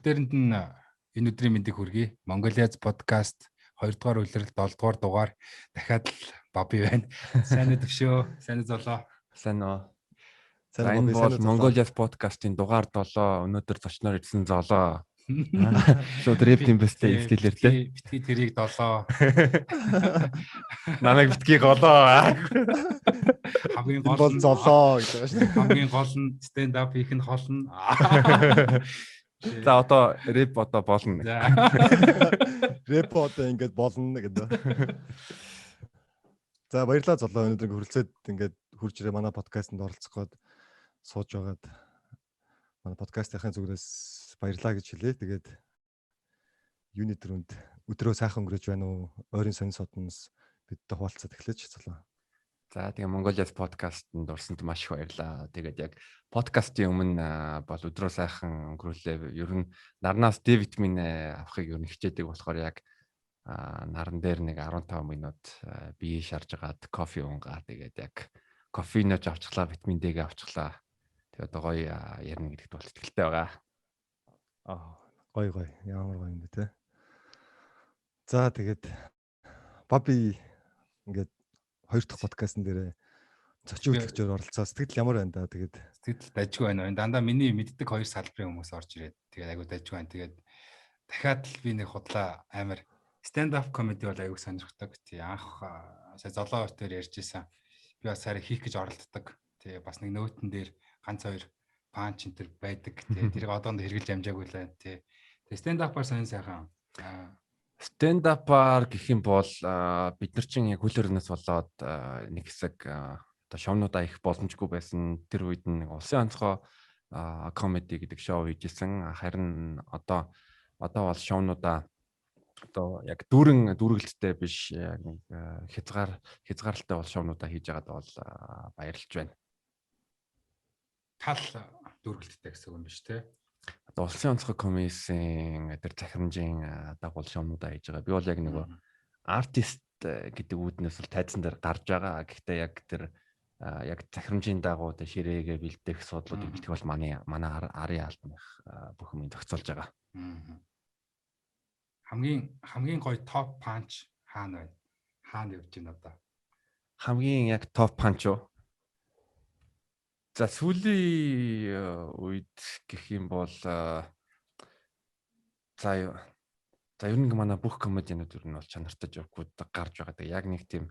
Бүгдээрэнд нь энэ өдрийн мэндийг хүргэе. Mongolia's podcast 2 дугаар улирал 7 дугаар дугаар дахиад л Баби байна. Сайн уу, Төвшөө? Сайн уу, Золоо? Сайн уу. Сайн уу, бол Mongolia's podcast-ын дугаар 7, өнөөдөр зочноор ирсэн Золоо. Шууд рэп темпстэй стилээр те. Битгий тэрийг 7. Намайг битгий голоо. Хамгийн гол нь Золоо гэж байгаа шүү. Хамгийн гол нь stand up хийх нь холно. За, одоо рэп одоо болно. Рэп одоо ингээд болно гэдэг. За, баярлалаа, Золоо, өнөөдөр хүрэлцээд ингээд хурж ирээ, манай подкастэнд оролцох гээд сууж байгаад манай подкастынхаа зүгээс баярлалаа гэж хэлье. Тэгээд юуны түрүүнд өдрөө сайхан өнгөрөөж байна уу? Ойрын сонин содноос бидтэй хуваалцаад эхлэж, Золоо. За, тэгээ Mongolia's podcast-нд орсонд маш их баярлалаа. Тэгээд яг подкастын өмнө бол өдрөө сайхан өнгөрүүлээ. Ер нь нарнаас D витамин авахыг ер нь хичээдэг болохоор яг наран дээр нэг 15 минут бие шарж агаад, кофе уунгаа, тэгээд яг кофеинож авчихлаа, витамин D-г авчихлаа. Тэгээд одоо гоё ярина гэдэгт бол итгэлтэй байгаа. Аа, гоё гоё. Ямар гоё юм бэ те. За, тэгээд Баби ингээд хоёр дахь подкастн дээр зочин хөтлөгчөөр оролцоо. Сэтгэл ямар байна да? Тэгээд сэтгэл дажгүй байна. Дандаа миний мэддэг хоёр салбарын хүмүүс орж ирээд, тэгээд айгу дажгүй байна. Тэгээд дахиад л би нэг худлаа амар stand up comedy бол айгу сонирхдаг. Тий, анх сая Золоо хоёр ярьж исэн. Би бас арай хийх гэж оролддог. Тий, бас нэг note-н дээр ганц хоёр punch энэ төр байдаг. Тий, тэрийг одоохондоо хэрэгжилж амжаагүй л байна. Тий. Тэгээ stand up-аар сонин сайхан. Stand up-аар гэх юм бол бид нар чинь яг хөл хорионоос болоод нэг хэсэг одоо шоунуудаа их боломжгүй байсан. Тэр үед нэг улсын онцгой comedy гэдэг шоу хийжсэн. Харин одоо бол шоунуудаа одоо яг дүүрэн дүүргэлттэй биш, яг нэг хязгаарлалтай бол шоунуудаа хийж байгаад бол баярлж байна. Тал дүүргэлттэй гэсэн үг юм биш те? Одоо улсын онцгой комиссийн тэр захирамжийн дагуул шоунуудаа хийж байгаа. Би бол яг нөгөө артист гэдэг үүднээс бол тайзан дээр гарч байгаа. Гэхдээ яг тэр яг захирамжийн дагуу тэр ширээгээ бэлдэх, суудлуудыг бэлдэх бол манай арын албаных бүх юм зохицуулж байгаа. Хамгийн гоё топ punch хаана байна? Хаана явж байна одоо? Хамгийн яг топ punch уу? За, сүүлийн үед гэх юм бол за за ер нь манай бүх комедианууд ер нь бол чанартай joke-ууд гарч байгаа. Тэгээ яг нэг тийм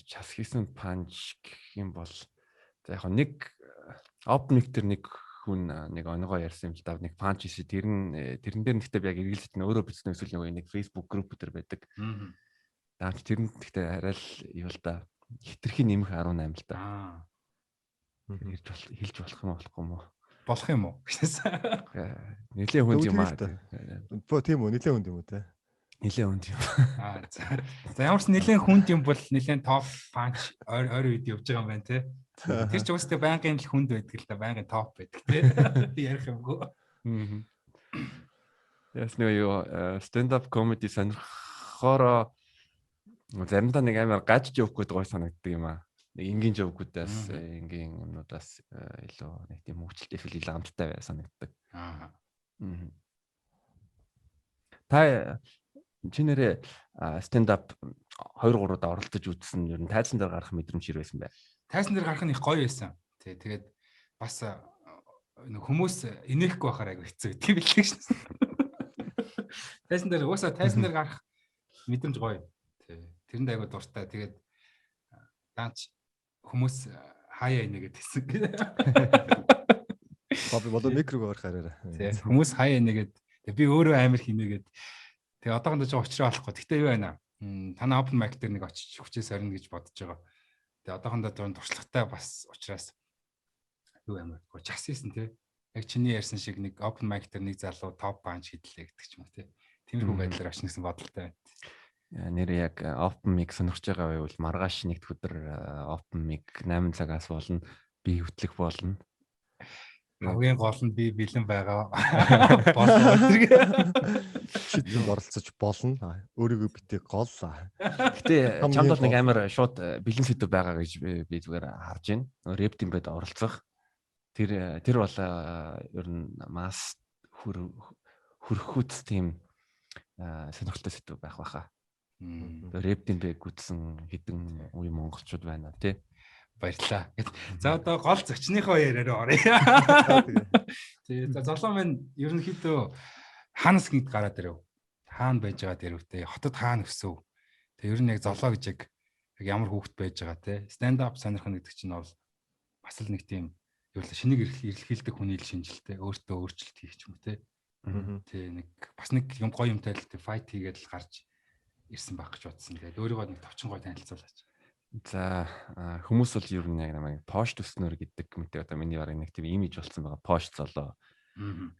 час хийсэн punch гэх юм бол за яг нэг open mic дээр нэг хүн нэг оногоо ярьсан юм л да, нэг punch хийсэн. Тэр нь тэрэн дээр нэгтээ би яг эргэлзэж нь өөрөө бичсэн эсвэл нэг Facebook group дээр байдаг. Даач тэр нь гэхдээ арай л юу л да, хитрхи нэмэх 18 л да. Хэлж хэлж болох юм, болохгүй юм уу? Болох юм уу? Нилээн хүнд юм аа. Тийм үү, нилээн хүнд юм уу те? Нилээн хүнд юм. Аа, за. За, ямар ч нилээн хүнд юм бол нилээн топ punch ойр ойр үед явж байгаа юм байна те. Тэр ч уустай байнгын л хүнд байдаг л да, байнгын топ байдаг те. Ярих юмгүй. Яс нэг юу stand up comedy сонирхохоороо заримдаа нэг амар гаж joke-ууд гоё санагддаг юм аа. Нэг энгийн joke-уудаас, энгийн юмнуудаас илүү нэг тийм хөгжилтэй эсвэл илүү амттай бай санагддаг. Та чи нэрээ stand up 2 3 удаа оролцож үзсэн. Ер нь тайзан дээр гарах мэдрэмж хэр байсан бэ? Тайзан дээр гарах нь их гоё байсан. Тий, тэгээд бас нэг хүмүүс инехгүй байхаар айгу хэцүү гэдэг юм билээ шин. Тайзан дээр уусаа тайзан дээр гарах мэдрэмж гоё. Тий. Тэрэнд айгу дуртай. Тэгээд даанч хүмүүс хаяа инээгээд хэлсэн. Баби болоо микрог орох арай. Тий. Хүмүүс хаяа инээгээд, би өөрөө амар хинээгээд, тэгээ одоохондоо ч учраа олохгүй. Гэтэ юу байна? Танай open mic дээр нэг очиж хүчээ сорно гэж бодож байгаа. Тэгээ одоохондоо туршлагатай бас учраас юу амар час хийсэн тий. Яг чиний ярьсан шиг нэг open mic дээр нэг залуу топ punch хийдлээ гэдэг ч юм уу тий. Тиймэрхүү байдлаар очно гэсэн бодолтой байна. Нэр яг open mic сонирхож байгаа байвал маргааш нэгд өдөр open mic 8 цагаас болно. Би хөтлөх болно. Хамгийн гол нь би бэлэн байгаа болно. Шидэнд оролцож болно. Өөрийгөө битгий гол. Гэтэ чамд бол нэг амар шууд бэлэн сэдв байгаа гэж би зүгээр харж байна. Рэп тимбэд оролцох. Тэр бол ер нь мас хөрөхүүц тийм сонирхолтой сэдв байх байхаа. Рэп димбэ гүтсэн хэдэн үе монголчууд байна тий. Баярлалаа. За одоо гол зочныхоо яриа руу оръё. Тий. За золоо минь ерөнхийдөө хаанаас гинт гараад ирэв? Хаана байж байгаа дэрвтэй? Хотод хаана өсөв? Тэг ер нь яг золоо гэж яг ямар хүүхэд байж байгаа те? Stand up сонирхно гэдэг чинь бол бас л нэг тийм ер нь шинийг эрэлхийлдэг хүний л шинжилтэй өөртөө өөрчлөлт хийх ч юм уу те. Тий нэг бас нэг юм гоё юмтай л fight хийгээд л гарч ирсэн байх гэж бодсон. Тэгээд өөрийгөө нэг товчон гоё танилцуулаач. За хүмүүс бол ер нь яг намайг пош төснөр гэдэг мэт одоо миний бараг нэг тийм имиж болсон байгаа. Пош золоо.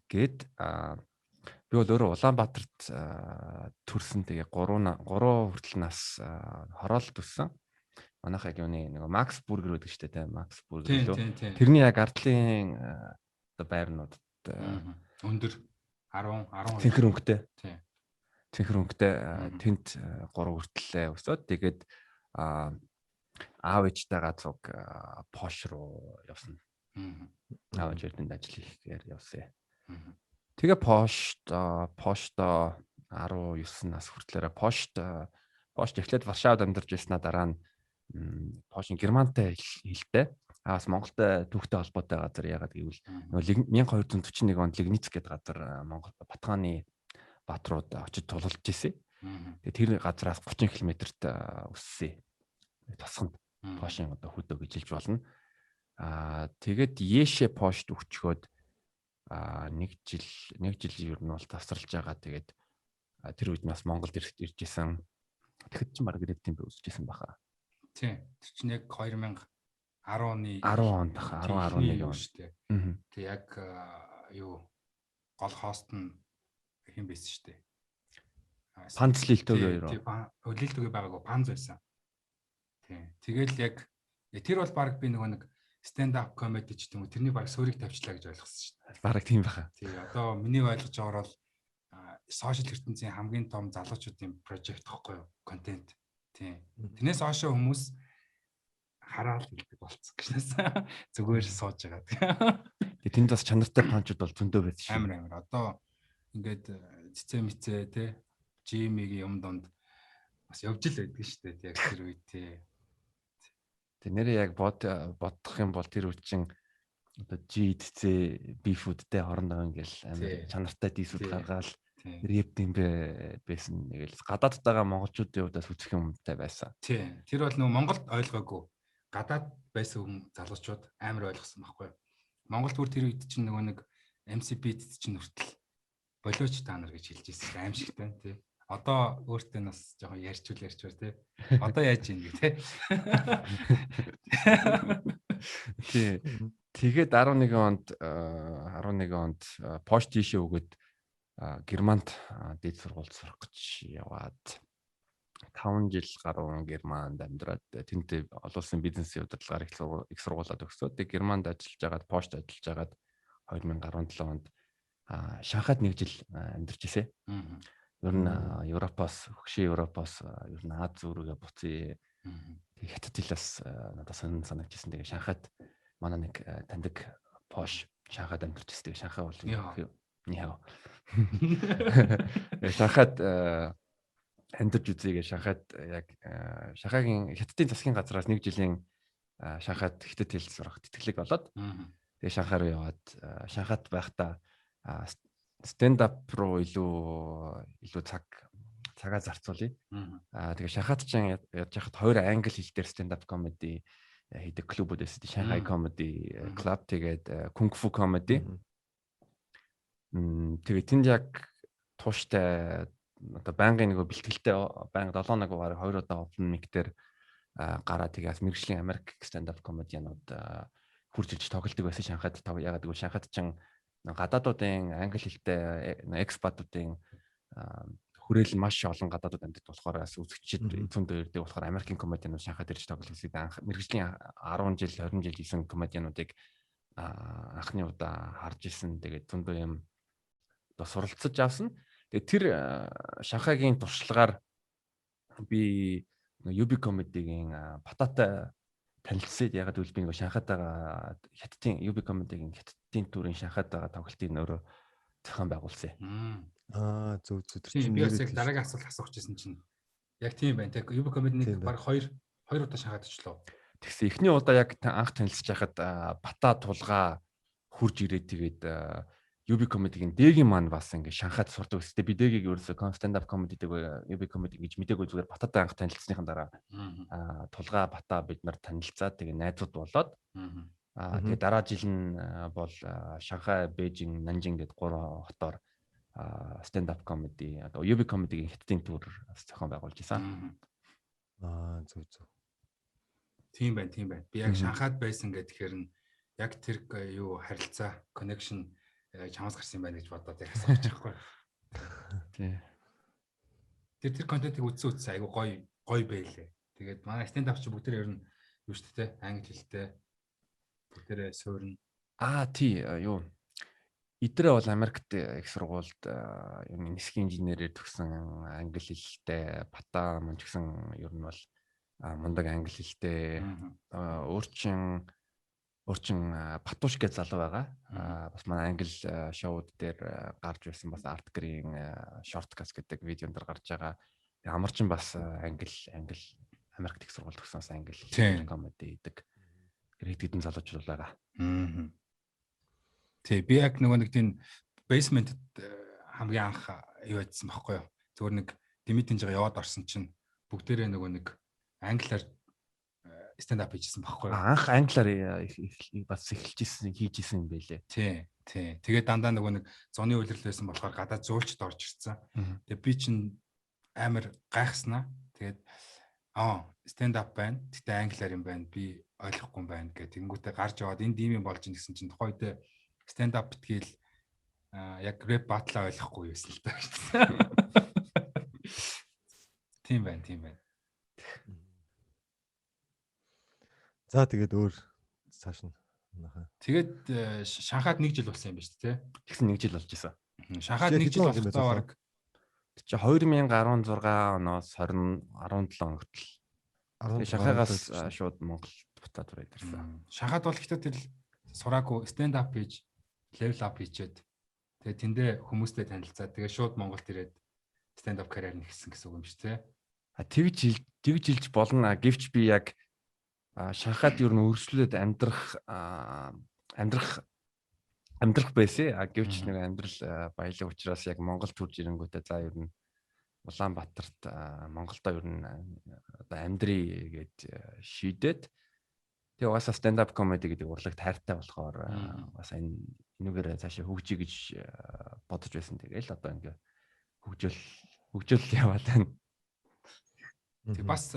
Гэд би бол өөрөө Улаанбаатарт төрсөн. Тэгээ 3 хүртэл нас хороолт өссөн. Манайх яг юуны нэг Макс Бургер гэдэг шүү дээ, Макс Бургер лөө. Тэрний яг ардлын одоо байрнуудад өндөр 10 12 цэнхэр өнгөтэй. Цэнхэр өнгөтэй тэнд 3 хүртэл өсөөд тэгээд аав ээжтэйгээ цуг Пош руу явсан. Аав ээж тэнд ажил хийхээр явсан. Тэгээ Пошт 19 нас хүртлээрээ Пошт эхлээд Варшавад амьдарч байснаа дараа нь Пошин германтай хэлтэй. Аас Монголтой түүхтэй холбоотой газар ягаад гэвэл нөгөө 1241 онд Лигниц гэдэг газар Монгол Батгааны баатрууд очиж тулалж ирсэн. Тэгээ тэр газраас 30 км-т өссөн. Тосгонд Пошин одоо хөдөө гэж хэлж болно. Аа тэгээд Ешэ Пошт өчгөөд нэг жил ер нь бол тасралж байгаа. Тэгээд тэр үед нас Монголд ирж исэн. Тэгэхэд чинь бараг рэп димбэ өсөж исэн баха. Тийм. Тэр чинь яг 2010 оны 10 онд баха 10 11 он шүү дээ. Тэг яг юу гол хост нь хэн байсан шүү дээ. Панц лилтөг хоёр. Тийм, лилтөг байгаагүй панз байсан. Тийм. Тэгэл яг тэр бол баг би нөгөө нэг stand up comedy ч гэдэм үү тэрний баг суурийг тавьчлаа гэж ойлгосон шүү дээ. Бараг тийм баха. Тийм. Одоо миний ойлгож байгаагаар бол сошиал ертөнцийн хамгийн том залуучуудын прожект гэхгүй юу? Контент. Тийм. Тэрнээс хойш хүмүүс хараал хэлдэг болцсон гэж нэсэн. Зүгээр сууж байгаа. Тэгээ тэнд бас чанартай панчууд бол зөндөө байсан шүү. Амар. Одоо ингээд цэцэ мицэ те жимигийн юм донд бас явж л байдаг шүү дээ. Яг тэр үед те. Тэг нэрээ яг бодох юм бол тэр үед чинь одоо G C B food-тэй хоорондоо ингээл амар чанартай дисүүд гаргаал рэп димбэ байсан. Нэгэл гадаадд байгаа монголчуудын хувьд бас үзэх юмтай байсан. Тийм. Тэр бол нөгөө Монголд ойлгоогүй. Гадаад байсан хүн залуучууд амар ойлгосон байхгүй юу? Монголд бүр тэр үед чинь нөгөө нэг MC Beat чинь хүртэл болооч та нар гэж хэлж ирсэн аимшигтай тий. Одоо өөртөө нас жоохон ярьчвал тий. Одоо яаж ийн гэ тий. Тий. Тэгээд 11 онд Пош тийшээ өгөөд Германд дээд сургуульд сурах гэж яваад 5 жил гаруй Германд амьдраад тэнд олон улсын бизнесийн удирдлагаар их сургуулиуд төгсөөд тэг Германд ажиллаж байгаад Пошт ажиллаж байгаад 2017 онд Шанхайд нэг жил амьдарч ирсэн. Ер нь Европоос, хөгшин Европоос ер нь Аз зүргээ буцъя. Тэг хятад хэл бас надад сонин санагдчихсэн. Тэгээ Шанхайд манай нэг таньдаг Пош Шанхайд амьдарч ирсэн. Тэгээ Шанхай бол Нихао. Шанхайд амьдарч үзье гэж Шанхайд яг Шанхайгийн хятадын засгийн газраас нэг жилийн Шанхайд хятад хэл сурах тэтгэлэг болоод тэгээ Шанхай руу яваад Шанхайд байхдаа stand up руу илүү цагаа зарцуулъя. Тэгээ Шанхайд чинь яаж яхад хоёр англи хэл дээр stand up comedy хийдэг клубүүд байсан. Шанхай comedy club тэгээд kung fu comedy. Тэгээ тэнд яг тууштай одоо байнгын нөгөө бэлтгэлтэй байнга 7 хоног бараг 2 удаа open mic дээр гараа тэгээс мэрэгжлийн Америк stand up comedianууд хурж ирж тоглолдог байсан Шанхайд. Ягаад гэвэл Шанхайд чинь гадаадуудын англи хэлтэй экспатуудын хүрээл маш олон гадаадууд амьдардаг болохоор бас үзэгчид зөндөө ирдэг болохоор Америкийн комедианууд Шанхайд ирж тоглох гэсэн анх мэрэгжлийн 10 жил 20 жил хийсэн комедиануудыг анхны удаа харж исэн. Тэгээд зөндөө юм одоо суралцаж авсан. Тэгээд тэр Шанхайгийн туршлагаар би UB comedy-гийн Бататай танилцсаад ягаад гэвэл би нөгөө Шанхайд байгаа хятадын UB comedy-гийн хятадын төрийн Шанхайд байгаа тоглолтын өөрөө зохион байгуулсан. Аа, зөв зөв. Тэр чинь би бас яг дараагийн асуулт асуух гэсэн чинь яг тийм байна. Тэг UB Comedy нэг баг хоёр удаа Шанхайд очлоо. Тэгсэн эхний удаа яг анх танилцж байхад Бата Тулгаа хурж ирээд тэгээд UB Comedy-гийн Дэгийн маань бас ингээ Шанхайд сурдаг өстэй. Би Дэгийг ерөөсөө stand up comedy гэдэг UB Comedy гэж мдээгүй, зүгээр Бататай анх танилцсныхан дараа Тулгаа, Бата бид нар танилцаад, тэгээ найзууд болоод тэгээ дараа жил нь бол Шанхай, Бээжин, Нанжин гэдэг гурван хотоор stand up comedy, одоо UB Comedy-гийн хятадын tour зохион байгуулж исэн. Аа, зөв зөв. Тийм байна, тийм байна. Би яг Шанхайд байсан гэхээр нь яг тэр юу харилцаа, connection чамаас гарсан юм байна гэж бодоод яг асууж байгаа байхгүй. Тий. Тэр контентыг үзсэн үзсэн, айгу гоё гоё байлээ. Тэгээд манай stand up чи бүгдээр ер нь юу шүү дээ, англи хэлтэй, бүгдээрээ суурна. Аа, тий, юу. Идрээ бол Америкт их сургуульд ер нь нисхийн инженерээр төгсөн, англи хэлтэй, Бата мөн ч гэсэн ер нь бол мундаг англи хэлтэй. Өөрчин өөрчин Батуш гэж залуу байгаа. Бас манай англи шоуд дээр гарч ирсэн, бас Art Green Shortcuts гэдэг видеон дээр гарч байгаа. Амарчин бас англи англи Америкт их сургууль төгсөн, бас англи comedy хийдэг. Хэд хэдэн залуучууд байгаа. Тий, би яг нөгөө нэг тийм basement хамгийн анх юу байдсан байхгүй юу? Зүгээр нэг Димитинжээ яваад орсон чинь бүгдээрээ нөгөө нэг англиар stand up хийжсэн байхгүй юу? Анх англиар бас эхэлж исэн, хийж исэн юм байлээ. Тий. Тэгээд дандаа нөгөө нэг зуны улирал байсан болохоор гадаа зөөлчд орж ирсэн. Тэгээд би чинь амар гайхснаа. Тэгээд stand up байна. Гэтэ англиар юм байна. Би ойлгохгүй юм байна гэх. Тэнгүүтээ гарч яваад энэ дим юм болж ин гэсэн чинь тухайн үедээ stand up битгээл яг rap battle ойлгохгүй байсан л та. Тийм байна, тийм байна. За, тэгээд өөр цааш нь. Тэгээд Шанхайд нэг жил болсон юм ба шүү дээ, тий? Тэгсэн, нэг жил болж исэн. Шанхайд нэг жил болохдоо баг чи 2016 оноос 20 17 он хүртэл. Шанхайгаас шууд Монголд буцаад хүрээд ирсэн. Шанхайд бол ихтэй тэр сураагүй, stand up хийж level up хийчээд, тэгээд тэндээ хүмүүстэй танилцаад, тэгээд шууд Монголд ирээд stand up карьер нэхсэн гэсэн үг юм шүү, тий? А, тэгж хэлж болно. Гэвч би яг Шанхайд ер нь өргөжлүүлээд амьдрах амьдрах амьдрах байсан. А гэвч нэг амьдрал баялаг учраас яг Монгол төрж ирэнгүүтээ за ер нь Улаанбаатарт, Монголдо ер нь одоо амьдрий гэж шийдээд, тэгээ угаасаа stand up comedy гэдэг урлагт хайртай болохоор бас энэ энүүгээр цаашаа хөгжиж гэж бодож байсан. Тэгээл одоо ингээ хөгжөөл хөгжөөл яваад байна. Тэг бас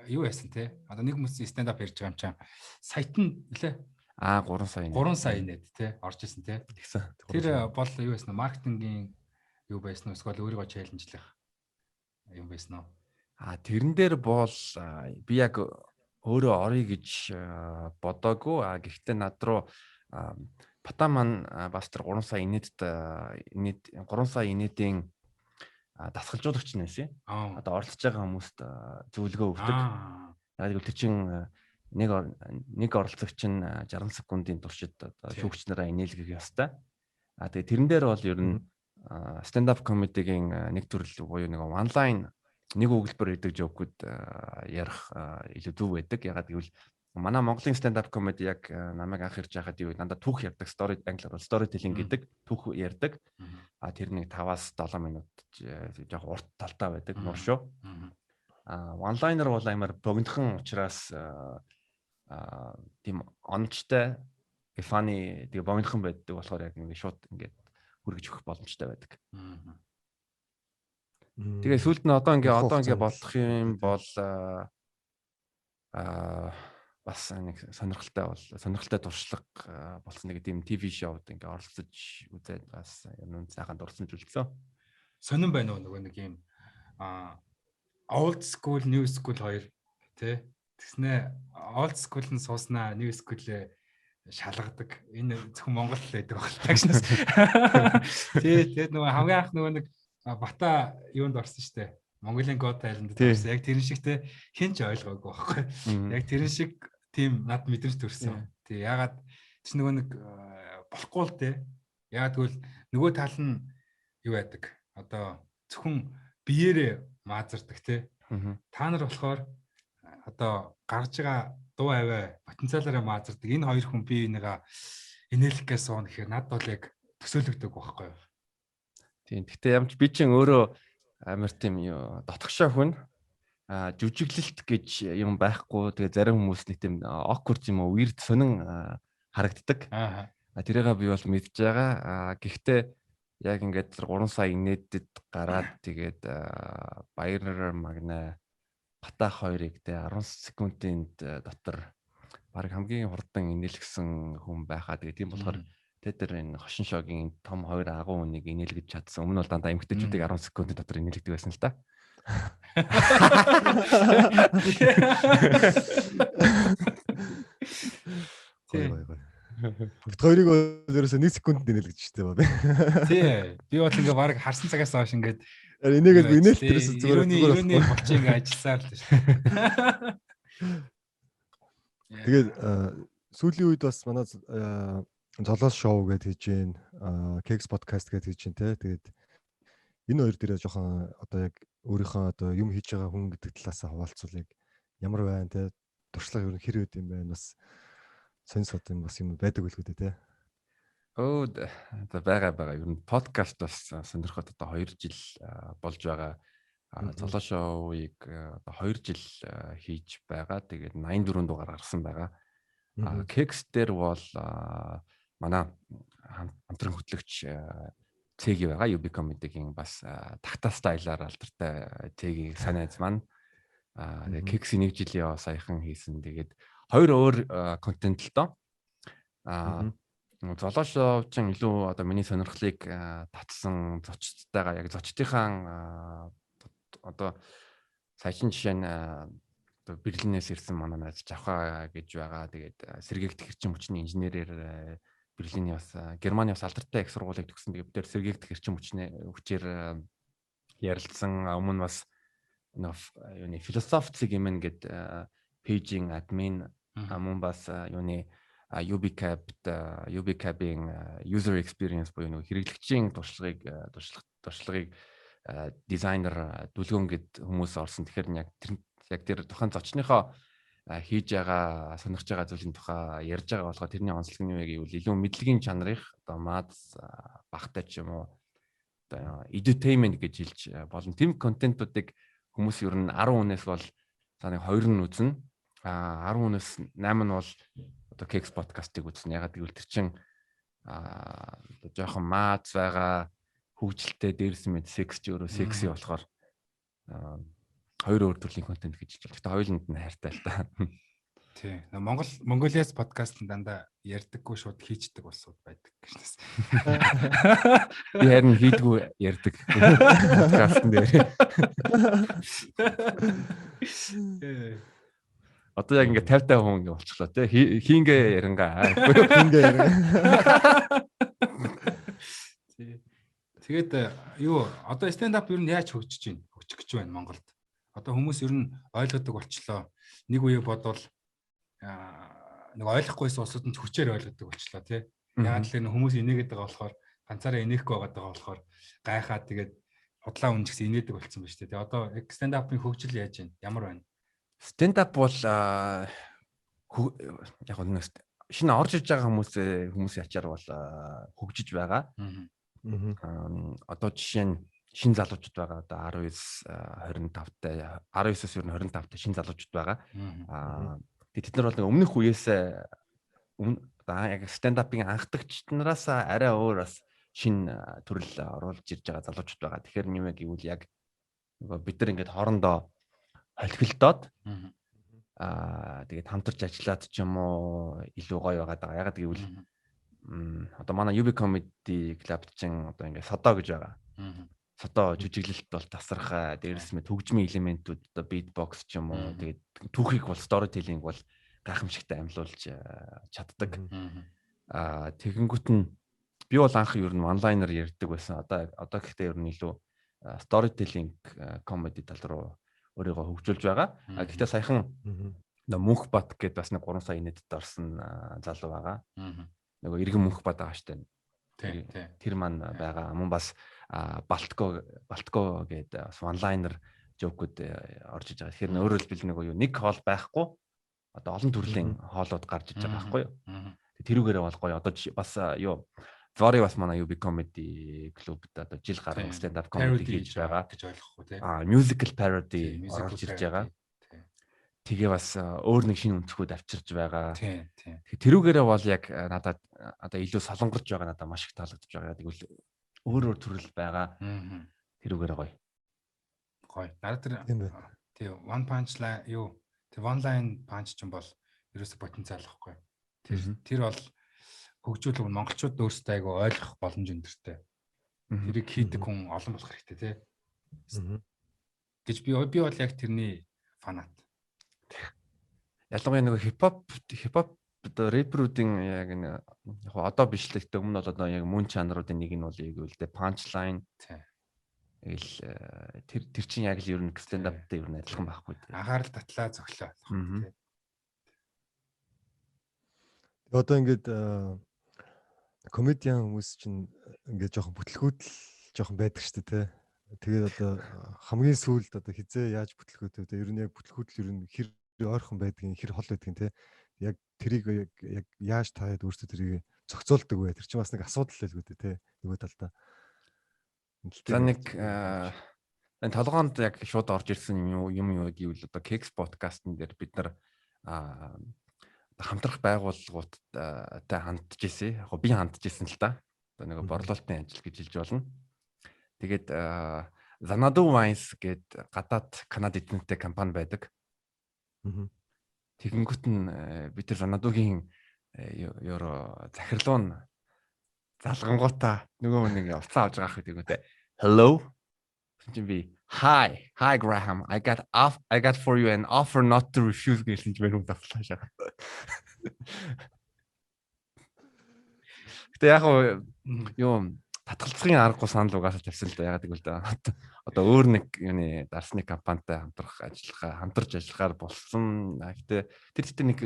юу яасан те? Одоо нэг хүмүүс stand up ярьж байгаа юм чам. Саятан нэлээ. Аа, 3 сая. 3 сая нэт те орж исэн те. Тэгсэн. Тэр бол юу байсан вэ? Маркетингийн юу байсан уу? Эсвэл өөрийгөө challenge лах юм байсан уу? А, тэрэн дээр бол би яг өөрөө орё гэж бодоогүй. А гэхдээ над руу Бата маань бас тэр 3 сая инээдд инээд 3 сая инээдийн дасгалжуулагч нь байсан. Одоо оролцож байгаа хүмүүст зөвлөгөө өгдөг. Яг гэвэл тэр чин нэг нэг оролцогч нь 60 секундын туршид одоо шүүгч нараа инээлгэх ёстой. А тэгээ тэрэн дээр бол ер нь stand up comedy-гийн нэг төрөл буюу нэг one line, нэг өгүүлбэр хийдэг joke ууд ярих илүү зөв байдаг. Ягаад гэвэл манай Монголын stand up comedy яг намайг анх ирж байхад юу дандаа түүх ярьдаг, story, англиар бол storytelling гэдэг, түүх ярьдаг. А тэр нэг 5-аас 7 минут жоох урт талтай байдаг нур шүү. А one liner бол амар богинохон учраас тийм оновчтой, funny, тэгээ богинохон байдаг болохоор яг ингээд шууд ингээд хүргэж өгөх боломжтой байдаг. Тэгээ сүүлд нь одоо ингээ болох юм бол бас нэг сонирхолтой бол сонирхолтой туршлага болсон, нэг тийм TV шоуд ингээ оролцож үзээд бас юм сайхан дурсамж үлдсэн. Сонирн байна уу, нөгөө нэг юм old school, new school хоёр тий. Тэгснэ old school нь сууснаа new school-ээ шалгадаг. Энэ зөвхөн Монголд л байдаг байх л тагшнаас. Тий, тэгээд нөгөө хамгийн анх нөгөө нэг Бата юунд орсон шүү дээ. Монголын Got Talent орсон. Яг тэрэн шиг те, хэн ч ойлгоогүй байхгүй. Яг тэрэн шиг тийм над мэдрэмж төрсөн. Тий, ягаад чи нөгөө нэг болохгүй л те. Яа тэгвэл нөгөө тал нь юу яадаг? Одоо зөвхөн биеэрээ маазардаг те. Та нар болохоор одоо гарч байгаа дуу авиа потенциалаараа маазардаг. Энэ хоёр хүн бие бинийгаа инээлэх гэж сууна гэхээр надад бол яг төсөөлөгдөг байхгүй юу? Тийм. Гэхдээ ямч би чинь өөрөө амар тийм дотгошоо хүн жүжиглэлт гэж юм байхгүй. Тэгээ зарим хүмүүс нэг тийм awkward юм уу weird сонин харагддаг. Тэрийг би бол мэдж байгаа. Гэхдээ яг ингээд 3 сая инээдэд гараад тэгээд Баяр Магна Батах хоёрыг те 10 секундын дотор баг хамгийн хурдан инээлгсэн хүн байхаа. Тэгээд тийм болохоор тэд нар энэ хошин шогийн том хоёр агуу хүнийг инээлгэж чадсан. Өмнө нь бол дандаа эмэгтэйчүүдийг 10 секундын дотор инээлгдэг байсан л да. Гой гой гой. Бид хоёрыг бол ерөөсөө 1 секундэд инээлгэж штэ ба. Тий. Би бол ингээ баг харсан цагаас хойш ингээд инээгээл би инээлт ерөөсөө зүгээр зүгээр юуны булчин ингээ ажилласаар л шүү. Тэгээд сүүлийн үед бас манай Золоос шоу гэдээ хийж гин, Keks podcast гэдээ хийж гин те. Тэгээд энэ хоёр дээрээ жоохон одоо яг өөрийнхөө одоо юм хийж байгаа хүн гэдэг талаас хаваалцвал яг ямар байна те. Туршлага ер нь хэр байд юм бэ? Бас сонь сод юм бас юм байдаг үлгүй дээ те. Өө за байгаа. Ер нь подкаст бас сонирхоод одоо 2 жил болж байгаа. Золоо шоуыг одоо 2 жил хийж байгаа. Тэгээд 84 дугаар гарсан байгаа. Кекс дээр бол манай хамтран хөтлөгч Цэги байгаа. UB Comedy-гийн бас тагтаа стайлаар алдартай Цэги сайн найз маань. Тэгээд Кексийн 1 жилийн саяхан хийсэн. Тэгээд хоёр өөр контент л доо. Золоо шоу чинь илүү одоо миний сонирхлыг татсан зочдтойгоо яг зочдынхаа одоо сая чин жишээ нь одоо Берлинээс ирсэн манай найз Жавха гэж байгаа. Тэгээд сэргээгдэх эрчим хүчний инженерээр Берлиний бас Германы бас алдартай их сургуулийг төгссөн. Тэгээд бид нэр сэргээгдэх эрчим хүчээр ярилцсан. Өмнө нь бас юуны философи цэг юм гэд пэйжийн админ мөн бас юуны UbiCab-ийн user experience буюу нөгөө хэрэглэгчийн туршлагыг дизайнер дүлгөөн гэд хүмүүс орсон. Тэгэхээр яг тэр тухайн зочныхоо хийж байгаа сонирхож байгаа зүйлийн тухай ярьж байгаа болохоор тэрний онцлог нь юу гэвэл илүү мэдлэгийн чанарыг одоо мааз багтай ч юм уу одоо edutainment гэж хэлж болно. Тэм контентуудыг хүмүүс ер нь 10 хүнээс бол за нэг 2 нь үзнэ. 10 хүнээс 8 нь бол одоо Keks podcast-ыг үзнэ. Ягаад гэвэл тэр чин одоо жоохон мааз байгаа хөгжилтэй дээрс мэд секс ч өөрөө секси болохоор хоёр өөр төрлийн контент гэж хэлж байна. Гэтэ хоёуланд нь хайртай л та. Тий. Монголиас подкаст нь дандаа ярьдаггүй шууд хийчдэг улсууд байдаг гэж. Би харин хийдгүү ярьдаг подкастн дээр. Одоо яг ингээ 50 50 хүн ингээ болчихлоо тий. Хингээ ярингаа. Хингээ ярингаа. Тий. Тэгээд юу одоо stand up ер нь яаж хөгжиж байна? Хөгжих гэж байна Монголд. Одоо хүмүүс ер нь ойлгодог болчлоо. Нэг үе бодвол нэг ойлгохгүйсэн улсууд нь хүчээр ойлгодог болчлоо тий. Яг л энэ хүмүүс инээгээд байгаа болохоор ганцаараа инээхгүй байгаа болохоор гайхаад тэгээд худлаа үнэ гэсэн инээдэг болцсон ба шүү дээ. Тэгээ одоо яг stand up-ын хөгжил яаж байна? Ямар байна? Stand up бол яг нь шинэ орж иж байгаа хүмүүсийн ачаар бол хөгжиж байгаа. Одоо жишээ нь шинэ залуучууд байгаа. Одоо 19 25-тай 19-оос ер нь 25-тай шинэ залуучууд байгаа. Тэгээд тэд нар бол нэг өмнөх үеэс яг stand up-ын анхдагч нараас арай өөр бас шинэ төрөл оруулж ирж байгаа залуучууд байгаа. Тэгэхээр юм гэвэл яг нөгөө бид нар ингээд хоорондоо холхилдоод тэгээд хамтарч ажиллаад ч юм уу илүү гоё байгаад байгаа. Ягаад гэвэл одоо манай UB Comedy Club чинь одоо ингээд содо гэж байгаа. Содо жүжиглэлт бол тасархай, дээрээс мэд хөгжмийн элементүүд одоо beatbox ч юм уу тэгээд түүхийг бол storytelling бол гайхамшигтай амьлуулж чаддаг. Тэгэнгүүт нь би бол анх ер нь one-liner ярьдаг байсан. Одоо гэхдээ ер нь илүү storytelling comedy тал руу өөрийгөө хөгжүүлж байгаа. Гэхдээ саяхан Мөнх Бат гэдээ бас нэг 3 сая нийтэд орсон залуу байгаа. Нөгөө иргэн Мөнх Бат байгаа штэ. Тэр маань байгаа. Мөн бас Балтко Балтко гэдэг бас one liner joke-ууд орж иж байгаа. Тэгэхээр өөрөөр хэлбэл нэг юу нэг хоол байхгүй, одоо олон төрлийн хоолууд гарч иж байгаа байхгүй юу? Тэрүүгээрээ бол гоё. Одоо бас юу Зори бас манай UB Comedy Club-д одоо жил гарan stand up comedy хийж байгаа гэж ойлгохгүй тий. Musical parody оруулж ирж байгаа. Тэгээ бас өөр нэг шинэ өнцгүүд авчирж байгаа. Тийм тийм. Тэрүүгээрээ бол яг надад одоо илүү солонгорж байгаа, надад маш их таалагдж байгаа. Тэгвэл өөр өөр төрөл байгаа. Тэрүүгээрээ гоё. Гоё. Надад тэр, тий, one punch line юу, тэр one line punch ч юм бол ерөөсө потенциал байхгүй. Тэр бол хөгжүүлэх нь монголчууд өөрсдөө айгу ойлгох боломж өндөртэй. Тэрийг хийдэг хүн олон болох хэрэгтэй, тий. Гэж би бол яг тэрний фанат. Ялангуяа нөгөө хипхоп одоо рэперүүдийн яг яг одоо биш л, гэхдээ өмнө бол одоо яг мөн чанаруудын нэг нь бол яг үл дээ punchline. Тэгэл тэр чинь яг л ер нь stand up-тай ер нь адилхан байхгүй дээ. Анхаарал татлаа, цоглоо тий. Одоо ингээд комедиан хүмүүс чинь ингээд жоохон бүтлгүүдэл жоохон байдаг шүү дээ, тий. Тэгээд одоо хамгийн сүүлд одоо хизээ яаж бүтлгүүтэй вэ? Ер нь яг бүтлгүүдэл ер нь хэр ойрхон байдгийг, хэр хол байдгийг, тий. Яг тэрийг яг яаж таад өөрсдөө тэрийг зохицуулдаг вэ? Тэр чинь бас нэг асуудал байлгүй дээ, тий. Нөгөө талдаа. За, нэг энэ толгоонд яг шууд орж ирсэн юм юу гэвэл одоо Keks podcast-н дээр бид нар хамтрах байгууллагуудтай хандж ирсэн. Яг би хандж ирсэн л да. Одоо нэг борлуулалтын ажил гэж хэлж болно. Тэгээд Xanadu Wines гээд гадаад Канад эднэтэй компани байдаг. Тэгэнгүүт нь би тэр Xanadu-гийн ёро захирлуу нь залгангуудаа нөгөө нэг уцаа авч байгаа хэрэг гэдэг. "Hello." Чинь би "Hi, hi Graham. I got for you an offer not to refuse" гэсэн чинь мэн давтлаа шаа. Гэтэ яг юу татгалцахын аргагүй санал угаасаа тавьсан л да. Ягаад гэвэл одоо өөр нэг юуны дарсны компанитай хамтрах ажиллагаа хамтарч ажиллахаар болсон. Гэтэ тэр тэгтээ нэг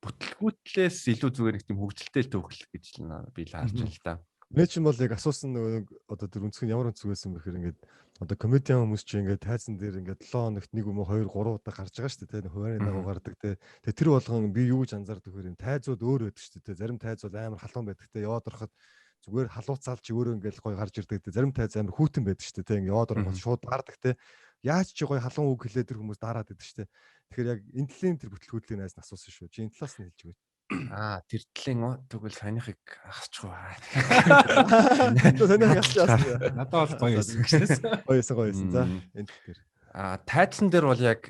бүтлгүүтлээс илүү зүгээр нэг тийм хөгжилтэй төвхөл гэж би л харж байна л да. Миний чинь бол яг асуусан нөгөө нэг одоо тэр өнцөг нь ямар өнцөг байсан бэ гэхээр ингээд одоо комедиан хүмүүс чинь ингээд тайзан дээр ингээд 7 хоногт нэг юм уу 2 3 удаа гарч байгаа шүү дээ, тийм, хуваарийн дагуу гардаг, тийм. Тэгээ тэр болгон би юу гэж анзаардаг вэхээр юм тайзууд өөр байдаг шүү дээ. Зарим тайз бол амар халуун байдаг, тийм, яваад ороход зүгээр халууцаал чи өөрөө ингээд гоё гарч ирдэг, тийм. Зарим тайз амар хүйтэн байдаг шүү дээ, тийм, яваад ороход шууд дардаг, тийм. Яаж чи гоё халуун үг хэлээд тэр хүмүүс дараад байдаг шүү дээ. Тэгэхээр яг энэ талын тэр бүтлгүүтлийн найз нь асуусан шүү. Чи энэ талаас нь хэлж өгөөч. Аа, тэр талын тэгвэл саяныхыг асчих уу. Саяныхыг асчих. Надад бол гоё байсан гэжээс. Гоё байсан, гоё байсан. За, энэ тал дээр. Аа, тайзан дээр бол яг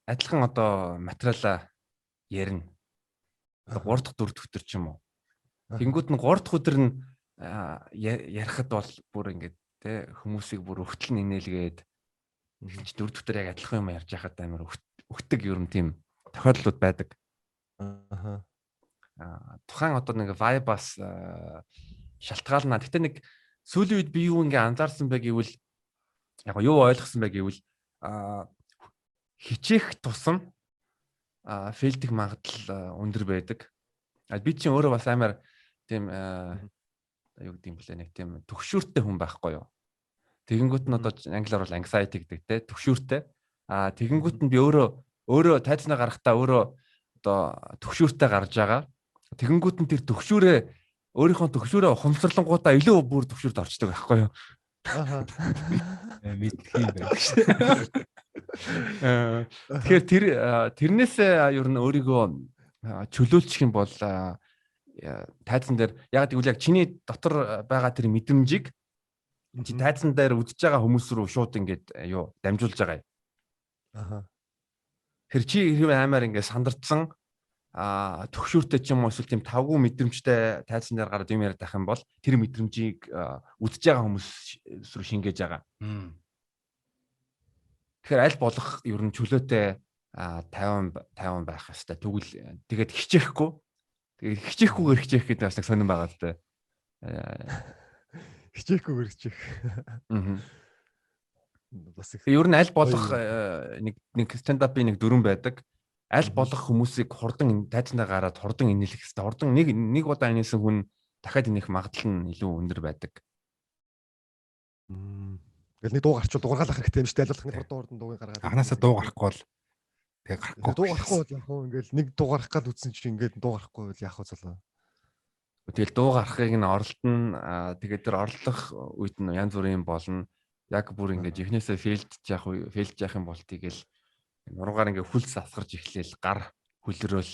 адилхан одоо материалаа ярина. Одоо 3 дахь 4 дахь өдөр ч юм уу. Тэнгүүд нь 3 дахь өдөр нь ярихад бол бүр ингээд те хүмүүсийг бүр өгтөл нь инээлгээд чи 4 дахь өдөр яг адилхан юм ярьж байхад амар өгтөг ер нь тийм тохиолдлууд байдаг. Тухайн одоо нэг vibe-аас шалтгаална. Гэтэ нэг сүүлийн үед би юу ингээ анзаарсан бэ гэвэл, яг юу ойлгосон бэ гэвэл хичээх тусам fail-дэх магадлал өндөр байдаг. Би чинь өөрөө бас амар тийм юу гэдэг юм бэлээ, нэг тийм төгшүүртэй хүн байхгүй юу. Тэгэнгүүт нь одоо англиар бол anxiety гэдэг те, төгшүүртэй. Тэгэнгүүт нь би өөрөө өөрөө тайзнаа гарахтаа өөрөө одоо төгшүүртэй гарч байгаа. Тэгэнгүүт нь тэр төгшүүрээ, өөрийнхөө төгшүүрээ ухамсарлангуудаа илүү бүр төгшүүрт орчдөг байхгүй юу? Аха. Мэдэх юм байна. Тэгэхээр тэр тэрнээсээ ер нь өөрийгөө чөлөөлчих юм бол тайзан дээр, яг гэвэл яг чиний дотор байгаа тэр мэдрэмжийг чи тайзан дээр үдэж байгаа хүмүүс рүү шууд ингээд юу дамжуулж байгаа юм. Тэр чи хэрвээ аймаар ингээд сандарцсан төгшүүртэй ч юм уу эсвэл тийм тавгүй мэдрэмжтэй тайзан дээр гараад юм яриад байх юм бол тэр мэдрэмжийг үдэж байгаа хүмүүс рүү шингээж байгаа. Тэгэхээр аль болох ер нь чөлөөтэй 50 50 байх хэвээр. Тэгвэл тэгээд хичээхгүй. Тэгээд хичээхгүйгээр хичээх гэдэг бас нэг сонирн байгаа л дээ. Хичээхгүйгээр хичээх. Бас их. Ер нь аль болох нэг stand up-ын нэг дүрэн байдаг. Аль болох хүмүүсийг хурдан тайзандаа гараад хурдан инээлэх хэрэгтэй. Хурдан нэг удаа инээлсэн хүн дахиад инеэх магадлал нь илүү өндөр байдаг. Тэгэл нэг дуу гарчвал дуургаалах хэрэгтэй юм шүү дээ. Аль болох нэг хурдан дууг гаргаад. Анхнаасаа дуу гарахгүй бол тэгээ гарахгүй. Дуу гарахгүй бол яг хөө ингээл нэг дуу гарах гал үтсэн чинь ингээд дуу гарахгүй бол яах вэ золоо. Тэгэл дуу гарахыг нь оролдоно. Тэгээд тэр орлох үед нь янз бүрийн болно. Яг бүр ингээд жихнээсээ фейлдж яах вэ? Фейлдж яах юм бол тэгэл нуруугаар ингээд хүлс асгарч эхлээл, гар хүлрөөл,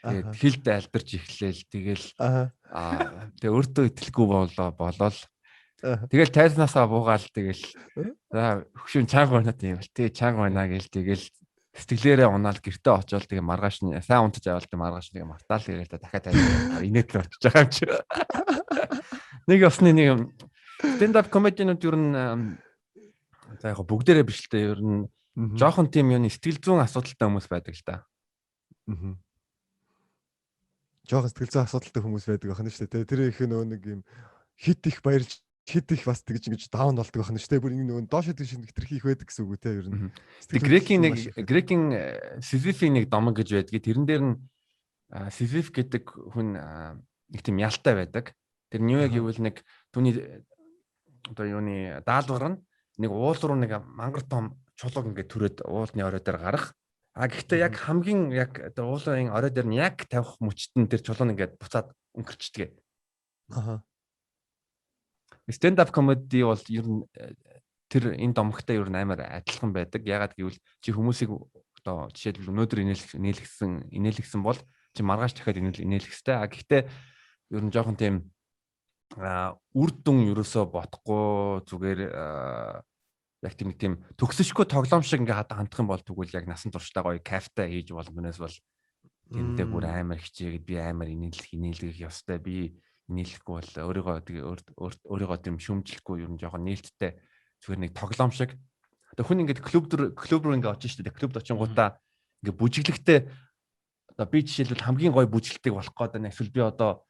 тэгээд хилд альдарч эхлээл, тэгэл тэгээ өөртөө итгэлгүй болоо тэгэл тайзнаасаа буугаал, тэгэл за хөшүүн чанга байна тийм бол тэгээ чанга байна гээл, тэгэл сэтгэлээрээ унаал, гэртээ очиод тэгээ маргааш нь сайн унтаж аваад, тэгээ маргааш нэг мартаал, тэгэл дахиад тайзан инээтэл очиж байгаа юм чи. Нэг ёсны нэг stand up comedy-нууд ер нь, за яг бүгдээрээ биш л дээ, ер нь жоохон тийм юуны сэтгэл зүйн асуудалтай хүмүүс байдаг л да. Жоохон сэтгэл зүйн асуудалтай хүмүүс байдаг байна шүү дээ. Тэр их нөгөө нэг юм хит их баярлж, хит их бас тэгж ингэж down болдог байна шүү дээ. Бүр ингэ нөгөө доош тийш хитрхи их байдаг гэсэн үг үү те, ер нь. Тэг грекийн нэг, грекийн Сизифийн нэг домог гэж байдгийг, тэрэн дээр нь Сизиф гэдэг хүн нэг тийм ялтай байдаг. Тэр нь юу вэ гэвэл нэг түүний одоо юуны даалгавар нь нэг уул руу нэг мангар том чулууг ингээд түрээд уулны орой дээр гарах. А гэхдээ яг хамгийн яг одоо уулын орой дээр нь яг тавих мөчт нь тэр чулуу нь ингээд буцаад өнгөрчдөг. Stand up comedy бол ер нь тэр энэ домогтой ер нь амар адилхан байдаг. Ягаад гэвэл чи хүмүүсийг одоо жишээлбэл өнөөдөр инээлгсэн бол чи маргааш дахиад инээлэх хэвээр. А гэхдээ ер нь жоохон тийм үр дүн ерөөсөө бодохгүй, зүгээр яг тийм нэг тийм төгсөшгүй тоглоом шиг ингээ хандах юм бол тэгвэл яг насан туршдаа гоё кайфтай хийж болно. Түүнээс бол тэрнтэй бүр амар хичээгээд, би амар инээлэх ёстой, би инээлэхгүй бол өөрийгөө тэгээ өөрийгөө тийм шүмжлэхгүй, ер нь жоохон нээлттэй, зүгээр нэг тоглоом шиг. Одоо хүн ингээд клуб руу ингээд очиж штэ. Клубд очингуудаа ингээд бүжиглэхдээ одоо би жишээлбэл хамгийн гоё бүжиглэлтийг болох гээд байна. Эсвэл би одоо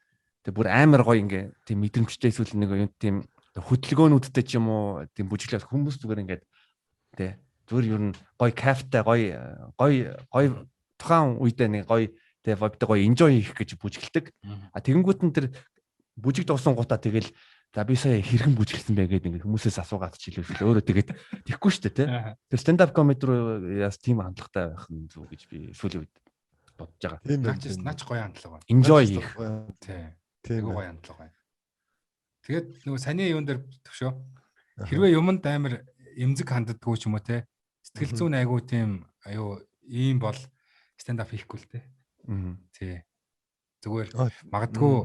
тэг бүр амар гоё ингээд тийм мэдрэмжтэй, эсвэл нэг юм тийм хөдөлгөөнүүдтэй ч юм уу, тийм бүжиглэх хүмүүс зүгээр ингээд тэ зүгээр ер нь гоё кайфтай, гоё гоё гоё тухайн үедээ нэг гоё тэ vibe тай гоё enjoy хийх гэж бүжиглдэг. А тэгэнгүүт нь тэр бүжиг дуусан гутаа тэгэл за би сая хэрхэн бүжиглсэн бэ гэдэг ингээд хүмүүсээс асуугаад ч илүү өөрөө тэгээд тэхгүй шүү дээ тэ. Тэр stand up comedy руу яас тийм хандлагатай байх нь зөв гэж би сүүлийн үед бодож байгаа. Тийм Наач наач гоё хандлага байна. Enjoy хийх. Тий. Тийм. Айгуу гоё хандлага байна. Тэгээд нөгөө саний юун дээр төвшөө. Хэрвээ юмд амар эмзэг ханддаггүй ч юм уу те. Сэтгэл зүйн айгуу тийм аюу ийм бол stand up хийхгүй л те. Тий. Зүгээр магадгүй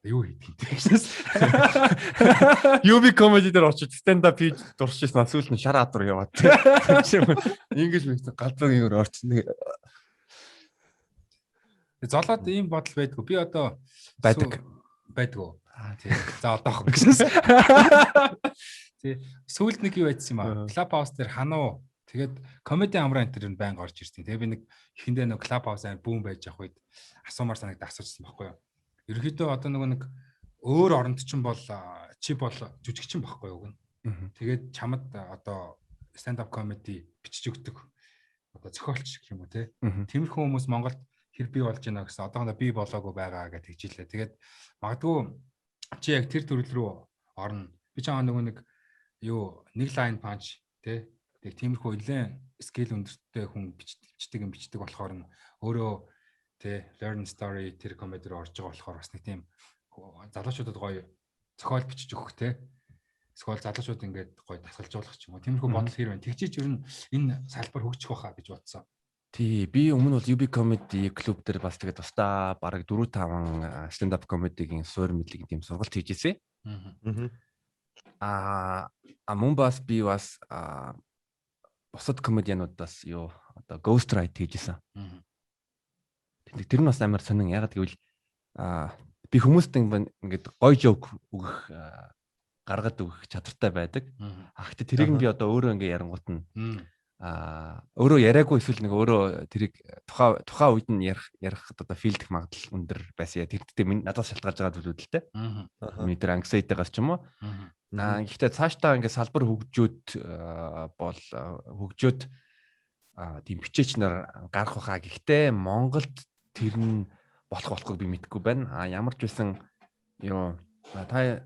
юу хийдэг юм гэжээс. UB comedy дээр очиж stand up хийж дурсчихсан, сүүлд нь шар адар яваад. Ингэж мэт галзуугийн өөр орчихно. Золоод ийм бодол байдгүй. Би одоо Байдаг. Байдгүй. Тий. За одоох гэжээс. Тий. Сүүлд нэг юу байцсан юм аа. Club House дээр хануу. Тэгээд comedy амраа энэ төр нь байнга орж ирсэн. Тэгээ би нэг эхэндээ нэг Club House амар бүүн байж явах үед асуумар санагдаа асуучсан байхгүй юу. Ерөнхийдөө одоо нөгөө нэг өөр оронд чинь бол чи бол жүжигчин байхгүй юу гэн. Тэгээд чамд одоо stand up comedy бичиж өгдөг одоо зохиолч гэх юм уу те. Тиймэрхүү хүмүүс Монголд хэр бий болж байна гэсэн, одоохондоо бий болоогүй байгаа гэж тэгжилээ. Тэгээд магадгүй чи яг тэр төрөл рүү орно. Би ч аа нөгөө нэг юу нэг line punch те. Тэгээд тиймэрхүү нэлээд skill өндөртэй хүн бичдэг юм бичдэг болохоор нь өөрөө те learn story тэр comedy руу орж байгаа болохоор бас нэг тийм залуучуудад гоё зохиол бичиж өгөх те. Эсвэл залуучууд ингээд гоё дасгалжуулах ч юм уу. Тиймэрхүү бодол хэр байна? Тэгжиж ер нь энэ салбар хөгжих байхаа гэж бодсон. Тий, би өмнө бол UB Comedy Club дээр бас тэгээд тусдаа бараг 4 5 stand up comedy-гийн суурь мэдлэгийн тийм сургалт хийж ирсэн. Аа мөн бас би бас бусад комедиануудаас юу одоо ghost write хийж исэн. Тэр нь бас амар сонин. Ягаад гэвэл би хүмүүст ингээд гоё joke өгөх, гаргад өгөх чадвартай байдаг. А гэхдээ тэрийг нь би одоо өөрөө ингээд ярангуут нь өөрөө яриаггүй, эсвэл нэг өөрөө тэрийг тухайн үед нь ярих одоо feel дэх магадлал өндөр байсан. Тэр тэгтээ надаас шалтгаалж байгаа зүйлүүд л дээ. Миний тэр anxiety-гаас ч юм уу. Гэхдээ цаашдаа ингээд салбар хөгжөөд бол хөгжөөд тийм бичээч нар гарах байхаа. Гэхдээ Монголд тэр нь болохгүй би мэдэхгүй байна. А ямар ч байсан юу та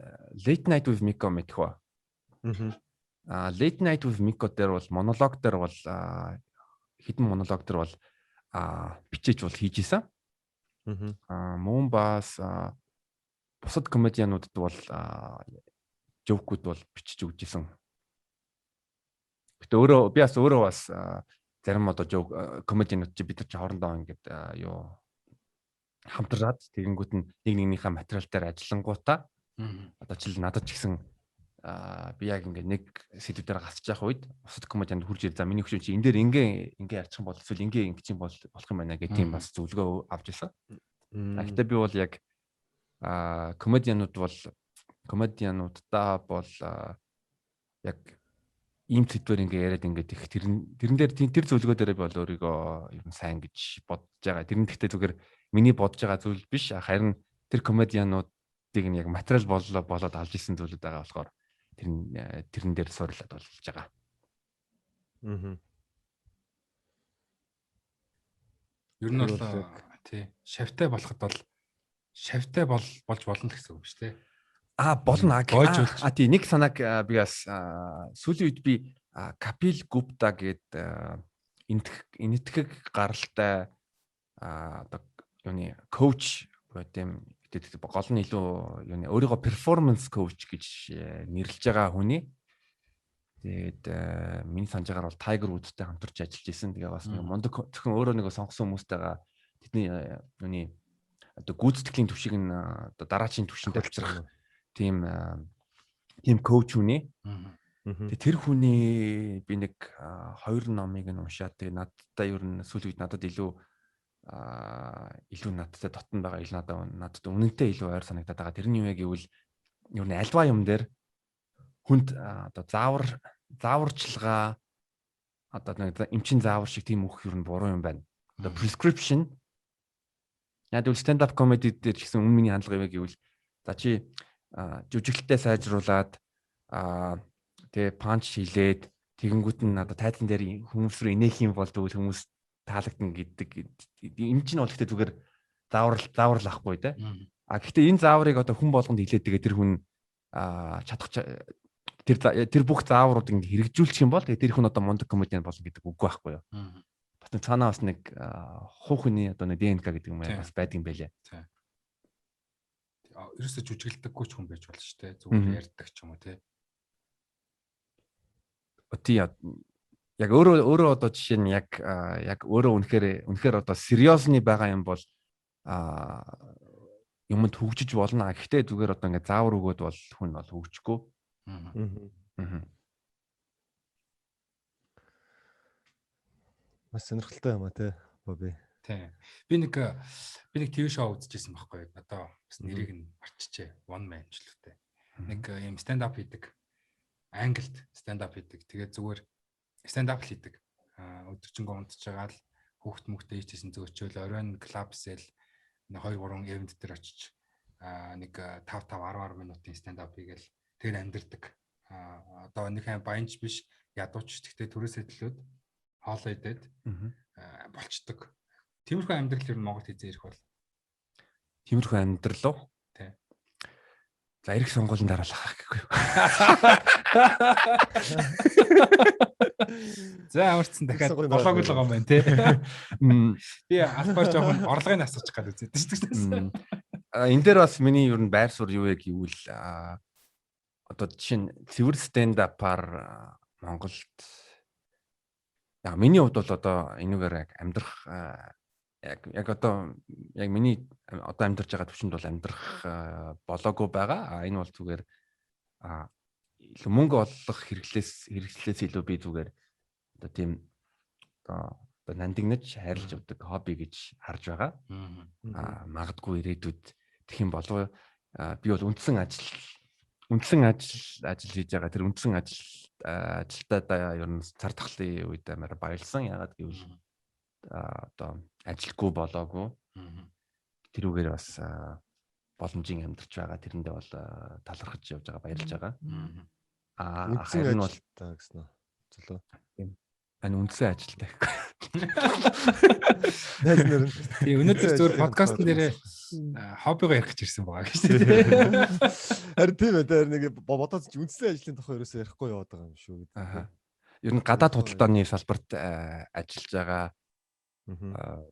Late Night with Miko мэдэх үү? Аа Late Night with Miko дээр бол монолог дээр бол хэдэн монолог дээр бол бичээж бол хийж исэн. Аа мөн бас бусад комедиануудад бол joke үүд бол бичиж өгч исэн. Гэтэ өөрөө би бас өөрөө бас зарим одоо joke комедианууд чи бид нар чи хоорондоо ингээд юу хамтраад тэгэнгүүт нь нэг нэгнийхээ материал дээр ажиллангуудаа одоо жишээл надад ч гэсэн би яг ингээд нэг сэдвээр гасч явах үед бусад комедианд хурж ир за миний хөшөө чи энэ дээр ингээ ингээ ярьчих юм бол эсвэл ингээ ингэж юм бол болох юм байна гэх тийм бас зөвлөгөө авч ирсэн. Гэхдээ би бол яг комедианууд бол комедиануудаа бол яг ийм сэдвээр ингээ яриад ингээд их тэрэн дээр тэр зөвлөгөө дээр би бол өөрийгөө ер нь сайн гэж бодож байгаа. Тэр нь гэхдээ зүгээр миний бодож байгаа зүйл биш. Харин тэр комедиануудыг нь яг материал боллоо болоод авч исэн зүйлүүд байгаа болохоор тэрэн дээр суурилаад болж байгаа. Ер нь бол тий шавтай болоход бол шавтай болж болно л гэсэн үг биш тий. А болно. А тий нэг санааг би бас сүүлийн үед би Капил Гупта гээд энэтхэг гаралтай одоо юуны коуч буюу тийм гол нь илүү юуны өөрийгөө перформанс коуч гэж нэрлэж байгаа хүний. Тэгээд миний санаж байгаагаар бол Tiger Woods-тэй хамтарч ажиллаж исэн. Тэгээ бас нэг мундаг зөвхөн өөрөө нэг сонгосон хүмүүстэйгээ тэдний юуны одоо гүйцэтгэлийн түвшийг нь одоо дараачийн түвшинд авчрах тийм коуч хүний. Тэгээ тэр хүний би нэг хоёр номыг нь уншаад тэгээ надтай ер нь сүүлийн үед надад илүү надтай дотн байгаа, илүү надад үнэнтэй илүү ойр санагдаад байгаа. Тэр нь юу вэ гэвэл ер нь альва юм дээр хүнд одоо зааварчилгаа одоо нэг эмчин заавар шиг тийм өөх ер нь буруу юм байна. Одоо prescription яг л stand up comedy дээр ч гэсэн өмнө миний хандлага юу вэ гэвэл за чи жүжиглэлтээ сайжруулад тэгээ панч хийлээд тэгэнгүүт нь одоо тайзан дээр хүмүүс рүү инээх юм бол тэгвэл хүмүүс таалагдана гэдэг энэ чинь бол гэхдээ зүгээр заавар ахгүй те. А гэхдээ энэ зааврыг одоо хүн болгонд хилээд тэгээ тэр хүн чадах тэр бүх заавруудыг ингэ хэрэгжүүлчих юм бол тэгээ тэр хүн одоо мундаг комедиан болно гэдэг үгүй байхгүй юу. Бас нэг цаанаа бас нэг хувь хүний одоо нэг ДНК гэдэг юм бас байдаг юм байлээ. Ерөөсө жүжиглэдэггүй ч хүн байж болно шүү дээ. Зүгээр ярьдаг ч юм уу те. Тий яг өөрөө одоо жишээ нь яг өөрөө үнэхээр одоо сериосны байгаа юм бол юмд хөгжиж болно. Гэхдээ зүгээр одоо ингээ заавар өгөөд бол хүн бол хөгжихгүй. Маш сонирхолтой юм а те Бобби. Тий. Би нэг TV шоу үзчихсэн байхгүй. Одоо бас нэрийг нь марччихэ. One Man ч л үтэй. Нэг юм stand up хийдэг. Англид stand up хийдэг. Тэгээд зүгээр stand up хийдэг. Өдөржингөө унтж байгаа л хүүхд мөхтэй хийжсэн зөөчөөл оройн клабсэл 2 3 event дээр очиж нэг 5 5 10 10 минутын stand up хийгээл тэр амьдэрдэг. Одоо нэг хэм баянч биш, ядууч гэхдээ төрөөс хөдлөөд хоолоо идээд болчдөг. Тиймэрхүү амьдрал ер нь Монголд хэзээ ирэх бол? Тиймэрхүү амьдрал уу? Тий. За эрх сонгуулийн дараа л ахах гэхгүй юу. За амарцсан дахиад болоогүй л байгаа юм байна тий. Би албаар жоохон орлогыг асуучих гал үзээд шүү дээ. Энэ дээр бас миний ер нь байр суурь юу вэ гэвэл одоо жишээ нь цэвэр stand up-аар Монголд яг миний хувьд бол одоо энүүгээр яг амьдрах яг одоо яг миний одоо амьдарч байгаа төвшөнд бол амьдрах болоогүй байгаа. А энэ бол зүгээр илүү мөнгө олох хэрэгслээс илүү би зүгээр одоо тийм одоо нандинаж хайрлаж явдаг хобби гэж харж байгаа. Магадгүй ирээдүйд тэгэх юм болов би бол үндсэн ажил хийж байгаа. Тэр үндсэн ажилдаа ер нь цар тахлын үед амар баялсан. Яагаад гэвэл одоо ажилгүй болоогүй. Тэрүүгээр бас боломжийн амьдарч байгаа. Тэрэндээ бол талархаж явж байгаа, баярлж байгаа. Харин бол гэсэн үү? Зөлөө. Тийм. Ань үндсэн ажилтай. Найз нар нь. Тийм, өнөөдөр зүгээр подкастн дээр хоббигоо ярих гэж ирсэн байгаа гэж тийм. Харин тийм ээ, тэр нэг бодоод чи үндсэн ажлын тухай ерөөсөө ярихгүй яваад байгаа юм шүү гэдэг. Аха. Ер нь гадаад худалдааны салбарт ажиллаж байгаа.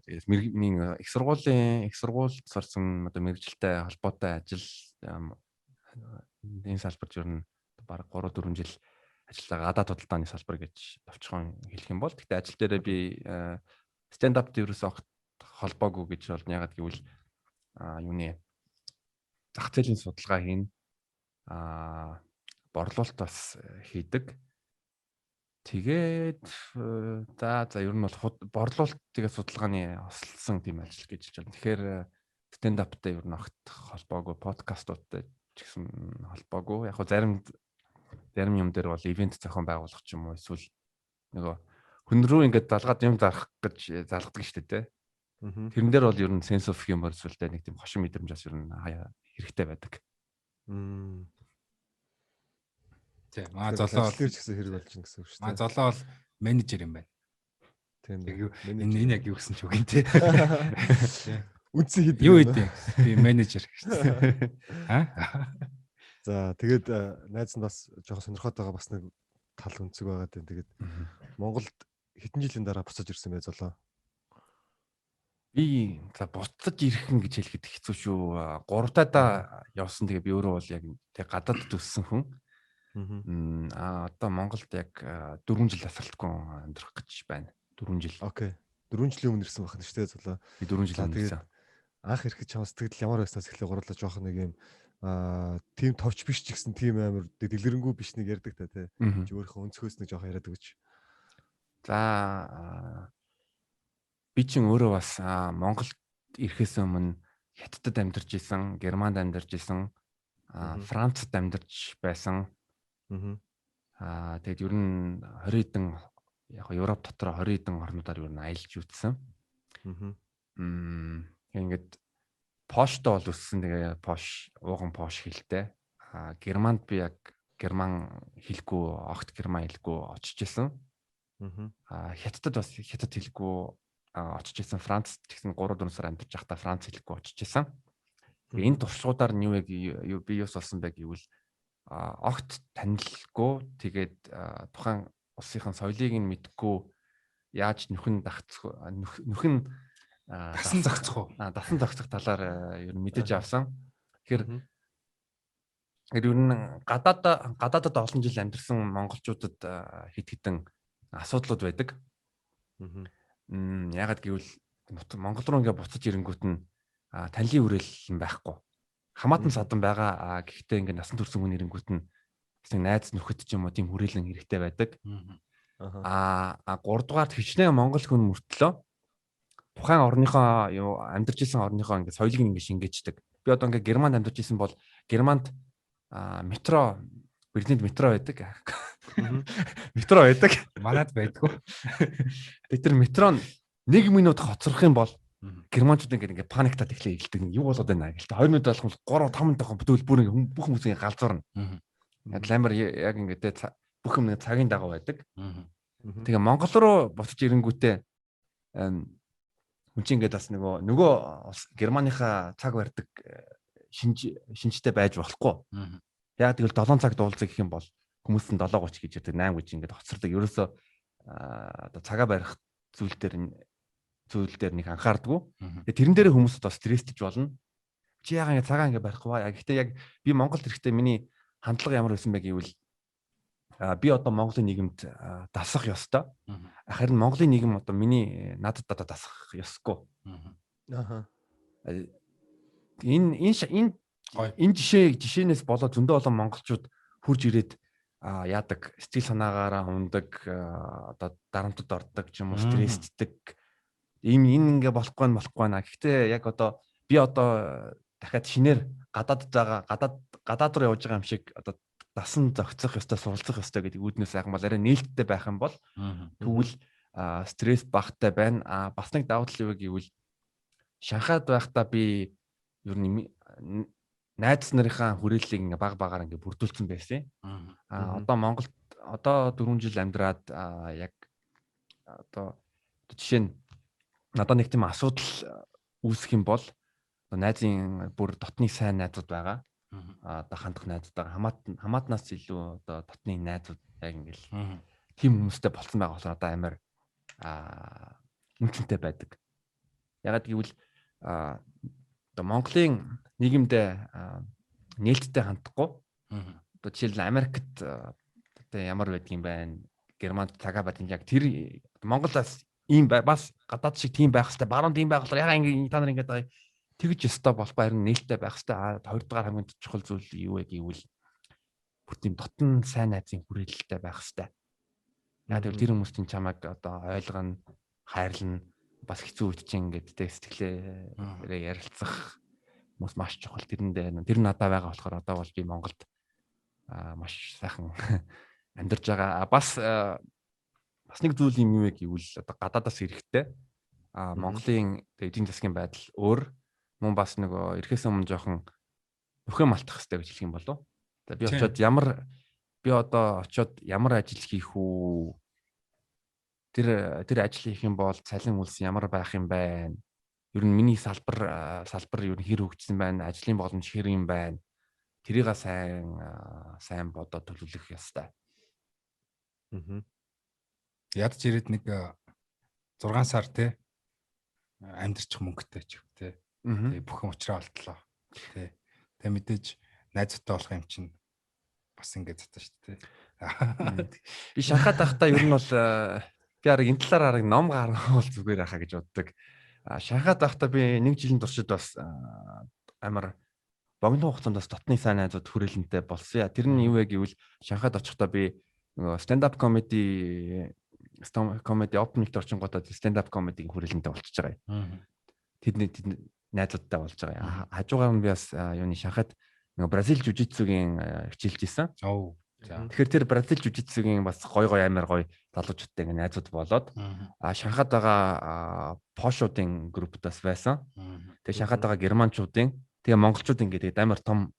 Тэгээд мэрэгний их сургуульд сурсан одоо мэрэгжилтэй холбоотой ажил энэ салбарт ер нь бараг 3-4 жил ажиллаж байгаа гадаад худалдааны салбар гэж товчхон хэлэх юм бол гэхдээ ажил дээрээ би stand up дээр ерөөсөө огт холбоогүй гэж болно. Ягаад гэвэл юуны зах зээлийн судалгаа хийн, борлуулалт бас хийдэг. Тэгээд за ер нь бол борлуулалт тэгээд судалгааны осолсон тийм ажил гэж хэлж байна. Тэгэхээр stand up-тай ер нь огт холбоогүй, подкастуудтай ч гэсэн холбоогүй. Яг хөө зарим юм дээр бол ивент зохион байгуулах ч юм уу, эсвэл нөгөө хүн рүү ингээд залгаад юм зарах гэж залгадаг шүү дээ, тэ. Тэрэн дээр бол ер нь sense of humor зүйлтэй нэг тийм хошин мэдрэмж бас ер нь хаяа хэрэгтэй байдаг. Тийм. Маа золоо бол ч гэсэн хэрэг болж байна гэсэн үг шүү дээ. Маа золоо бол менежер юм байна. Тийм. Энэ яг юу гэсэн ч үг юм те. Үндсэн хэд юу гэдэг? Би менежер гэж. Аа? За тэгээд найз нь бас жоохон сонирхоод байгаа бас нэг тал өнцөг байгаа даа. Тэгээд Монголд хэдэн жилийн дараа буцаж ирсэн бэ золоо? Би за буцаж ирэхэн гэж хэлэхэд хэцүү шүү. Гуравтайдаа явсан. Тэгээ би өөрөө бол яг тэг гадаадд өссөн хүн. Одоо Монголд яг 4 жил тасралтгүй амьдрах гэж байна. 4 жил. Окей. 4 жилийн өмнө ирсэн байх нь шүү дээ золоо. Би 4 жилийн өмнө ирсэн. Анх ирэхэд чам сэтгэл ямар байснаас эхлээ гурлаа жоохон нэг юм тийм товч биш ч гэсэн тийм амар дэлгэрэнгүй биш нэг ярьдаг та тий. Чи өөрийнхөө өнцгөөс нэг жоохон яриад өгч. За би чинь өөрөө бас Монголд ирэхээс өмнө Хятадд амьдарч исэн, Германд амьдарч исэн, Францад амьдарч байсан. Тэгээд ер нь 20 хэдэн яг Европ дотор 20 хэдэн орнуудаар ер нь аялж үзсэн. Ингээд Польштой бол өссөн. Тэгээ Пош, ууган Пош хэлтэй. Германд би яг герман хэлгүй, огт герман хэлгүй очиж исэн. Хятадд бас хятад хэлгүй очиж исэн. Францд ч гэсэн 3-4 сар амьдарч байхдаа франц хэлгүй очиж исэн. Тэгээ энэ туршлагуудаар нь юу би юус болсон бэ гэвэл огт танилгүй, тэгээд тухайн улсынхан соёлыг нь мэдгүй яаж нөхөн дагцах, нөхөн дасан зохицох уу? Дасан зохицох талаар ер нь мэдэж авсан. Тэгэхээр ер нь гадаадад олон жил амьдарсан монголчуудад хэд хэдэн асуудлууд байдаг. Ягаад гэвэл Монгол руу ингээ буцаж ирэнгүүт нь танилын хүрээлэн байхгүй. Хамаатан садан байгаа. Гэхдээ ингээ насан турш хүн ирэнгүүт нь бас нэг найз нөхөд ч юм уу тийм хүрээлэн хэрэгтэй байдаг. 3 дугаарт хичнээн монгол хүн мөртлөө тухайн орныхоо юу амьдарч исэн орныхоо ингээ соёлыг ингээ шингээчдэг. Би одоо ингээ Германд амьдарч исэн бол Германд метро, Берлинд метро байдаг. Метро байдаг. Манад байдгүй. Тэгээ тэр метро нь 1 минут хоцрох юм бол германчууд ингээ паниктаад эхлэе гэлдэг. Юу болоод байна гэлтэй. 2 минут болох юм 3 5 минут болох бүл бүр ингээ бүх хүмүүс ингээ галзуурна. Яг амар яг ингээ тэ бүх юм нэг цагийн дагуу байдаг. Тэгээ Монгол руу буцаж ирэнгүүтээ хүн чинь ингээд бас нөгөө Германыхаа цаг барьдаг шинжтэй байж болохгүй. Яг тэгэл 7 цаг дуулцаг гэх юм бол хүмүүс нь 7:30 гэж ярьдаг, 8 гэж ингээд хоцордог. Ерөөсөө одоо цагаа барих зүйл дээр нэг анхаардаггүй. Тэгээ тэрэн дээр хүмүүс одоо стрессдэж болно. Чи яагаад ингээд цагаа ингээд барихгүй ба? Гэхдээ яг би Монголд ирэхдээ миний хандлага ямар байсан бэ гэвэл би одоо Монголын нийгэмд дасах ёстой. Харин Монголын нийгэм одоо миний надад одоо дасах ёсгүй. Энэ энэ энэ жишээнээс болоод зөндөө олон монголчууд хурж ирээд яадаг, сэтгэл санаагаараа ундаг, одоо дарамтад ордог ч юм уу, стрессддэг. Ийм энэ ингээ болохгүй нь болохгүй наа. Гэхдээ яг одоо би одоо дахиад шинээр гадаадд байгаа, гадаад руу явж байгаа юм шиг одоо дасан зохицох ёстой, суралцах ёстой гэдэг үүднээс сайхан бол арай нээлттэй байх юм бол тэгвэл стресс багтай байна. Бас нэг давуу тал юу гэвэл Шанхайд байхдаа би ер нь найз нарынхаа хүрээллийг ингээ баг багаар ингээ бүрдүүлсэн байсан. Одоо Монголд одоо 4 жил амьдраад яг Одоо жишээ нь надад нэг тийм асуудал үүсэх юм бол найзын бүр дотны сайн найзууд байгаа. Одоо хандах найзууд байгаа. Хамаатнаас илүү одоо дотны найзууд яг ингээл тийм хүмүүстэй болцсон байгаа болохоор одоо амар үнцэнтэй байдаг. Ягаад гэвэл одоо Монголын нийгэмдээ нээлттэй хандахгүй. Одоо жишээл Америкт одоо ямар байдгийн байна, Германд цагаа байдаг, яг тэр Монголоос ийм бас гадаад шиг тийм байх хэвээр, баруун тийм байх болохоор яга ингэ та нар ингэж байгаа тэгж ёстой болохгүй, харин нээлттэй байх хэвээр. Хоёрдугаар хамгийн чухал зүйл юу вэ гэвэл бүр тийм дотн сайн найзын хүрээлэлтэй байх хэвээр. Яг тэр хүмүүс чинь чамайг одоо ойлгоно, хайрлна, бас хэцүү үед чинь ингээд тэ сэтгэлээрээ ярилцах хүмүүс маш чухал. Тэрэндээ тэр надад байгаа болохоор одоо бол би Монголд маш сайхан амьдарч байгаа. Бас бас нэг зүйл юм юу вэ гэвэл одоо гадаадаас ирэхдээ Монголын эдийн засгийн байдал өөр, мөн бас нөгөө ирэхээс өмнө жоохон нөхөө малтах хэрэгтэй гэж хэлэх юм болов. За би очиод ямар би одоо очиод ямар ажил хийх үү? Тэр ажил хийх юм бол цалин үлс ямар байх юм байна? Ер нь миний салбар ер нь хэр хөгжсөн байна? Ажлын боломж хэр юм байна? Тэрийг сайн бодоод төлөвлөх ёстой. Ядч ирээд нэг 6 сар те амьдарчих мөнгөтэй ч те. Тэгээ бүх юм уучраа олтлоо. Тэ. Тэгээ мэдээж найзуудтай болох юм чинь бас ингэ затаа шүү дээ. Би Шанхайд байхдаа ер нь бол би арга энэ талаар арга ном гаргавал зүгээр байхаа гэж боддог. Шанхайд байхдаа би нэг жилийн туршид бас амар богино хугацаанд бас дотны сайн найзууд хүрээлэнтэй болсон. Тэр нь юу вэ гэвэл Шанхайд очихдоо би нөгөө stand up comedy open mic орчингуудад stand up comedy-гийн хүрээлэнтэй болчихж байгаа юм. Тэдний найзуудтай болж байгаа. Хажуугаар нь би бас юуны Шанхайд нөгөө Бразил жужитсугийн хичээлж исэн. Тэгэхээр тэр Бразил жужитсугийн бас гой гой амар гой залуучуудтай ингээ найзууд болоод Шанхайд байгаа пошуудын группд бас байсан. Тэгээ Шанхайд байгаа германчуудын, тэгээ монголчуудын ингээд амар том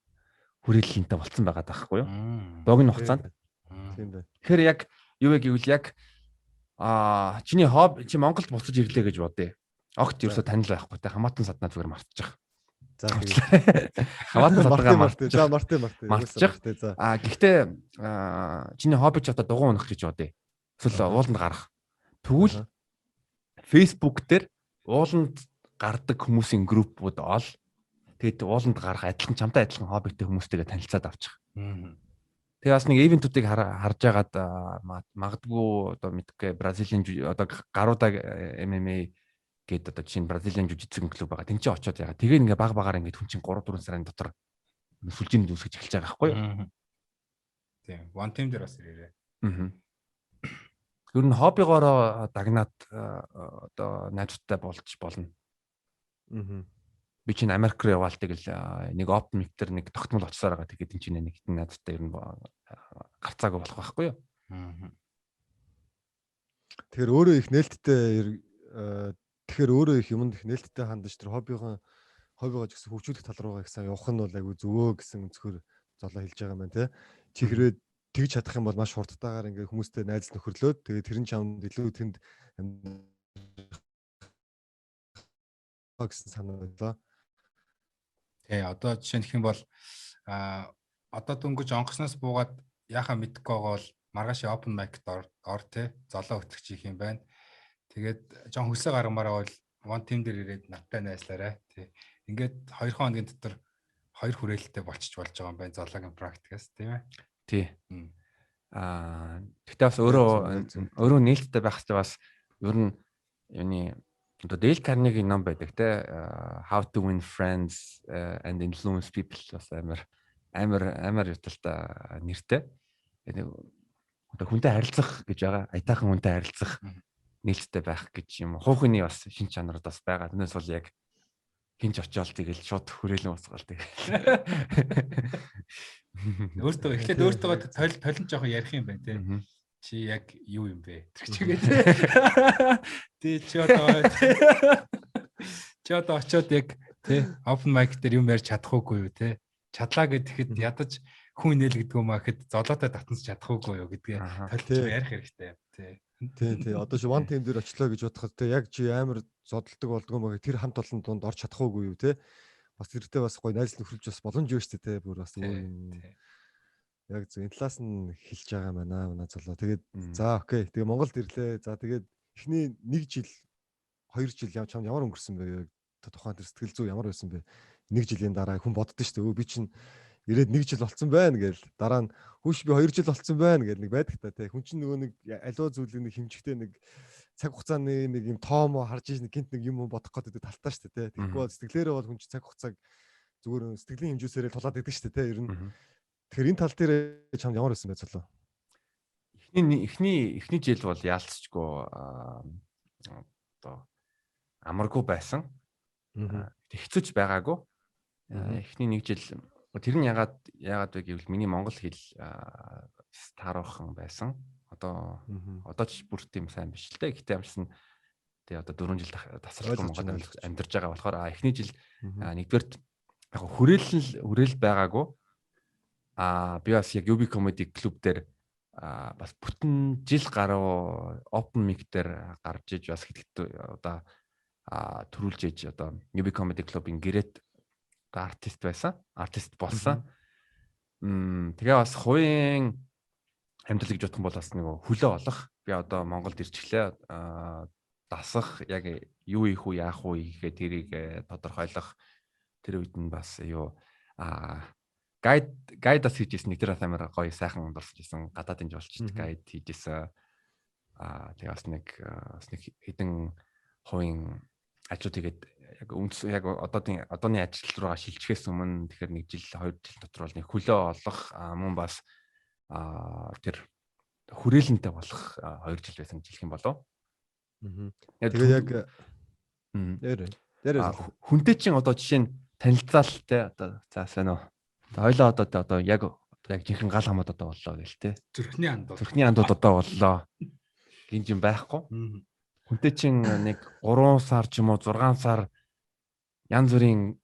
хүрээлэлнтэй болцсон байгаа даахгүй юу? Богино хугацаанд. Тийм байна. Тэгэхээр яг юу вэ гэвэл яг чиний хобби чи Монголд буцаж ирлээ гэж бодъё. Огт ерөөсө танил байхгүй те, хамаатан саднаа зүгээр мартчих. За тэгээд хамаатан садгаа мартчих. За мартчих. За. Гэхдээ чиний хобби ч одоо дугуй унах гэж бодъё. Эсвэл ууланд гарах. Тэгвэл Facebook дээр ууланд гардаг хүмүүсийн группүүд ол. Тэгээд ууланд гарах адилхан чамтай адилхан хоббитэй хүмүүстэйгээ танилцаад авчих. Тэгээ бас нэг ивентүүдийг харж агаад магадгүй одоо мэдгүй Бразилийн одоо гаруудаа MMA гээд одоо жишээ нь Бразилийн жужитсугийн клуб байгаа. Тэн чинь очиод ягаа. Тэгээ ингээ баг багаар ингээ хүн чинь 3-4 сарын дотор сүлжээнд үүсгэж эхэлж байгаа байхгүй юу? Тийм. One team дээр бас ирээрээ. Ер нь хоббигоороо дагнаад одоо найзуудтай болж болно. Би чинь Америк руу яваал тэгэл нэг open mic дээр нэг тогтмол очсоор байгаа. Тэгээд энэ чинь нэг хитэн найзуудтай ер нь гарцаагүй болох байхгүй юу? Тэгэхээр өөрөө их нээлттэй тэгэхээр өөрөө их юмд их нээлттэй хандаж тэр хоббигоо ч гэсэн хөгжүүлэх тал руугаа их сайн явах нь бол айгүй зөвөө гэсэн өнцгөр золоо хэлж байгаа юм байна те. Чи хэрвээ тэгж чадах юм бол маш хурдтайгаар ингээ хүмүүстэй найз нөхөрлөөд тэгээ тэр нь чамд илүү тэнд гэсэн санаа байлаа. Тий, одоо жишээ нь гэх юм бол одоо дөнгөж онгоцноос буугаад яхаа мэдэхгүй байгаа бол маргааш open mic-д ор те, золоо өтгч хийх юм байна. Тэгээд жоон хөлсөө гаргамаар бол one team дээр ирээд надтай найзлаарай. Тий. Ингээд 2 хоногийн дотор 2 хүрээлэлтэй болчих болж байгаа юм байна золоогийн практикаас, тийм ээ. Тий. Гэхдээ бас өөрөө нээлттэй байх хэрэгтэй, бас ер нь юуны одоо Dale Carnegie ном байдаг те, How to Win Friends and Influence People бас амар юталтай нэртэй. Одоо хүнтэй харилцах гэж байгаа. Аятайхан хүнтэй харилцах, нээлттэй байх гэж юм. Хуухны бас шин чанарууд бас байгаа. Тэрнээс бол яг хинч очиол тэгэл шууд хүрээлэн уцгаал тэгэл. Өөртөө эхлээд өөртөө толон жоохон ярих юм байна те. Чи яг юу юм бэ? Тэр чигээ. Тий чи одоо очиод яг тий open mic дээр юм ярьж чадах уугүй юу те. Чадлаа гэхэд ядаж хүн нээлгдэггүй маа гэхэд золоотой татанс чадах уугүй юу гэдгээ толж ярих хэрэгтэй тий. Тий, тий. Одоо чи one team дээр очлоо гэж бодоход те яг чи амар зодтолдог болдгоо маа тэр хамт олон дунд орч чадах уугүй юу те. Бас тэртээ бас гоё найз нөхөрлж бас боломж юу шүү дээ те. Бүр бас өөр юм. Яг зөв энэ талаас нь хэлж байгаа юм байна манай золоо. Тэгээд за окей. Тэгээ Монголд ирлээ. За тэгээд эхний 1 жил 2 жил чамд ямар өнгөрсөн бэ? Тухайн тэр сэтгэл зүй ямар байсан бэ? 1 жилийн дараа хүн боддоо шүү дээ. Өө би чинь ирээд 1 жил болцсон байна гээл дараа нь хүүш би 2 жил болцсон байна гэл нэг байдаг та тий. Хүн чинь нөгөө нэг аливаа зүйлийг нэг хэмжихтэй нэг цаг хугацааны нэг юм тоомоо харж иж нэг гинт нэг юм бодох гэдэг талтай шүү дээ тий. Тэгэхгүй бол сэтгэлээрээ бол хүн чинь цаг хугацааг зүгээр сэтгэлийн хэмжүүсээрээ тулаад байдаг шүү дээ тий. Ер нь тэгэхээр энэ тал дээр чамд ямар байсан бэ цолоо? Эхний жил бол яалцчгүй одоо амаргүй байсан. Хэцүүч байгаагүй. Эхний нэг жил тэр нь ягаад вэ гэвэл миний монгол хэл тааруухан байсан. Одоо ч бүр тийм сайн биш л дээ. Гэхдээ ямарсан тэгээ одоо 4 жил тасралтгүй Монголд амьдарч байгаа болохоор эхний жил нэгдүгээрт яг хүрээл байгаагүй. Би бас яг UB Comedy Club дээр бас бүтэн жил гаруй open mic дээр гарч иж бас хэдэгт одоо төрүүлж иж одоо UB Comedy Club-ын гэрэт артист байсан. Артист болсон. Тэгээ бас хувийн амьдрал гэж бодох юм бол бас нэг хөлөө олох. Би одоо Монголд ирчихлээ. Дасах яг юу хийх үү, яах үү гэхээ тэрийг тодорхойлох. Тэр үед нь бас юу гайд бас хийжсэн. Нэг тэр амар гоё сайхан дурсаж исэн. Гадаадын жолчд гайд хийжсэн. Тэгээ бас нэг хэдэн хувийн ажлууд хийгээд яг үндс яг одооны ажил руугаа шилжихээс өмнө тэгэхээр 1 жил 2 жил дотор бол нэг хөлөө олох мөн бас тэр хүрээлэнтэй болох 2 жил байсан гэж хэлэх юм болов. Тэгээ яг дээр хүнтэй чинь одоо жишээ нь танилцаал те одоо за сайн уу. Хоёлоо одоо яг жинхэнэ гал хамаад одоо боллоо гэл те. Зүрхний андууд. Зүрхний андууд одоо боллоо. Гинж юм байхгүй. Хүнтэй чинь нэг 3 сар ч юм уу 6 сар янз бүрийн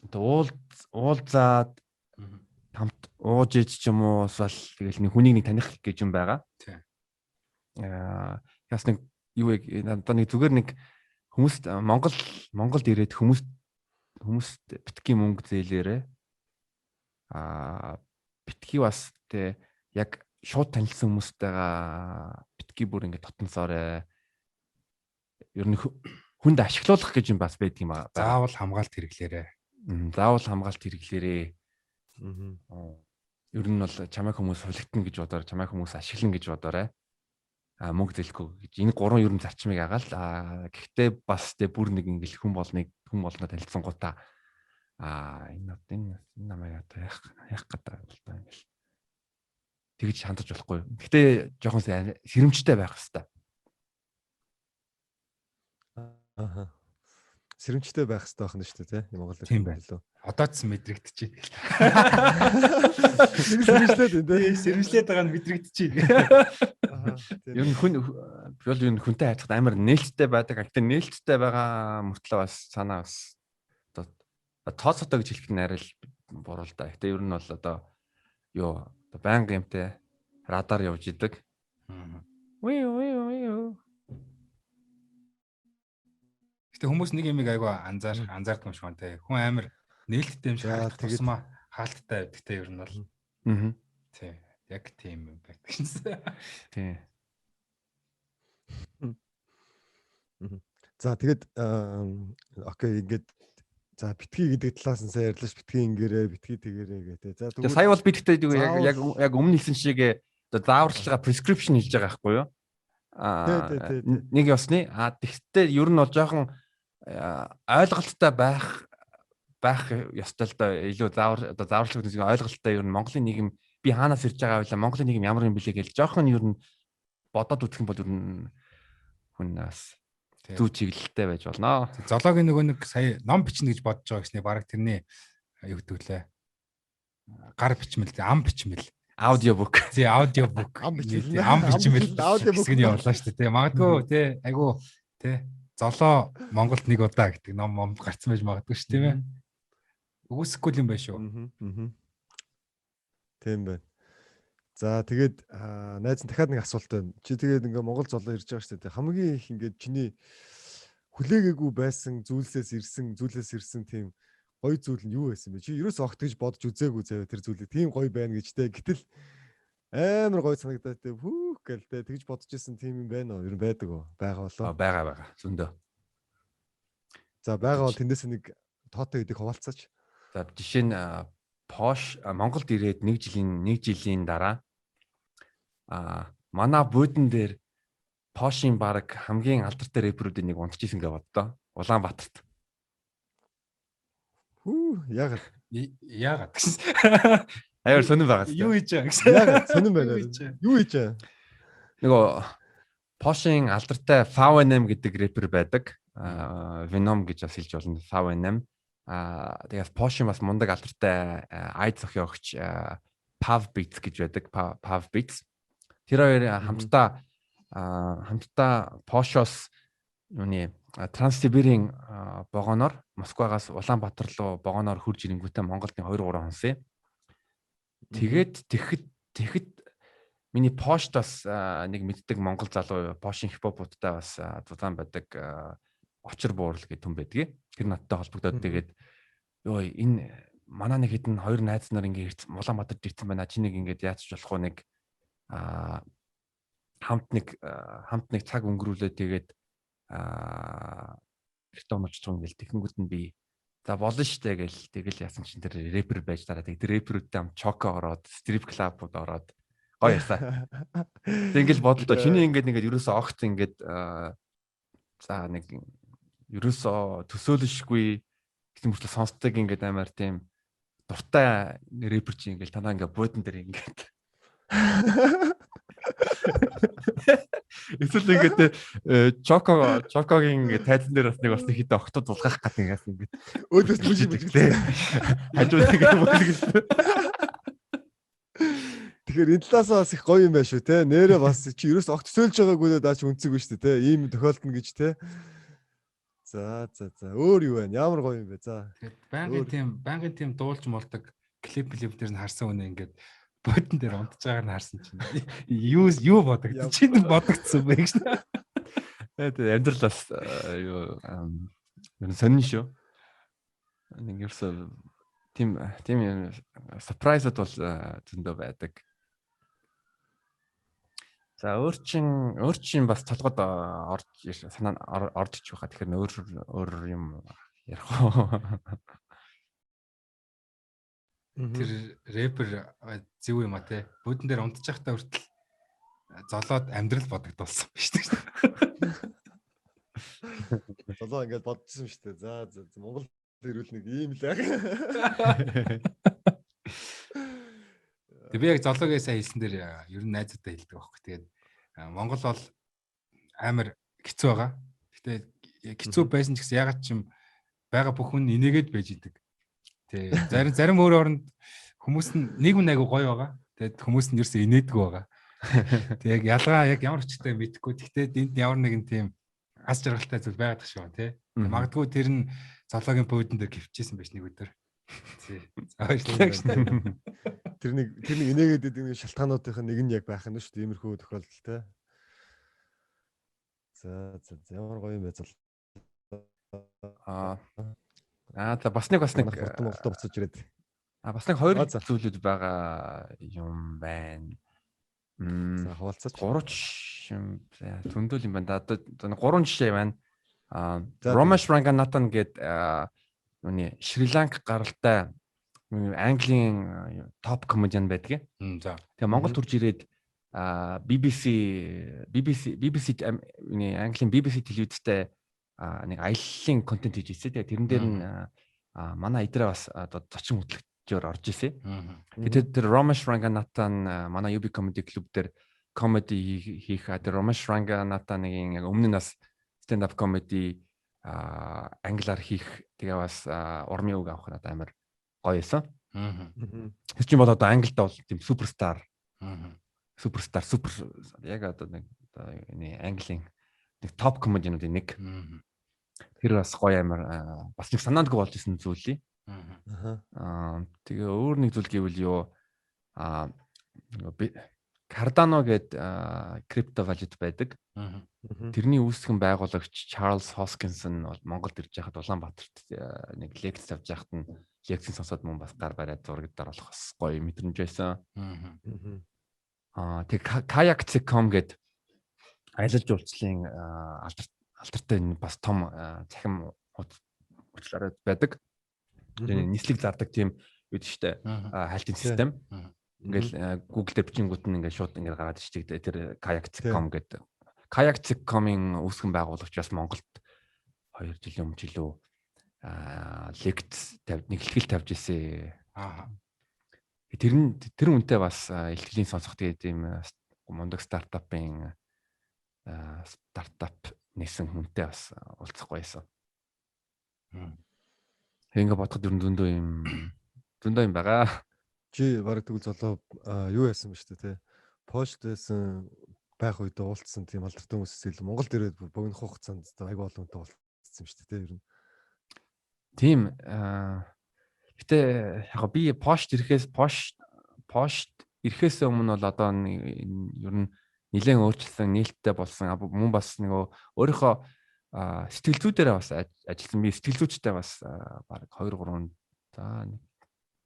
одоо уулзаад хамт ууж иж ч юм уу эсвэл тэгэл нэг хүнийг нэг таних гэж юм байгаа. Тийм. Яс нэг юу вэ? Одоо нэг зүгээр нэг хүмүүст Монголд ирээд хүмүүст битгий мөнгө зээлээрээ битгий бас тэ яг шууд танилцсан хүмүүстэйгээ битгий бүр ингэ тотонсоорой. Ер нь хүнд ашиглуулах гэж юм бас байдаг юм аа. Заавал хамгаалт хэрэглээрэй. Заавал хамгаалт хэрэглээрэй. Ер нь бол чамайг хүмүүс хулигтна гэж бодоорой, чамайг хүмүүс ашиглана гэж бодоорой. Мөнгө зээлэхгүй гэж энэ гурван ер нь зарчмыг агаал. Гэхдээ бас тэ бүр нэг ингээл хүн болно танилцсангуудаа энэ энэ намайг одоо яах гэдэг юм л та ингээл тэгж хандаж болохгүй. Гэхдээ жоохон сэрэмжтэй байх хэвээр. Аха. Сэрэмжтэй байх хэрэгтэй байх нь шүү дээ, тий? Монгол тийм байна. Одоо ч мэдрэгдчихээн. Сэрэмжлээд байна, тий? Сэрэмжлээд байгаа нь мэдрэгдчихээн. Ер нь хүн би бол ер нь хүнтэй харьцахад амар нээлттэй байдаг. Гэхдээ нээлттэй байгаа мөртлөө бас цаанаа бас одоо тооцоотой гэж хэлэх нь арай л буруу л да. Гэхдээ ер нь бол одоо юу одоо байнга юмтай радар явж идэг. Үе үе үе. Гэтэ хүмүүс нэг юмыг айгүй анзаардаг юм шиг байна те. Хүн амар нээлттэй юм шиг харагдах тусмаа хаалттай байдаг те ер нь бол. Тий. Яг тийм юм байдаг шинсэн. Тий. За тэгэд окей ингээд за битгий гэдэг талаас нь сайн ярьлаа ш битгий ингээрээ битгий тэгэрээ гэх те. За тэгвэл сая бол би тэгтээ яг яг өмнө хэлсэн шиг одоо зааварчилгаа prescription хэлж байгаа байхгүй юу? Нэг ёсны. Тэгтээ ер нь бол жоохон ойлголттой байх ёстой л доо илүү заавар одоо зааварчилгаа гэдэг ойлголттой ер нь Монголын нийгэм би хаанаас ирж байгаа вэ? Монголын нийгэм ямар юм бэлээ гэж жоохон ер нь бодоод үзэх юм бол ер нь хүн бас зүү чиглэлтэй байж болно. Золоогийн нөгөө нэг сая ном бичнэ гэж бодож байгаа гэсний бараг тэрний юу гэдэг лээ. Гар бичмэл, ам бичмэл. Аудиобук. Тий, аудиобук. Ам бичмэл. Хэсэг нь явуулаа шүү дээ. Тий, магадгүй тий, айгу тий Золоо Монголд нэг удаа гэдэг ном гарцсан байж магадгүй шүү тийм ээ. Үгүйсэхгүй юм байна шүү. Тийм байна. За, тэгээд найз нь дахиад нэг асуулт байна. Чи тэгээд ингээ Монгол золоо ирж байгаа шүү дээ. Хамгийн их ингээд чиний хүлээгээгүй байсан зүйлээс ирсэн тийм гоё зүйл нь юу байсан бэ? Чи ерөөс огт гэж бодож үзээгүй заяа тэр зүйлийг. Тийм гоё байна гэж те. Гэтэл амар гоё санагдаад те. Хүүх гэл те. Тэгж бодож исэн тийм юм байна уу? Ер нь байдаг уу? Байгаа болоо. Байгаа. Зөндөө. За, байгаа бол тэндээс нэг тоотой гэдэг хуваалцаач. За, жишээ нь Пош Монголд ирээд нэг жилийн дараа манай буудан дээр Пошийн баг хамгийн алдартай рэперүүдийн нэг унтчихсэн гэж боддоо. Улаанбаатарт. Хүү, яагаад? Яагаад гэсэн. Аяар сонин байгаа. Юу хийж байгаа гэсэн. Яагаад сонин байна? Юу хийж байгаа? Нөгөө Пошийн алдартай VNM гэдэг рэпер байдаг. Venom гэж бас хэлж болно. VNM. Тэгээд Пошийн бас мундаг алдартай ай зохиогч Pav Beats гэж байдаг. Pav Beats. Тэр хоёр хамтдаа Пошоос юуны Транссибирийн вагоноор Москвагаас Улаанбаатар руу вагоноор хурж ирэнгүүтээ Монголд 2 3 хонсон. Тэгээд тэгэхэд миний Пошт бас нэг мэддэг монгол залуу, Пошийн хипхопуудтай бас зузаан байдаг Очир буурал гэдэг хүн байдгийг. Тэр надтай холбогдоод, тэгээд ёо, энэ манай нэг хэдэн хоёр найз нар ингээ ирсэн, Улаанбаатарт ирсэн байна. Чи нэг ингээд яаж ч болох уу, нэг хамт нэг цаг өнгөрүүлээ, тэгээд гэртээ оноочих юм гэл. Тэгэнгүүт нь би за болно штэ гэл. Тэгэл яасан чинь тэр рэпер байж дараа тэг тэр рэперүүдтэй хамт чоко ороод, strip club ууд ороод гоё ясаа. Тэг ингээл бодлоо, чиний ингээд ерөөсөө огт ингээд за нэг ерөөсөө төсөөлшгүй гэсэн мөртлөө сонсдог ингээд амар тийм дуртай рэпер чи ингээл танаа ингээд буудан дээр ингээд эсвэл ингээд Чокогийн ингээд тайзан дээр бас нэг хэдэн октод зулгаах гэдэг ингээс ингээд өөдөөс бүжиг бүжиглээ. Хажуу нэг бүжиглээ. Тэгэхээр энэ талаас бас их гоё юм байна шүү те. Нэрээ бас чи ерөөс огт төсөөлж байгаагүй даа чи үнцэг шүү дээ те. Ийм тохиолдно гэж те. За. Өөр юу байна? Ямар гоё юм бэ? За. Тэгээд байнгын тийм дуулж молдог клип дээр нь харсан үнэ ингээд буудан дээр унтж байгааг нь харсан чинь юу бодогдсон? Чи бодогдсон бэ гэж. Тэгээд амьдрал бас юу ер нь сонин шүү. Нэг ерөөсөө тийм surprise ууд бол зөндөө байдаг. За, өөр чин бас толгойд орж санаа орж ич байгаа. Тэгэхээр өөр өөр юм ярих уу? Тэр рэпер зөв юм а те. Буудан дээр унтж байхдаа хүртэл золоод амьдрал бодогдуулсан ба шүү дээ. Золоо ингээд бодчихсон шүү дээ. За, Монгол ирүүл нэг ийм л байх. Тэг би яг золоогийн сайн хэлсэн дээр ер нь найзуудтай хэлдэг байхгүй. Тэгээд Монгол бол амар хэцүү байгаа. Гэтэ хэцүү байсан ч гэсэн ягаад ч юм байгаа бүх хүн инээгээд байж идэг. Тэ зарим өөр оронд хүмүүс нь нэг хүн айгу гоё байгаа. Тэгээд хүмүүс нь ерөөсөө инээдэг байгаа. Тэг яг ялгаа яг ямар учиртай мэдэхгүй. Гэхдээ энд ямар нэгэн тийм аз жаргалтай зүйл байгаад шүү, тий. Магадгүй тэр нь золоогийн буудан дээр гівчээсэн байж нэг өдөр. Тий. За, баярлалаа гэж. Тэр нэг инээгээд идэг нэг шалтгаануудын нэг нь яг байх нь шүү дээ. Иймэрхүү тохиолдол те. За, ямар гоё юм бэ зол. Аа, за, бас нэг хурдан Монголдо буцаж ирээд. Бас нэг хоёр зүйлүүд байгаа юм байна. За, хуваалцаач. Гурван юм зөндөл юм байна. Одоо гурван жишээ байна. Romesh Ranganathan гээд нүуний Шри Ланк гаралтай Английн топ комедиан байдаг. За. Тэгээ Монгол төрж ирээд BBC юуны Английн BBC телевизтэй нэг аяллаа контент хийж ирсэн. Тэгээ тэрэн дээр нь манай идрээ бас одоо зочин хөтлөгчөөр орж ирсэн. Тэгээд тэр Romesh Ranganathan манай UB Comedy Club дээр comedy хийх, тэр Romesh Ranganathan-ыг яг өмнө нь бас stand up comedy англиар хийх, тэгээ бас урмын үг авах надад амар гоё байсан. Тэр чинь бол одоо Англид бол тийм superstar. Superstar, супер яг одоо нэг одоо энэ Английн нэг топ комедиануудын нэг. Тэр бас гоё амар бас нэг санаандгүй болж исэн зүйлий. Тэгээ өөр нэг зүйл гэвэл юу Cardano гэдэг крипто валют байдаг. Тэрний үүсгэн байгуулагч Чарльз Хосkinson бол Монголд ирж байхад Улаанбаатарт нэг лекц авч байхад нь лекцийг сонсоод мөн бас гар бариад зураг даруулах бас гоё мэдрэмж байсан. Аа, тэг kayak.com гэдэг аялал жуулчлалын алдартай бас том цахим хуучлаараа байдаг. Нислэг зардаг тийм юу дээ штэ, хайлтын систем. Ингээл Google дээр бичингүүт нь ингээд шууд ингээд гараад ирчихдэг. Тэр kayak.com гэдэг. Kayak.com-ын үүсгэн байгуулагч бас Монголд 2 жилийн өмнө ч илүү лекц тавь, нэг илтгэл тавьж ирсэн. Тэр нь тэр үнтэй бас илтгэлийн сонсох, тэгээд ийм мундаг стартапын стартап нээсэн хүнтэй бас уулзах гоёсэн. Ингээ бодоход ер нь зөндөө юм байгаа. Чи бараг тэгвэл золоо юу яасан ба шүү дээ, те. Польшд байсан байх үед уулзсан тийм алдартай хүмүүсээс илүү Монголд ирээд богино хугацаанд айгүй олон хүнтэй уулзсан юм шүү дээ, те, ер нь. Тийм гэтээ яг би Польшд ирэхээс өмнө бол одоо ер нь нэлээд өөрчлөсөн, нээлттэй болсон. Мөн бас нөгөө өөрийнхөө сэтгэл зүйдээрээ бас ажилласан. Би сэтгэл зүйчтэй бас бараг 2 3, за,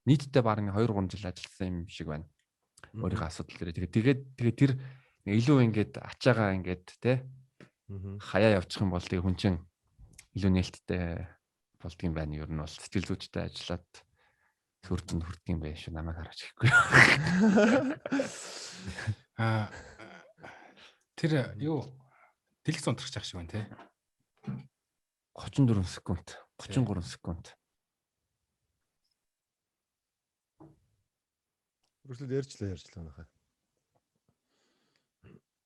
нийтдээ бараг 2 3 жил ажилласан юм шиг байна. Өөрийнхөө асуудал дээр. Тэгээд тэр илүү ингээд ачаагаа ингээд те хаяа явчих юм бол тэгээ хүн чинь илүү нээлттэй болдгийм байна. Ер нь бол сэтгэл зүйчтэй ажиллаад сүр дүнд хүрдэг юм байна шүү. Намайг хараач гэхгүй. Аа, тэр юу дэлгэц унтрах шиг байна те. 34 секунд, 33 секунд. Үргэлжлээд ярьжлаа нахаа.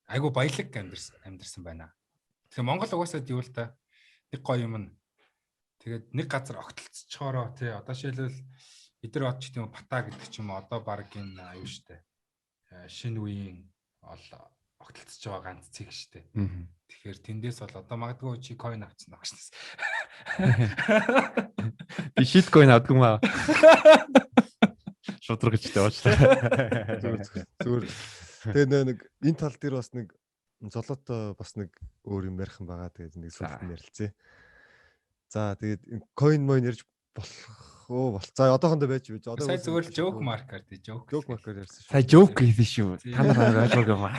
Айгу баялаг амьдэрсэн байна. Тэгэхээр Монгол угаасаа юу л та, нэг гоё юм нь тэгээд нэг газар огтлцохоороо тий, одоо жишээлбэл эдгээр од ч гэдэм бата гэдэг ч юм уу, одоо баг энэ юу штэ, шинэ үеийн ол огтлцож байгаа ганц цэг штэ. Тэгэхээр тэндээс бол одоо магадгүй чи coin авчихсан огшнээс. Би shit coin авдгүй маа. Шудраг гэж уучлаа. Зүгээр. Тэгээ нэг энэ тал дээр бас нэг золоотой бас нэг өөр юм ярих юм байгаа. Тэгээд нэг сүлд нь ярилцъя. За, тэгээд coin moin ярьж болох уу? Бол. За, одоохондоо байж. Одоо сая зүгээр л joke marker тий, joke. Joke marker ярьсан шүү. Сая joke хийсэн шүү. Та нар ойлгоогүй юм аа.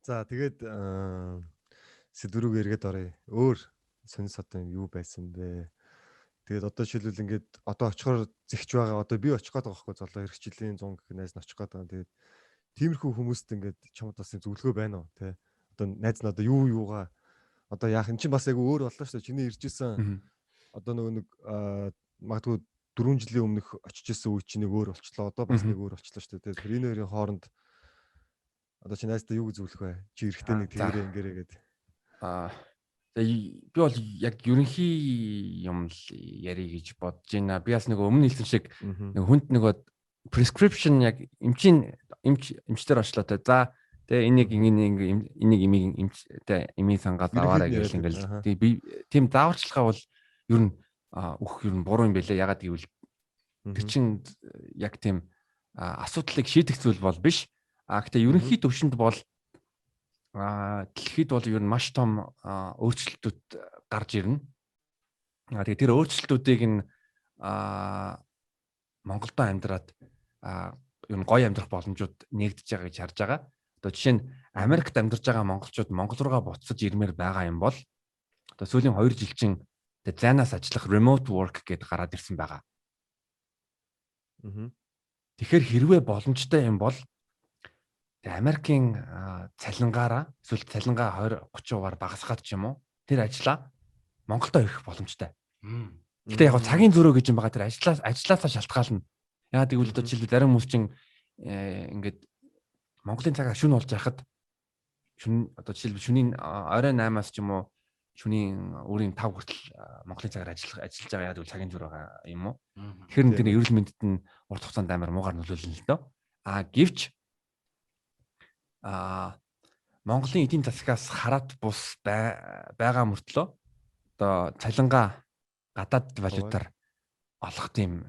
За, тэгээд сэдврүүг эргээд оръё. Өөр сонин содон юу байсан бэ? Тэгээд одоо жишээлбэл ингээд одоо очихоор зэгч байгаа. Одоо би очих гээд байгаа байхгүй, золоо эх жилийн 100 гэх найз нь очих гээд байгаа. Тэгээд тиймэрхүү хүмүүст ингээд чамд бас зөвлөгөө байна уу те? Одоо найз нь одоо юу юугаа одоо яах юм чинь бас айгу өөр боллоо шүү дээ. Чиний ирж исэн одоо нөгөө нэг магадгүй 4 жилийн өмнөх очиж исэн үе чинь нэг өөр болчлоо. Одоо бас нэг өөр болчлоо шүү дээ. Тэр энэ хоёрын хооронд одоо чи найздаа юу гэж зөвлөх вэ? Чи эрэхтэй нэг тэгэрээ ингэрээ гэдэг. Аа, би бол яг ерөнхий юм л ярих гэж бодож байна. Би бас нэг өмнө хэлсэн шиг нэг хүнд нөгөө prescription яг эмчийн эмч эмчтэр очлоо те. За тэгээ энийг энийг энийг эмийг эмч те эмийн сангаас аваарай гэл ингээл тэгээ би тийм зааварчилгаа бол ер нь өгөх ер нь буруу юм байлээ. Ягаад гэвэл тэр чин яг тийм асуудлыг шийдэх зүйл бол биш. А гэтээ ерөнхий төвшөнд бол дэлхийд бол ер нь маш том өөрчлөлтүүд гарч ирнэ. А тэгээ тэр өөрчлөлтүүдийг нь Монголдо амьдраад ер нь гоё амьдрах боломжууд нээгдэж байгаа гэж харж байгаа. Одоо жишээ нь Америкт амьдарч байгаа монголчууд Монгол руугаа буцаж ирмээр байгаа юм бол одоо сүүлийн 2 жил чинь зайнаас ажиллах remote work гэдээ гараад ирсэн байгаа. Тэгэхээр хэрвээ боломжтой юм бол тэгээ Америкийн цалингаараа эсвэл цалингаа 20 30%-аар багасгаад ч юм уу тэр ажлаа Монголдо ирэх боломжтой. Гэтэ яг цагийн зөрөө гэж юм байгаа, тэр ажилласаа шалтгаална. Яагаад гэвэл одоо жишээлбэл зарим хүмүүс чинь ингээд Монголын цагаар шүн болж байхад шүн, одоо жишээлбэл шөнийн оройн 8-аас ч юм уу шөнийн өөрийн 5 хүртэл Монголын цагаар ажиллаж байгаа, яагаад гэвэл цагийн зөрөө байгаа юм уу. Тэгэхээр тэр эрүүл мэндэд нь урт хугацаанд амар муугар нөлөөлнө л дөө. А гэвч Монголын эдийн засгаас хараат бус байгаа мөртлөө одоо цалингаа гадаад валютаар олох тийм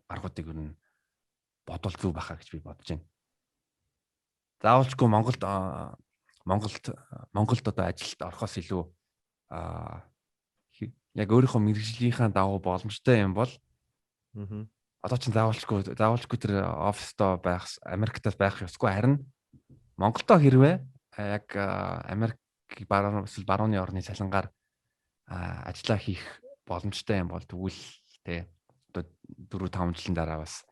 аргуудыг ер нь бодвол зөв байхаа гэж би бодож байна. Заавалчгүй Монголд Монголд одоо ажилд орохоос илүү яг өөрийнхөө мэргэжлийнхаа дагуу боломжтой юм бол одоо ч заавалчгүй тэр оффистоо байх, Америктаас байх ёсгүй, харин Монголдо хэрвээ яг Америк баруун эсвэл барууны орны цалингаар ажиллаа хийх боломжтой юм бол тэгвэл тэ одоо 4-5 жилийн дараа бас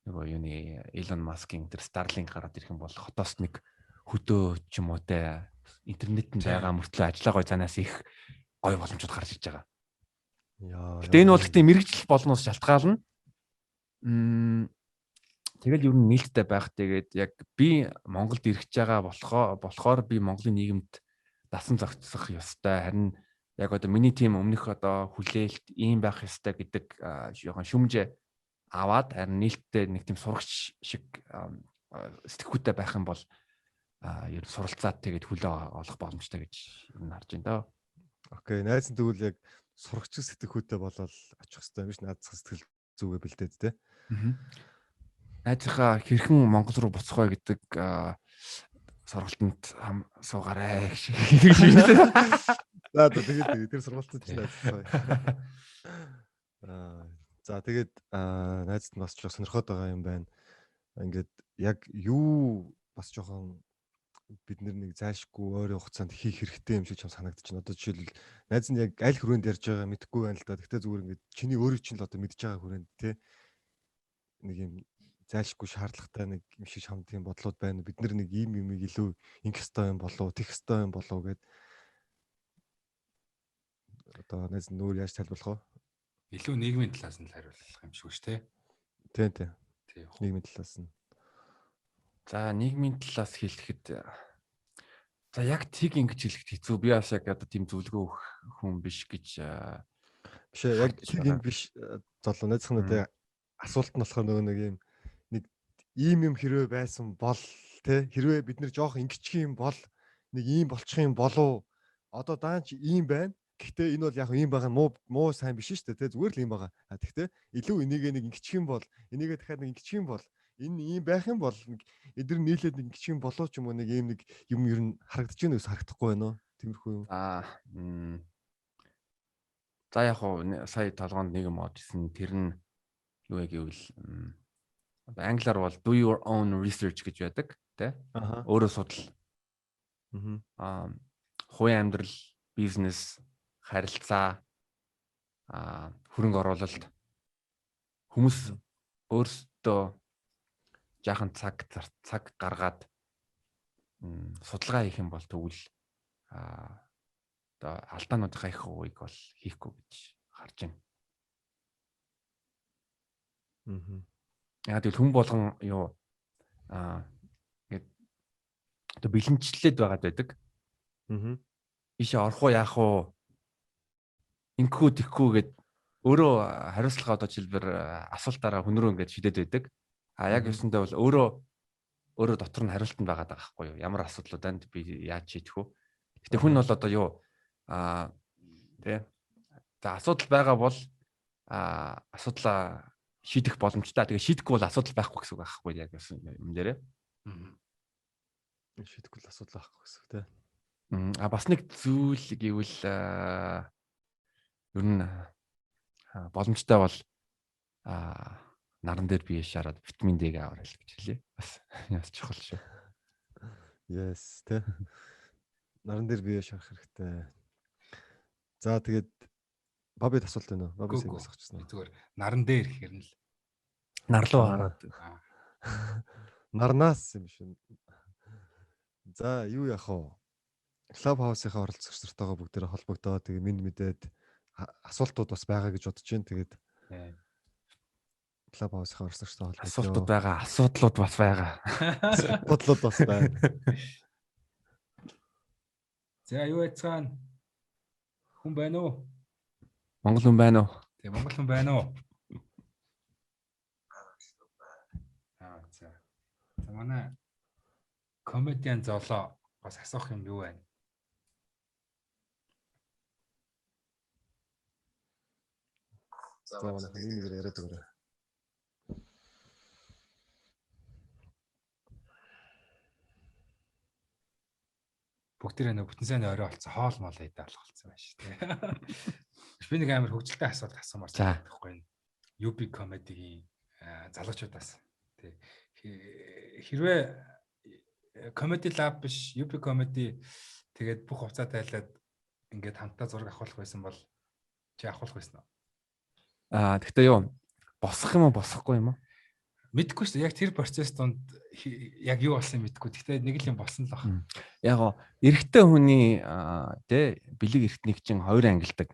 нөгөө юуны Elon Musk-ийн тэр Starlink гараад ирэх юм бол хотоос нэг хөдөө ч юм уу те интернет нь байгаа мөртлөө ажиллаа гой цанаас их гой боломжууд гарч иж байгаа. Гэтэ энэ бол гэтээ мэрэгжил болноос шалтгаална. Тэгэл ер нь нээлттэй байх. Тэгээд яг би Монголд ирэх гэж байгаа болохоор би Монголын нийгэмд дасан зохицох ёстой. Харин яг одоо миний тим өмнөх одоо хүлээлт ийм байх ёстой гэдэг жоохон шүмжээ аваад харин нээлттэй нэг тийм сурагч шиг сэтгхүүтэй байх юм бол ер нь суралцаад тэгээд хүлээ олох боломжтой гэж ер нь харж байна даа. Окей, найз нь тэгвэл яг сурагч сэтгхүүтэй болол очих ёстой юм биш, наадах сэтгэл зүгээ бэлдээд те. Найзынхаа хэрхэн Монгол руу буцах вэ гэдэг сургалтанд суугаарай гэж. За тэгээд тэр сургалтанд чинь найзлаа. За тэгээд найзд нь бас жоох сонирхоод байгаа юм байна. Ингээд яг юу бас жоохон бид нэг зайлшгүй ойрын хугацаанд хийх хэрэгтэй юм шиг чам санагдчихна. Одоо жишээлбэл найз нь яг аль хүрээнд ярьж байгаа мэдэхгүй байна л да. Гэхдээ зүгээр ингээд чиний өөрөө чинь л одоо мэдж байгаа хүрээнд те нэг юм зайлшгүй шаардлагатай нэг юм шиг чам тийм бодлууд байна. Бид нэг ийм юмыг илүү ингэх ёстой юм болов, тэгэх ёстой юм болов гэд одоо найз нь өөр яаж тайлбарлах вэ? Илүү нийгмийн талаас нь л хариулах юм шиг шүү дээ. Тийм тийм. Нийгмийн талаас нь. За нийгмийн талаас хэлэхэд за яг тийг ингэж хэлэхэд хэцүү. Би бас яг одоо тийм зөвлөгөө өгөх хүн биш гэж биш яг тийг ингэ биш золоо найзах нь асуулт нь болохоор нөгөө нэг юм нэг ийм юм хэрвээ байсан бол тэ хэрвээ бид нэр жоох ингэчих юм бол нэг ийм болчих юм болов одоо даанч ийм байна. Гэхдээ энэ бол яг ийм байгаа нь муу сайн биш шүү дээ, тэ зүгээр л ийм байгаа. А тэгвэл илүү энийгээ нэг ингэчих юм бол энийгээ дахиад нэг ингэчих юм бол энэ ийм байх юм бол нэг эдгээр нийлээд нэг ингэчих юм болоо ч юм уу нэг ийм нэг юм ер нь харагдаж байна уу харагдахгүй байна уу? Тиймэрхүү юм. За яг хуу сая толгоонд нэг юм олж ирсэн. Тэр нь юу вэ гэвэл одоо англиар бол do your own research гэж байдаг, тэ? Өөрөө судал. Хувийн амьдрал, бизнес, харилцаа, хөрөнгө оруулалт хүмүүс өөрсдөө жаахан цаг гаргаад судалгаа хийх юм бол тэгвэл одоо алдаануудынхаа их хувийг бол хийхгүй гэж харж байна. Яг тэгвэл хүн болгон юу ингээд одоо бэлэнчлээд байгаад байдаг. Ийшээ орох уу яах уу инкүү тэхүү гэд өөрөө хариуцлага одоо жишээлбэл асуултаараа хүн рүү ингээд шидэд байдаг. А яг ёсондоо бол өөрөө дотор нь хариулт нь байгаа байхгүй юу? Ямар асуудлууд байна би яаж шийдэх вэ? Гэтэ хүн бол одоо юу тий. За асуудал байгаа бол асуудлаа шийдэх боломжтой. Тэгээ шийдэхгүй бол асуудал байхгүй гэсэн үг байхгүй яг ёсон юм дээрээ. Шийдэхгүй бол асуудал байхгүй гэсэн үг тий. А бас нэг зүйл гэвэл ер нь боломжтой бол наран дээр бие шараад витамин D-г аваарай л гэж хэлье. Бас яс чухал шүү. Yes, тэ. Наран дээр бие шарах хэрэгтэй. За тэгээд Бабид асуулт байна уу? Баби сая асуучихсан. Зүгээр наран дээр гэхэр нь л нарлуу хараад. Нарнаас юм шүү. За юу яах вэ? Club House-ийнхаа оролцогч нартайгаа бүгдээрээ холбогдоо. Тэгээ минь мэдээд асуултууд бас байгаа гэж бодож байна. Тэгээд Club House-ийнхаа оролцогчтой холбогдоо. Асуултууд байгаа, асуудлууд бас байгаа. Асуудлууд бас байна. За юу яцгаана? Хүн байна уу? Монгол хүн байна уу? Тэгээ Монгол хүн байна уу? За. За манай комедиан Золоо бас асуух юм юу байна? За манай нэг нэгээр яриад өгөөрэй. Бүгдээрээ нэг бүтэн сайн орой болцсон хоол мол идэ алах болсон байх шүү дээ. Би нэг амар хөгжилтэй асуулт асуумаар байхгүй. UB comedy-гийн залуучуудаас тий. Хэрвээ comedy lab биш, UB comedy тэгээд бүх хувцас тайлаад ингээд хамтдаа зураг авахлах байсан бол чи авахлах байсан уу? Аа, тэгтээ юу, босох юм уу, босохгүй юм уу? Мэдгүй шүү дээ. Яг тэр процесс донд яг юу болсон мэдгүй. Гэхдээ нэг л юм болсон л баг. Яг гоо эрэгтэй хүний тэ бэлэг эртнийг чинь хоёр ангилдаг.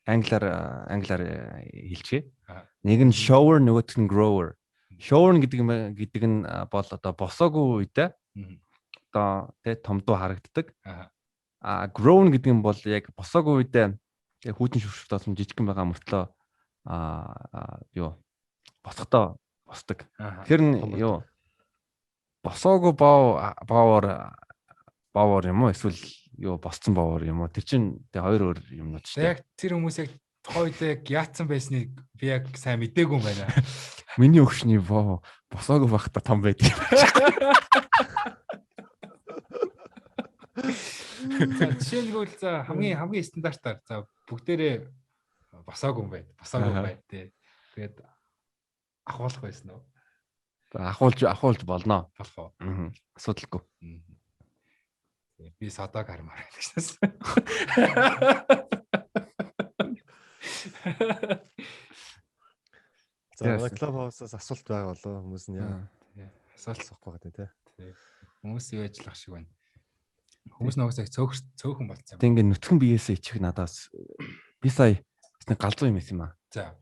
Англиар хэлчихье. Нэг нь shower, нөгөөх нь grower. Shower гэдэг нь бол одоо босоогүй үедээ одоо тэ томдуу харагддаг. А grown гэдэг нь бол яг босоогүй үедээ тэг хүүтэн шүршвт болсон жижигхэн байгаа мөртлөө юу босохдоо босдог. Тэр нь юу, босоогүй боовор юм уу, эсвэл юу, босцсон боовор юм уу, тэр чинь тэг хоёр өөр юмнууд шүү дээ. Яг тэр хүмүүс яг тухайн үед яг яатсан байсныг би яг сайн мдээгүй юм байна. Миний өгшний боо босоогүй байхдаа том байдаг юм. За, жишээ нь гэвэл, за, хамгийн хамгийн стандартаар, за, бүгдээрээ босоогүй юм байна. Босоогүй юм байна тий. Тэгээд ахуулах байсан уу? За, ахуулж болно. Болох уу? Аа. Асуудалгүй. Би садаг хармаар байна гэснээс. За, манай Clubhouse-аас асуулт байгаа болоо, хүмүүс нь яа Асуулт асуухгүй байгаа тий. Хүмүүс юу ажиллах шиг байна. Хүмүүс нугасаа их цөөхөн болцсон юм. Тэг ингээ нүцгэн биеэсээ ичих надаас би сая нэг галзуу юм байсан юм аа. За.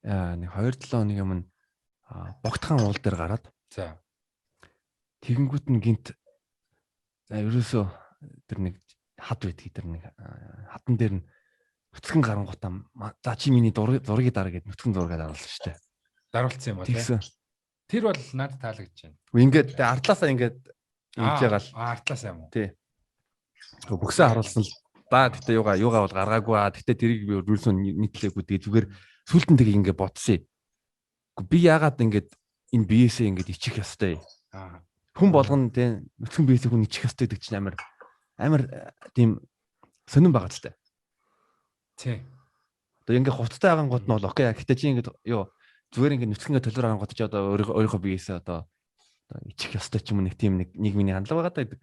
Аа, нэг 2-7 хоногийн өмнө богтхан уул дээр гараад тэгэнгүүт нь гинт, за, ерөөсөө тэр нэг хад байдгийг, тэр нэг хадан дээр нь нүцгэн гарангуудаа за, чи миний зургийг дараа гэд нүцгэн зургаа даруулсан шүү дээ. Даруулсан юм уу тий? Тэгсэн. Тэр бол надад таалагдж байна. Ингээд тэг ардлаасаа ингээд ингэж байгаа л Аа, артлаасаа юм уу? Бөксөө харуулсан л да. Гэтэ юугаа бол гаргаагүй аа. Гэтэ тэрийг би ерөөсөө нийтлээгүй. Тэгээ зүгээр сүултэн тэг ингээд бодсон. Үгүй, би яагаад ингээд энэ биесээ ингээд ичих ёстой. Хүн болгоно те нүцгэн биесээ хүн ичих ёстой гэдэг чинь амар амар тийм сонирн байгаа ч те. Тий. Одоо ингээд хувцастай байгангууд нь бол окей. Гэтэ чи ингээд юу зүгээр ингээд нүцгэн ингээд толиор харангууд чи одоо өөрийнхөө биесээ одоо ичих ёстой ч юм уу, нэг тийм нэг нийгмийн хандлага байгаа даа гэдэг.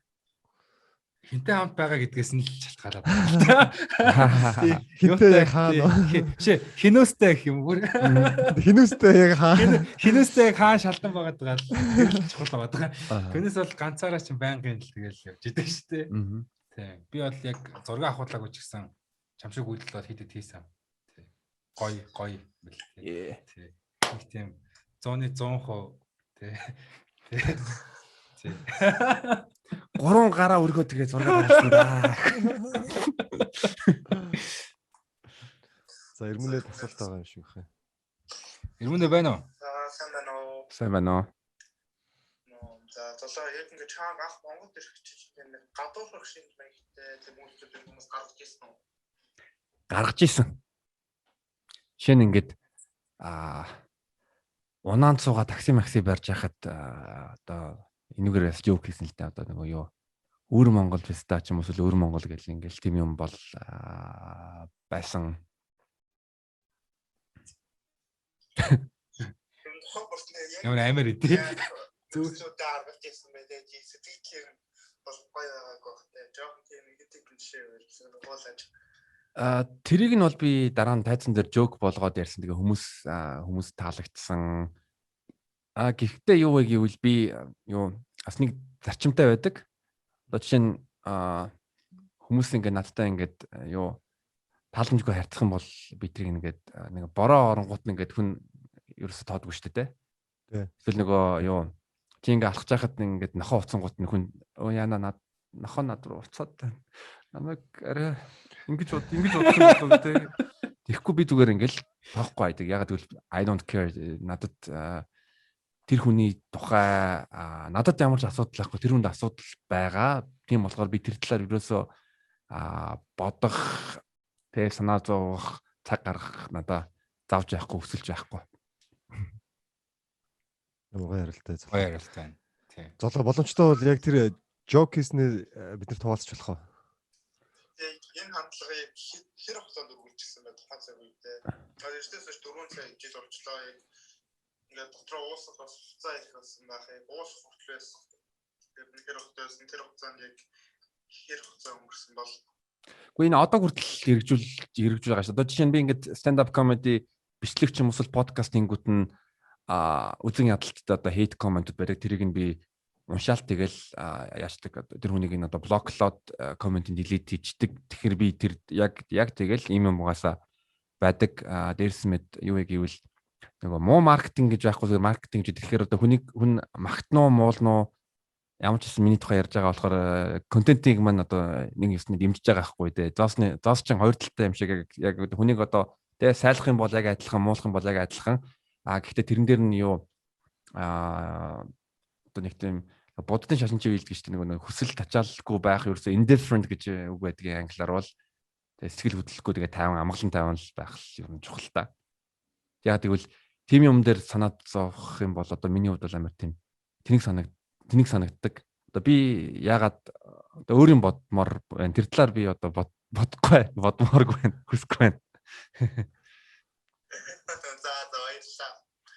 Хинтэй хамт байгаа гэдгээс нь л шалтгаалаад байна. Хинтэй яг хаана? Шээ, хинөөстэй гэх юм бүр. Хинүүстэй яг хаана? Хинөөстэй яг хаан шалдан байгаад байгаа л тэр л чухал байгаа. Тэрнээс бол ганцаараа чинь байнгын л тэгэл явж идэг шүү дээ. Тий. Би бол яг зураг авахлаагүй ч гэсэн чам шиг үйлдэл бол хэд хэд хийсэн. Тий. Гой гой бэл. Тий. Нэг тийм 100-ны 100%, тий. Тий. Тий. Гурван гараа өргөө тэгээ зураг харуулсан да. За, Эрмэнэд асуулт байгаа юм шиг байна. Эрмэнэ байна уу? За, сайн байна уу? Сайн байна уу? За, золоо, яг ингээд чаанг анх Монголд ирэх чинь нэг гадуурхах шинж маягтай тийм үйлдэл хүмүүс гаргаж ирсэн үү? Гаргаж исэн. Жишээ нь ингээд унаанд суугаа такси макси барьж яхад одоо энүүгээр бас joke хийсэн л дээ, одоо нөгөө юу, өвөр Монгол феста ч юм уу, эсвэл өвөр Монгол гэл ингээл тийм юм бол байсан. Тэр тухайн бүртнээ яг Ямар амар идэв. зүйлүүдээ гаргаж ирсэн байлээ. Сэтгэлээр бол гоё байгаагүй бах те. Жохон тийм нэгдэг жишээ байсан. Гол аж. Тэрийг нь бол би дараа нь тайзан дээр joke болгоод ярьсан. Тэгээ хүмүүс таалагдсан. Гэхдээ юу вэ гэвэл би юу бас нэг зарчимтай байдаг. Одоо жишээ нь хүмүүс ингээд надтай ингээд юу тааламжгүй харьцах юм бол би тэрийг ингээд нэг бороо оронгууд нь ингээд хүн ерөөсө тоодгүй шүү дээ. Тий. Эсвэл нөгөө юу чи ингээд алхаж байхад ингээд нохоо уцсангууд нь хүн өө яана над нохоо над руу уцаад байна. Намайг арай ингэж бод ингэж бодсон болов те. Тэгэхгүй би зүгээр ингээл тоохгүй айдаг. Ягаад гэвэл I don't care, надад тэр хүний тухай надад ямар ч асуудал байхгүй, тэр хүнд асуудал байгаа. Тийм болохоор би тэр талаар ерөөсөө бодох тэ санаа зовох цаг гаргах надаа завж яахгүй, өсөлж яахгүй. Ямар гоё ярилтай. Гоё ярилтай байна. Тий. Золоо, боломжтой бол яг тэр Joke хийснээр бид нар хуваалцах болох уу? Тэгээ энэ хандлагыг хэр хугацаанд үргэлжилсэн бэ тухайн цаг үедээ? Эртнээс хойш 4 цаг жил орчлоо. Яг ингээд дотроо уусах бас хугацаа их болсон байх. Яг уусах хүртэл байсан. Тэгээд үнэхээр хугацаа байсан. Тэр хугацаанд яг хэр хугацаа өнгөрсөн бол Гэхдээ энэ одоо хүртэл хэрэгжүүл байгаа шүү. Одоо жишээ нь би ингээд stand up comedy бичлэг ч юм уу подкаст хийнгүүт нь үзэн ядалттай одоо hate comment байдаг. Тэрийг нь би уншаал тэгэл яачдаг, тэр хүнийг нь одоо block лоод, comment-ийг delete хийчдэг. Тэгэхээр би тэр яг тэгэл ийм юм угаасаа байдаг. Дээрс мэд юу вэ гэвэл нөгөө муу маркетинг гэж байхгүй, зүгээр маркетинг гэж. Тэгэхээр одоо хүнийг хүн магтнуу муулнуу ямар ч гэсэн миний тухай ярьж байгаа болохоор контентыг маань одоо нэг юмсны дэмжиж байгаа байхгүй дээ. Зоосны зоос чинь хоёр талтай юм шиг яг хүнийг одоо тэ сайлах юм бол яг адилхан, муулах юм бол яг адилхан. А гэхдээ тэрэн дээр нь юу одоо нэг тийм буддын шашин чи хэлдэг шүү дээ, нэг хүсэл тачаалгүй байх, ерөөсөө indifferent гэж үг байдгийн англиар бол. Тэгээ сэтгэл хөдлөхгүй, тэгээ тайван амгалан тайван л байх л ер нь чухал та. Яг тэгвэл тийм юм дээр санаад зовох юм бол одоо миний хувьд бол амар тийм тэнэг санагддаг. Одоо би яагаад одоо өөр юм бодмоор байна. Тэр талаар би одоо бодохгүй, бодмооргүй байна, хүсэхгүй байна. За за, баярлалаа.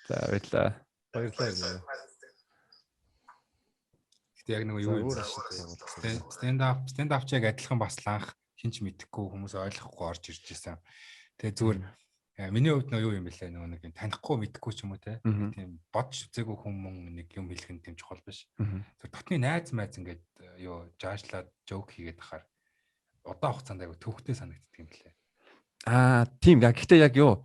За, баярлалаа. Баярлалаа. Гэтэ яг нөгөө юу юм stand up ч яг адилхан бас л анх хинч мэдэхгүй, хүмүүс ойлгохгүй орж ирж исэн. Тэгээ зүгээр миний хувьд нөгөө юу юм бэлээ, нөгөө нэг юм танихгүй мэдэхгүй ч юм уу те. Тийм бодж үзээгүй хүмүүс нэг юм хэлэх нь тийм чухал биш. Тэр дотны найз майз ингээд юу жаашлаад joke хийгээд тахаар удаан хугацаанд айгу төвхтэй санагддаг юм лээ. Аа, тийм. Гэхдээ яг юу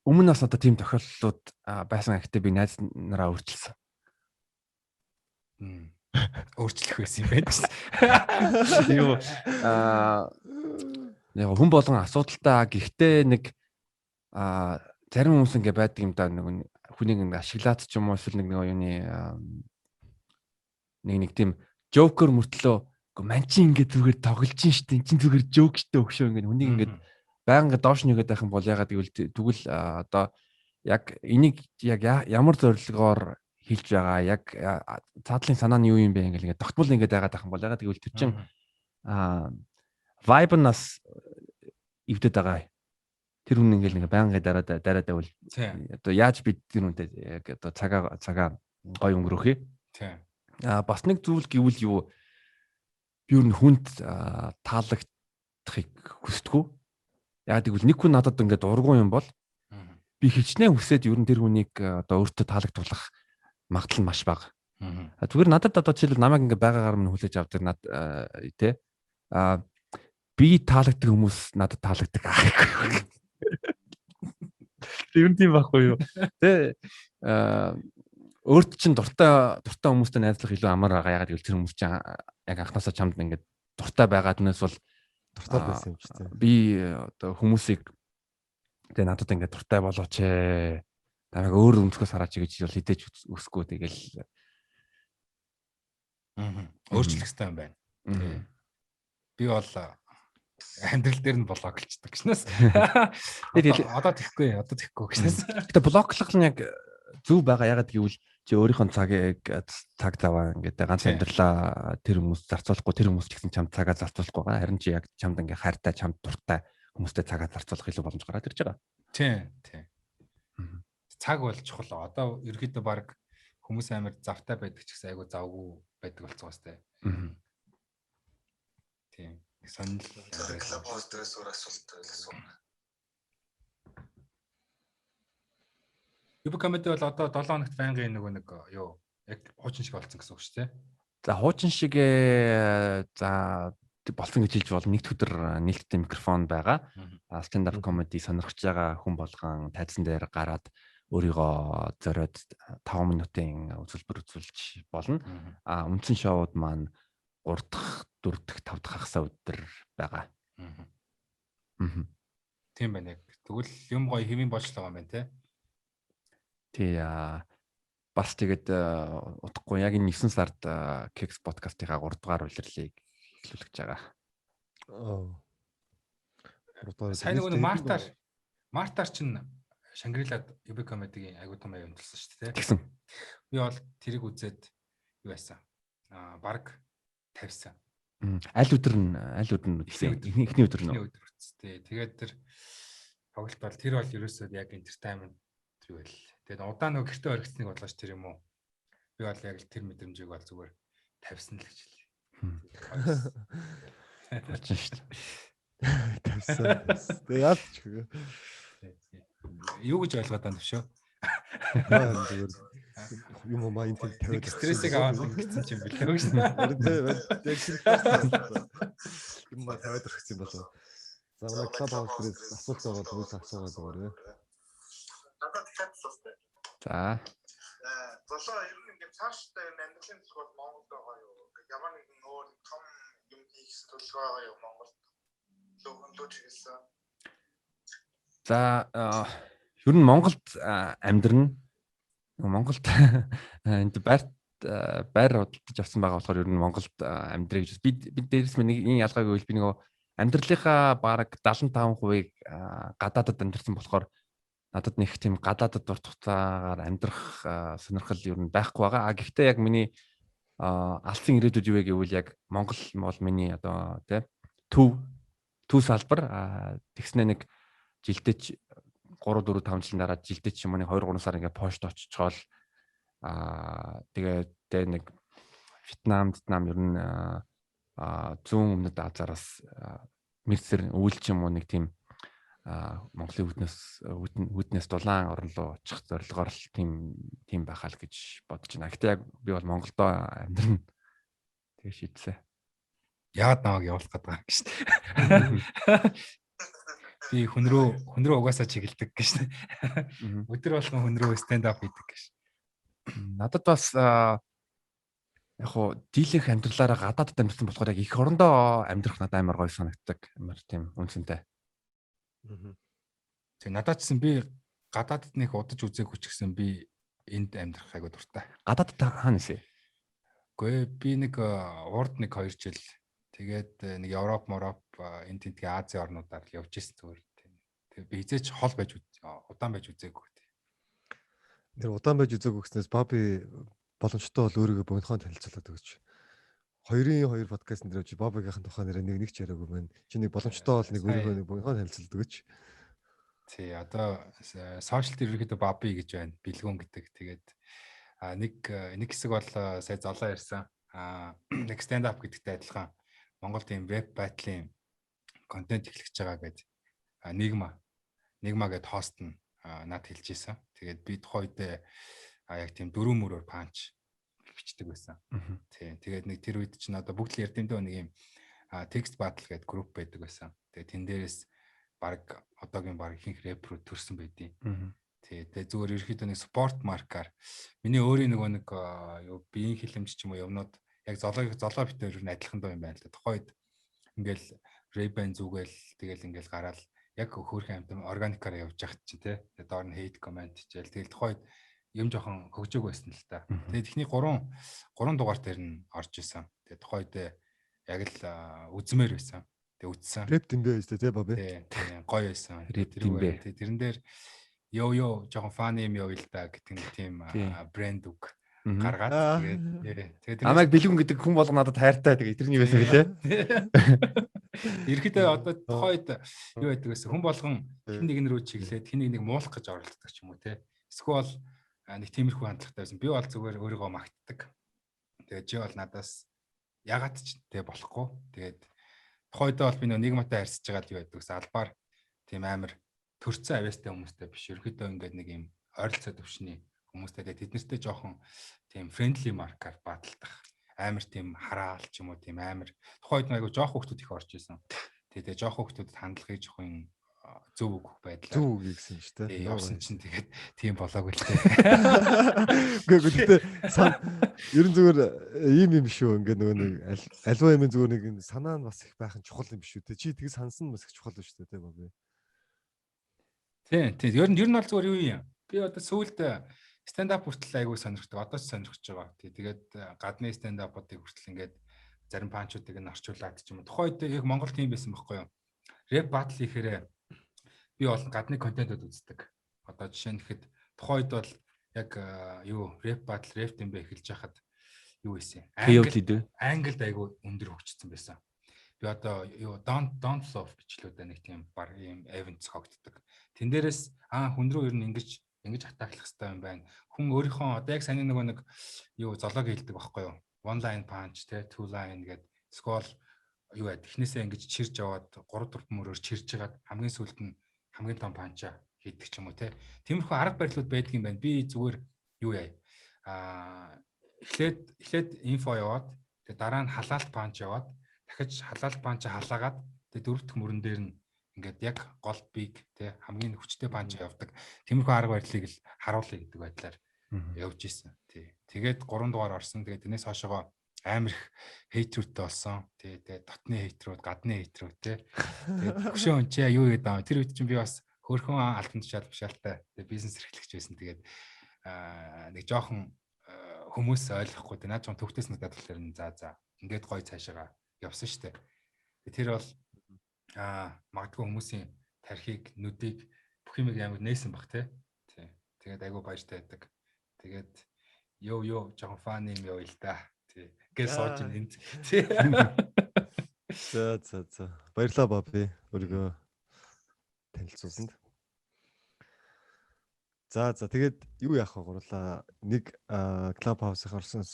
өмнө бас одоо тийм тохиолдлууд байсан. Гэхдээ би найз нараа өөрчилсөн. Өөрчлөх байсан юм байна гэсэн. Юу яг хүн болгон асуудалтай, гэхдээ нэг зарим хүмүүс ингээ байдаг юм да, нэг хүнийг ингээ ашиглаад ч юм уу, эсвэл нэг нэг юуны нэг тийм joker мөртлөө үгүй ман чи ингээ зүгээр тоглож шин штэ, эн чин зүгээр joke штэ өгшөө, ингээ хүнийг ингээ байнга доош нэгээд байх юм бол, ягаад гэвэл тэгвэл одоо яг энийг яг ямар зорилгоор хэлж байгаа, яг цаатлын санаа нь юу юм бэ, ингээл ингээ тогтмол ингээд байгаад байх юм бол, ягаад гэвэл тэр чин vibe нь бас эвдэд байгаа. Тэр хүн ингээл ингээ байнга дараад дараад байвал одоо яаж бид тэр хүнтэй яг одоо цагаа гоё өнгөрөөх юм. А бас нэг зүйл гэвэл юу, би юу хүнд таалагдахыг хүсдэггүй. Яг гэвэл нэг хүн надад ингээд дургүй юм бол би хичнээн хүсээд ер нь тэр хүнийг одоо өөртөө таалагдуулах магадлал нь маш бага. Зүгээр надад одоо жишээлбэл намайг ингээ байгаагаар минь хүлээж авдаг над тий. А би таалагддаг хүмүүс надад таалагддаг. Тэр нь тийм байхгүй юу? Тэ өөрт чинь дуртай дуртай хүмүүстэй найзлах илүү амар байгаа. Ягаад гэвэл тэр хүмүүс чинь яг анхнаасаа чамд ингээд дуртай байгаа түүнээс бол дуртай байсан юм чи тий. Би одоо хүмүүсийг тэгээ надад ингээд дуртай болооч ээ. Намайг өөр өнцгөөс хараач гэж бол хідээж өсөхгүй тэгэл. Өөрчлөх хэрэгтэй юм байна. Би бол амьдрал дээр нь block лчдаг гэснээс. Одоо тэхгүй, одоо тэхгүй гэснээс. Гэтэ block лох нь яг зөв байгаа. Ягаад гэвэл чи өөрийнхөө цагийг, цаг заваа ингээд ганц амьдралаа тэр хүмүүс зарцуулахгүй, тэр хүмүүс ч гэсэн чамд цагаа зарцуулахгүй байгаа. Харин чи яг чамд ингээд хайртай, чамд дуртай хүмүүстэй цагаа зарцуулах илүү боломж гараад ирж байгаа. Тийм. Цаг бол чухал. Одоо ерөөдөө баг хүмүүс амар завтай байдаг ч гэсэн айгу завгүй байдаг болцгоо сте. Тийм. Сонирхол Clubhouse дээрээс өөр асуулт асуу. UB comedy бол одоо 7 хоногт байнгын нөгөө нэг юу яг хуучин шиг болсон гэсэн үг шүү дээ. За, хуучин шиг за болсон гэж хэлж болно. Нэг өдөр нээлттэй микрофон байгаа. Stand up comedy сонирхож байгаа хүн болгон тайзан дээр гараад өөрийгөө зориод 5 минутын үзүүлбэр үзүүлж болно. А үндсэн шоуд маань 3 дахь, 4 дахь, 5 дахь хагасаа өдөр байгаа. Тийм байна яг. Тэгвэл юм гоё хэвийн болж л байгаа юм байна те. Тий, бас тэгээд удахгүй яг энэ 9 сард Keks podcast-ийнхаа 3 дугаар улирлыг эхлүүлэх гэж байгаа. Аа. 3 дугаар. Сайн нөгөө Мартаар чинь Шангрилад UB comedy-гийн айгуу том аюу төлсөн шүү дээ. Тэгсэн. Би бол тэрийг үзээд юу байсан. Аа, баг тавьсан. Аль өдөр нь үзсэн? Эхний өдөр нь. Эхний өдөр үзсэн. Тий. Тэгээд тэр тоглолт бол тэр бол ерөөсөө яг entertainment юу байл. Тэгээд удаан нөгөө гэртээ оргицныг бодлооч тэр юм уу. Би бол яг л тэр мэдрэмжийг бол зүгээр тавьсан л гэж хэлье. Болж шүү дээ. Тавьсан. Тэгээ яалч үгүй. Юу гэж ойлгоод байна төвшөө? Зүгээр юм уу энэ тийм тавиад стрессийг аваад ингэсэн юм бэлээ гэж. Харин тийм яг юм ба тавиад өргөцсөн болов. За, манай клуб хаус дээрээс асуулт байгаа хүмүүс асуугаад байгаа. Надад дахиад асуулт байна. За. Золоо ер нь ингээд цаашдаа энэ амьдралын төлөв бол Монголд байгаа юу? Ингээд ямар нэгэн өөр том юм хийх төлөвлөгөө байгаа юу Монголд? Лөө хөндлөө чиглэсэн. За, ер нь Монголд амьдрна. Монголд энд байр худалдаж авсан байгаа болохоор ер нь Монголд амьдрах гэж би дээрээс нэг энэ ялгааг үйл би нөгөө амьдралынхаа бараг 75%-ийг гадаадад амьдарсан болохоор надад нэг тийм гадаадад урт хугацаагаар амьдрах сонирхол ер нь байхгүй байгаа. А гэхдээ яг миний алдсан ирээдүйд юу вэ гэвэл яг Монгол бол миний одоо тий төв салбар, тэгснэ нэг жилдээ 3 4 5 жилийн дараа жилдээ ч юм уу нэг 2 3 сар ингээ почт очичоол, тэгээд тэ нэг Вьетнам ер нь зүүн өмнөд Азараас мэрсэр өвөл ч юм уу нэг тийм Монголын үүднээс дулаан орн руу очих зорилгоор л тийм байхаа л гэж бодож байна. Гэтэ яг би бол Монголдо амьдрна. Тэгээ шийдсэн. Яагаад намайг явуулах гээд байгаа юм гэж. Би хүн рүү угаасаа чиглэдэг гэж. Өдөр болгон хүн рүү stand up хийдэг гэж. Надад бас яг хуу дийлэх амьдралаараа гадаадд амьдарсан болохоор яг эх орондоо амьдрах надад амар гоё санагддаг. Амар тийм үнцэнтэй. Тэг надад ч гэсэн би гадаадд нэг удаж үзээгүй ч гэсэн би энд амьдрах айгуу дуртай. Гадаадд хаана нээсэ? Үгүй, би нэг урд нэг 2 жил тэгээд нэг Европ, Мороп, энэ тентгийн Азийн орнуудаар л явж ирсэн зүгээр. Тэгээд би хизээч хол байж удаан байж үзээгүй. Тэр удаан байж үзээгүй гэснээс Баби боломжтой бол өөрийгөө богинохон танилцуулаад өгч. 2-ын 2 подкаст дээр чи Бабигийнхэн тухай нэрээ нэг ч яриаггүй байна. Чи нэг боломжтой бол нэг өөрийгөө нэг богинохон танилцуулаад өгч. Тий, одоо сошиал дээр ерөнхийдөө Баби гэж байна. Бэлгүүн гэдэг. Тэгээд нэг хэсэг бол сая золоо ярьсан. Нэг stand up гэдэгтэй адилхан Монголд ийм веб battle-ийн контент эхлэж байгаа гэд Нигма гэд хост нь над хэлж ийсэн. Тэгээд би тухайн үедээ яг тийм дөрөв мөрөөр punch бичдэг байсан. Тийм. Тэгээд нэг тэр үед чинь одоо бүгд л ярьд юм дөө нэг юм text battle гэдэг групп байдаг байсан. Тэгээд тэн дээрээс баг одоогийн баг ихэнх рэпрүүд төрсэн байдیں۔ Тий. Тэгээд зүгээр ерөөхдөө нэг support маркаар миний өөрийн нөгөө нэг юу биеийн хилэмж ч юм уу юмнууд яг золоо битээр ер нь адилхан доо юм байна л да. Тухайн үед ингээл Ray-Ban зүгээл тэгэл ингээл гараал яг хөөрхөн амт органикаар явж яхад чи тий. Тэгээд доор нь hate comment хичээл. Тэгэл тухайн үед юм жоохон хөгжөөг байсан л та. Тэгээд эхний 3 дугаар дээр нь орж исэн. Тэгээд тухайн үед яг л үзмээр байсан. Тэгээд үтсэн. Рэп дэмбэ байсан тий Баби. Тий, гоё байсан. Рэп дэмбэ. Тий, тэрэн дээр ёо жоохон funny юм ёо л да гэдэг нэг тийм брэнд үг гаргаад тэгээд намайг бэлгүн гэдэг хүн болго надад хайртай тэгээ тэрний байсан гэлээ. Ерхэд одоо тухайн үед юу байдаг гэсэн хүн болгон хэн нэгэн рүү чиглээд хэн нэг муулах гэж оролддог ч юм уу те. Эсвэл нэг тиймэрхүү хандлагатай байсан. Би бол зүгээр өөрийгөө магтдаг. Тэгээд чи бол надаас ягаад ч те болохгүй. Тэгээд тухайн үед бол би нэг матай харьцаж байгаа л юу байдаг гэсэн албаар тийм амар төрцөн авьяастай хүмүүстэй биш. Ерөнхийдөө ингээд нэг юм ойролцоо төвшний хүмүүстэй тэгээд тэд нартэй жоохон тийм friendly маркаар баталдах амар тийм хараал ч юм уу тийм амар тухайн үед айгу жоох хүмүүс их орж исэн. Тэгээд жоох хүмүүсд хандлагыг жоохон зөв өгөх байдлаар зөв үгүй гэсэн шүү дээ. Явсан чинь тэгээд тийм болоогүй л дээ. Үгүй гэхдээ ер нь зүгээр ийм юм шүү. Ингээд нөгөө нэг альва юм зүгээр нэг санаа нь бас их байх нь чухал юм биш үү те. Чи тэг сансан нь бас их чухал шүү дээ те Баби. Тийм тийм. Ер нь бол зүгээр юу юм. Би одоо сүүлд stand up хүртэл айгүй сонирхдаг. Одоо ч сонирхож байгаа. Тий, тэгээд гадны stand up-уудыг хүртэл ингээд зарим punch уудыг нь орчуулад ч юм уу. Тухайн үед яг Монгол тийм байсан байхгүй юу? Рэп battle хийхээрээ би бол гадны контентууд үздэг. Одоо жишээ нь гэхэд тухайн үед бол яг юу рэп battle рэп дэмбэ эхэлж байхад юу байсан? Англид Англид айгүй өндөр хөгжсөн байсан. Би одоо юу Don't Love гэж л үү нэг тийм бар ийм event зохиогддог. Тэн дээрээс хүн рүү ер нь ингэж attack лах хэрэгтэй юм байна. Хүн өөрийнхөө одоо яг саяны нөгөө нэг юу золоог хэлдэг байхгүй юу? One line punch те, two line гэдэг скол юу яа эхнээсээ ингэж чирж яваад 3 4 мөрөөр чирж жагаад хамгийн сүүлд нь хамгийн том punch аа хийдэг ч юм уу те. Тиймэрхүү арга барилууд байдаг юм байна. Би зүгээр юу яа. Эхлээд info яваад тэгээ дараа нь халаалт punch яваад дахиж халаалт punch халаагаад тэгээ дөрөв дэх мөрөн дээр нь ингээд яг гол big те хамгийн хүчтэй punch явдаг. Тиймэрхүү арга барилыг л харуулъя гэдэг байдлаар явж исэн. Тий. Тэгээд 3 дугаар орсон. Тэгээд тэрнээс хойшоогоо амар их hater үүдтэй болсон. Тий, тэгээд дотны hater үүд, гадны hater үүд тий. Тэгээд хөшөө өнчээ юу гэдэг аа. Тэр үед чинь би бас хөөрхөн албан тушаал бишаалтай тэгээд бизнес эрхлэгч байсан. Тэгээд нэг жоохон хүмүүс ойлгохгүй тий. Наад жоохон төвхтөөс надад болохоор за ингээд гоё цаашаага явсан штэ. Тэр бол магадгүй хүмүүсийн тархийг, нүдийг бүх юмыг амар нээсэн бах тий. Тий. Тэгээд айгүй баяртай байдаг. Тэгээд ёо жоохон fun юм ёо л да. Тий. Ингээд сууж ин энд. Тий. За за за. Баярлалаа Баби. Өөрийгөө танилцуулсанд. За за тэгээд юу яах вэ гурлаа. Нэг Clubhouse-ийн орсон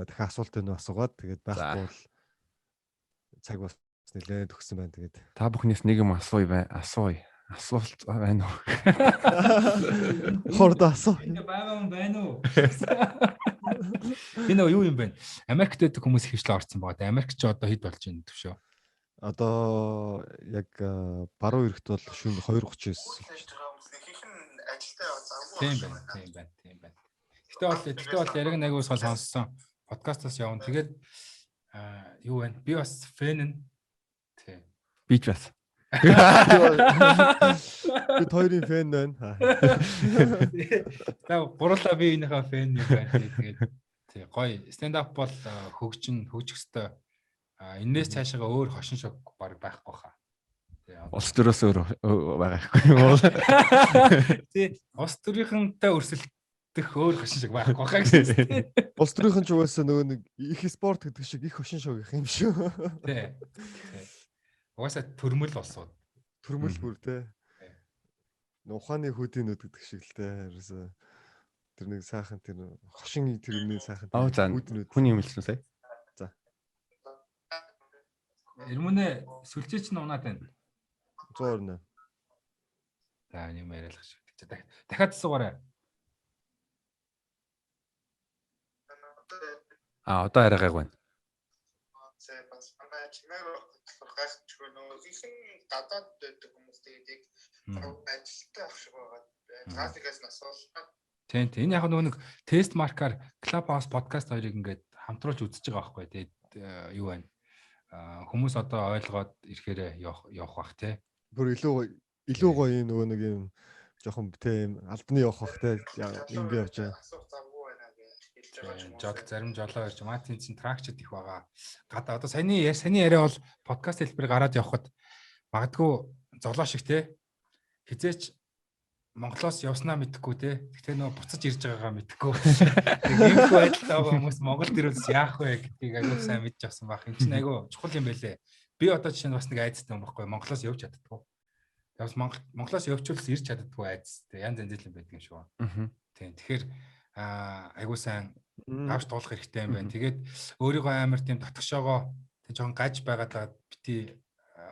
дахин асуулт байна уу асуугаад тэгээд байхгүй бол цаг бас нэлээд төгссөн байна тэгээд. Та бүхнээс нэг юм асууя бай. Асууя. Асуулт байна уу? Хордо асуу. Энэ байгаа юм байна уу? Энэ юу юм бэ? Америкт байдаг хүмүүс их хвшлээ орсон байгаа. Америк ч одоо хэд болж байна төвшөө? Одоо яг баруун эрэгт бол шөнө 2:39 болж байна. Ажилдаа завгүй. Тийм байна, тийм байна, тийм байна. Гэтэ бол яриг нэг ус сонссон. Подкастаас явна. Тэгээд юу вэ? Би бас fan нь. Тий. Би ч бас. Бид хоёрын fan байна. За гурлаа би энийхээ fan юм байна. Тэгээд тий гоё. Stand up бол хөгжин хөгжих хэвээр. Энээс цаашаага өөр хошин шог баг байхгүй хаа. Улс төрөөс өөр байгаа хгүй юм уу? Тий, улс төрийнхэнтэй өрсөлдөх өөр хошин шог байхгүй хаа гэсэн. Улс төрийнхэн ч угаасаа нөгөө нэг их спорт гэдэг шиг их хошин шог их юм шүү. Тий. Угаасаа төрмөл улсууд. Төрмөл бүр тий. Ухааны хүүдийнүүд гэдэг шиг л тий. Ерөөсөө тэр нэг сайхан тэр хошин тэр юмны сайхан хүүднүүд. Хүний юм хэлсэн сая. За. Эрмүнэ сүлжээ чинь унаад байна. 128. За юм яриалах шиг. Дахиад асуугаарай. Одоо арай гайг байна. За бас манай чимээ болохоор гайхчихгүй нөгөө ихэнх гадаад байдаг хүмүүс тэгээд яг ажилтаа авах шиг байгаа. Гаасигаас нь асуулаа. Тийм тийм. Энэ яг нөгөө нэг тест маркаар Clubhouse podcast хоёрыг ингээд хамтруулж үзэж байгаа байхгүй. Тэгээд юу байна? Хүмүүс одоо ойлгоод ирэхээрээ явах бах тий. Бүр илүү гоё юм нөгөө нэг юм жоохон тэ юм албаны явах бах тий. Ингээ явж байгаа. Асуух завгүй байна гэж хэлж байгаа юм. Жол зарим жолоо ирж Мартин чинь тракчд их байгаа. Гадаа одоо саяны яриа бол подкаст хэлбэр гараад явхад магадгүй золоо шиг тий. Хизээч Монголоос явснаа мэдэхгүй те. Гэхдээ нөгөө буцаж ирж байгаагаа мэдэхгүй. Тэг иймэрхүү байдалтай байгаа хүмүүс Монголд ирвэл яах вэ гэдгийг айгүй сайн мэдж авсан байх. Энд чинь айгүй чухал юм байлээ. Би одоо жишээ нь бас нэг айдастай юм байхгүй. Монголоос явж чаддаггүй. Тэг бас Монголоос явчвал ирж чаддаггүй айдас. Тэг янз янз юм байдаг юм шиг байна. Тийм. Тэгэхээр айгүй сайн давж туулах хэрэгтэй юм байна. Тэгээд өөрийгөө амар тийм татгшоогоо тэг жоохон гаж байгаад бити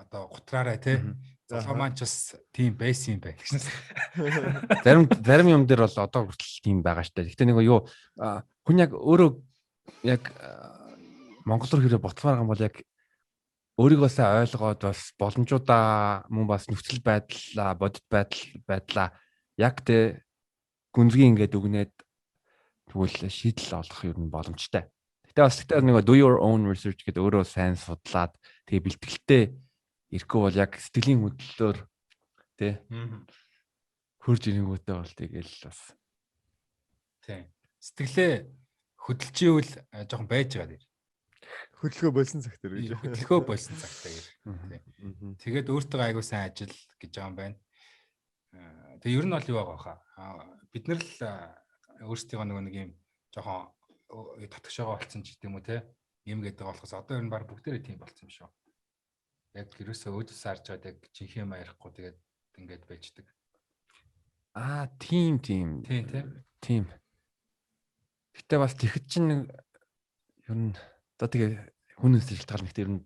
одоо гутраарай те. Золоо маань ч бас тийм байсан юм байна гэсэн. Зарим юм дээр бол одоо хүртэл тийм байгаа штэ. Гэхдээ нэг юу хүн яг өөрөө яг Монгол руу хэрэг ботмаар гам бол яг өөрийгөө сайн ойлгоод бас боломжуудаа мөн бас нөхцөл байдлаа, бодит байдлаа яг тэ гүнзгий ингээд өгнөд тэгвэл шийдэл олох юм боломжтой. Гэтэ бас гэтээ нэг do your own research гэдэг өөрөө сайн судлаад тэгээ бэлтгэлтэй ирэхгүй бол яг сэтгэлийн хөдлөлөөр тий хөрж ирэнгүүтээ бол тэгэл бас тий сэтгэлээ хөдөлживэл жоохон байж байгаа дэр. Хөдөлгөө болсон цаг дээр гэж. Хөдөлгөө болсон цаг дээр. Тий. Тэгээд өөртөө айгуу сайн ажил гэж байгаа юм байна. Тэгээ ер нь бол юу байгаа хаа. Бид нар л өөрсдийгөө нөгөө нэг юм жоохон татгшоогоо олцсон ч гэдэм үү те. Юм гэдэг болохоос одоо ер нь баг бүгдээрээ тийм болцсон юм шүү. Яг ерөөсөө өөдөөс харж байгаад яг жинхэнэ юм ярихгүй тэгээд ингээд байждаг. Аа, тийм тийм. Тийм тийм. Тийм. Гэтэ бас тэгэхэд чинь ер нь одоо тэгээ хүнээс шалтгаална. Гэтэ ер нь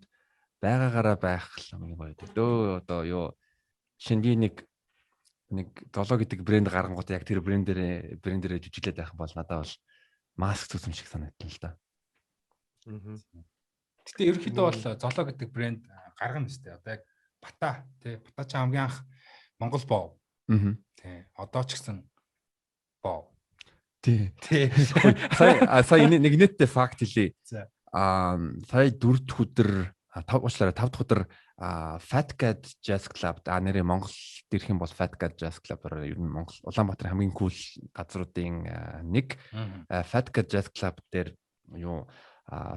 байгаагаараа байх хамгийн гоё гэдэг. Дөө одоо юу жишээ нь би нэг золоо гэдэг брэнд гаргангууд яг тэр брэндэрээ жүжиглээд байх бол надад бол маск зүсэн шиг санагдана л да. Гэтэ ерөнхийдөө бол золоо гэдэг брэнд гаргана шүү дээ. Одоо яг Бата тий Бата ч хамгийн анх Монгол боо. Тий. Одоо ч гэсэн боо. Тий. Тий. Сая нэг нийтдээ факт хэлье. За. Сая 4 дахь өдөр 5 уучлаарай 5 дахь өдөр Fat Cat Jazz Club нэрээ Монгол дэрх юм бол Fat Cat Jazz Club ер нь Монгол Улаанбаатарын хамгийн cool газруудын нэг. Fat Cat Jazz Club дээр юу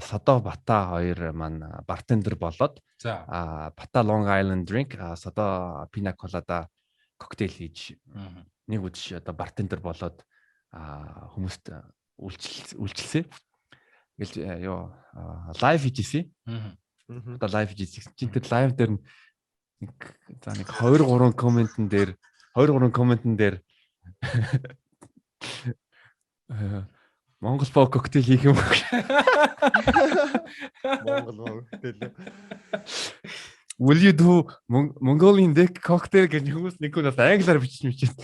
Содо Бата хоёр маань бартендер болоод Бата Long Island drink, Содо Pina Colada коктейл хийж нэг үдш одоо бартендер болоод хүмүүст үйлчилсэн. Ингээл юу live хийжсэн. Одоо live хийжсэн чинь тэр live дээр нэг за нэг 2 3 комментэн дээр 2 3 комментэн дээр Монгол боо коктейл хийх юм. Монгол боо коктейл. Will you do Mongolian dick cocktail гэж хүмүүс нэг хүн бас англиар бичиж мичээд.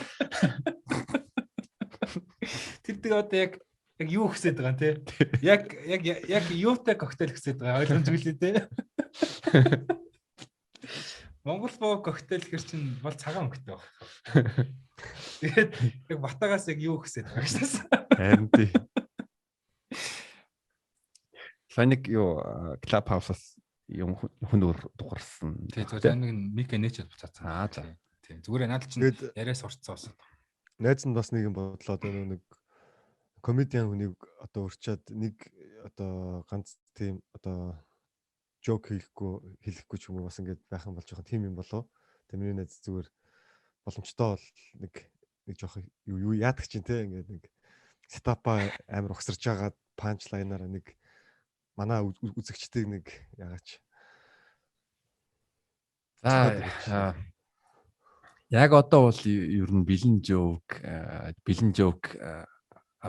Тэр тэг одоо яг юу хүсэж байгаа юм те? Яг яг яг юутай коктейл хүсэж байгаа ойлгомжгүй лээ те. Монгол боо коктейл хэр чин бол цагаан өнгөтэй байх. Тэгээд яг Батагаас яг юу хүсэж байгаа гэсэн. Харин тий. Сайн нэг юу Clubhouse-аас юм хүн дуурсан. Тий, зүгээр нэг мик нээчэд буцаацсан. Аа за. Тий, зүгээр надад чинь яриа сурцсан бас. Найз нь бас нэг юм бодлоо одоо нэг комедиан хүнийг одоо урьчаад нэг одоо ганц тийм одоо joke хэлэхгүй ч юм уу бас ингээд байх юм бол жоохон тийм юм болов. Тэгээ миний найз зүгээр боломжтой бол нэг жоохон юу яадаг чинь те ингээд нэг setup-аа амар угсарч байгаад punchline-аараа нэг манай үзэгчдийг нэг яагач. За яг одоо бол ер нь бэлэн joke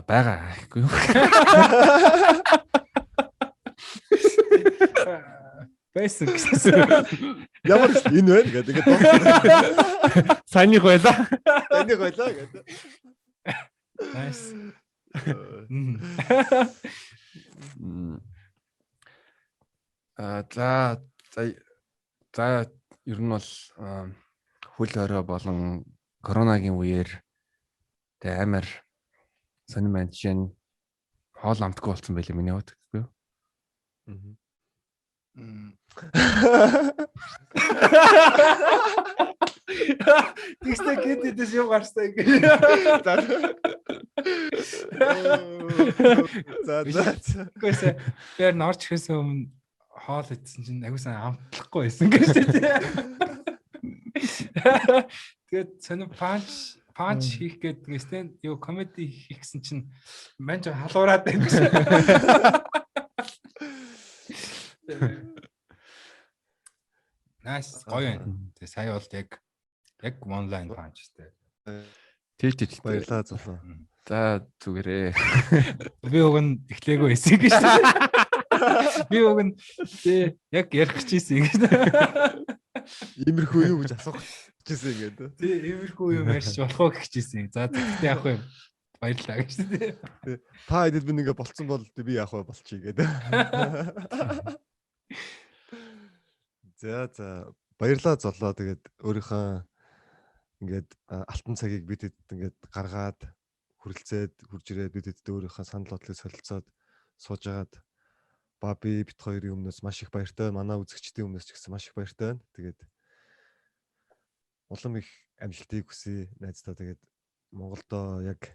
байгаа гэхгүй юу? Байсан гэсэн. Ямар энэ вэ гэдэг ингээд Санийх байлаа. Санийх байлаа гэдэг. Nice. За за ер нь бол хөл хорой болон коронагийн үеэр тэг амар сонир маань жишээ нь хоол амтгүй болсон байлээ миний хувьд гэхгүй юу? Тэгстэй гинт эдэс юм гарсан ингэ. За за. Үгүйсээ би харин орж ирэхээс өмнө хоол идсэн чинь агуулсан амтлахгүй байсан гэж тийм. Тэгээд сонир панч хийх гэдэг стенд юу комеди хийх гэсэн чинь мань жоо халуураад байна гэсэн. Nice гоё юм. Тэгээ сая бол яг one line punch тий. Тий тий. Баярлалаа золоо. За зүгээрээ. Би уг нь эхлээгүй байсан гэж. Би уг нь тий яг ярих гэж ийсэн гэж. Иймэрхүү юу гэж асуух гэжсэн ингээд. Тий иймэрхүү юм ярьж болох уу гэж ийсэн. За тэгтээ яах вэ? Баярлалаа гэж тий. Та хэдэд би ингээ болцсон бол би яах вэ болчих гээд. За за баярлалаа золоо. Тэгээд өөрийнхөө ингээд алтан цагийг бид хэд ингээд гаргаад хүрэлцээд хурж ирээд бид хэдтэй өөрийнхөө санал бодлыг солилцоод сууж агаад ба би бит хоёрын өмнөөс маш их баяртай. Манай үзэгчдийн өмнөөс ч гэсэн маш их баяртай байна. Тэгээд улам их амжилтыг хүсье найздаа. Тэгээд Монголдо яг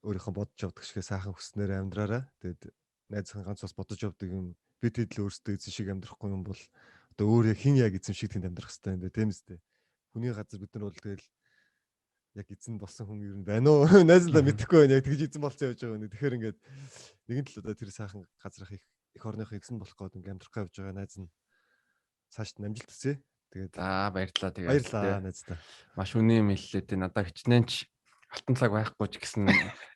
өөрийнхөө бодож явдаг шиг сайхан хүснээр амьдраарай. Тэгээд найзын ганц бас бодож явдаг юм бид хэд л өөрсдөө эзэн шиг амьдрахгүй юм бол одоо өөр яг хин яг эзэн шиг тэнд амьдрах хэрэгтэй юм бэ тийм үстэй. Хүний газар бид нар бол тэгэл Яг эзэн болсон хүн ер нь байна уу? Найз нь мэдэхгүй байна. Яг тэгж эзэн болсон явж байгаа юм. Тэгэхээр ингээд нэгэн тал одоо тэр сайхан газрах их орныхоо эзэн болох гээд ингээд амьдрах гэж явж байгаа найз нь цааш нь амжилт хүсье. Тэгээд За баярлалаа тэгээд. Баярлалаа найздаа. Маш үнэн юм хэллээ те. Надаа хичнээн ч алтан цаг байхгүй ч гэсэн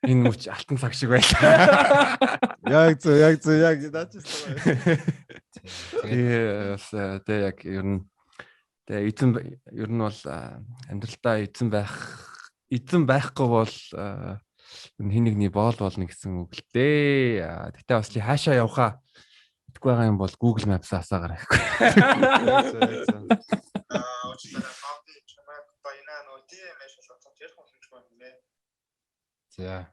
энэ мөч алтан цаг шиг байлаа. Яг зөв, яг зөв, яг наач. Тэгээ бас тэ яг ер нь тэ эзэн ер нь бол амьдралдаа эзэн байх эзэн байхгүй бол ер нь хин нэгний боол болно гэсэн үг л дээ. Гэтэ бас чи хаашаа явхаа мэдэхгүй байгаа юм бол Google Maps-аас асаагаар байхгүй. Уучлаарай. Баби чамайг баянаа нөө DM-ээ шалгацсан ярих боломжгүй юм нэ. За.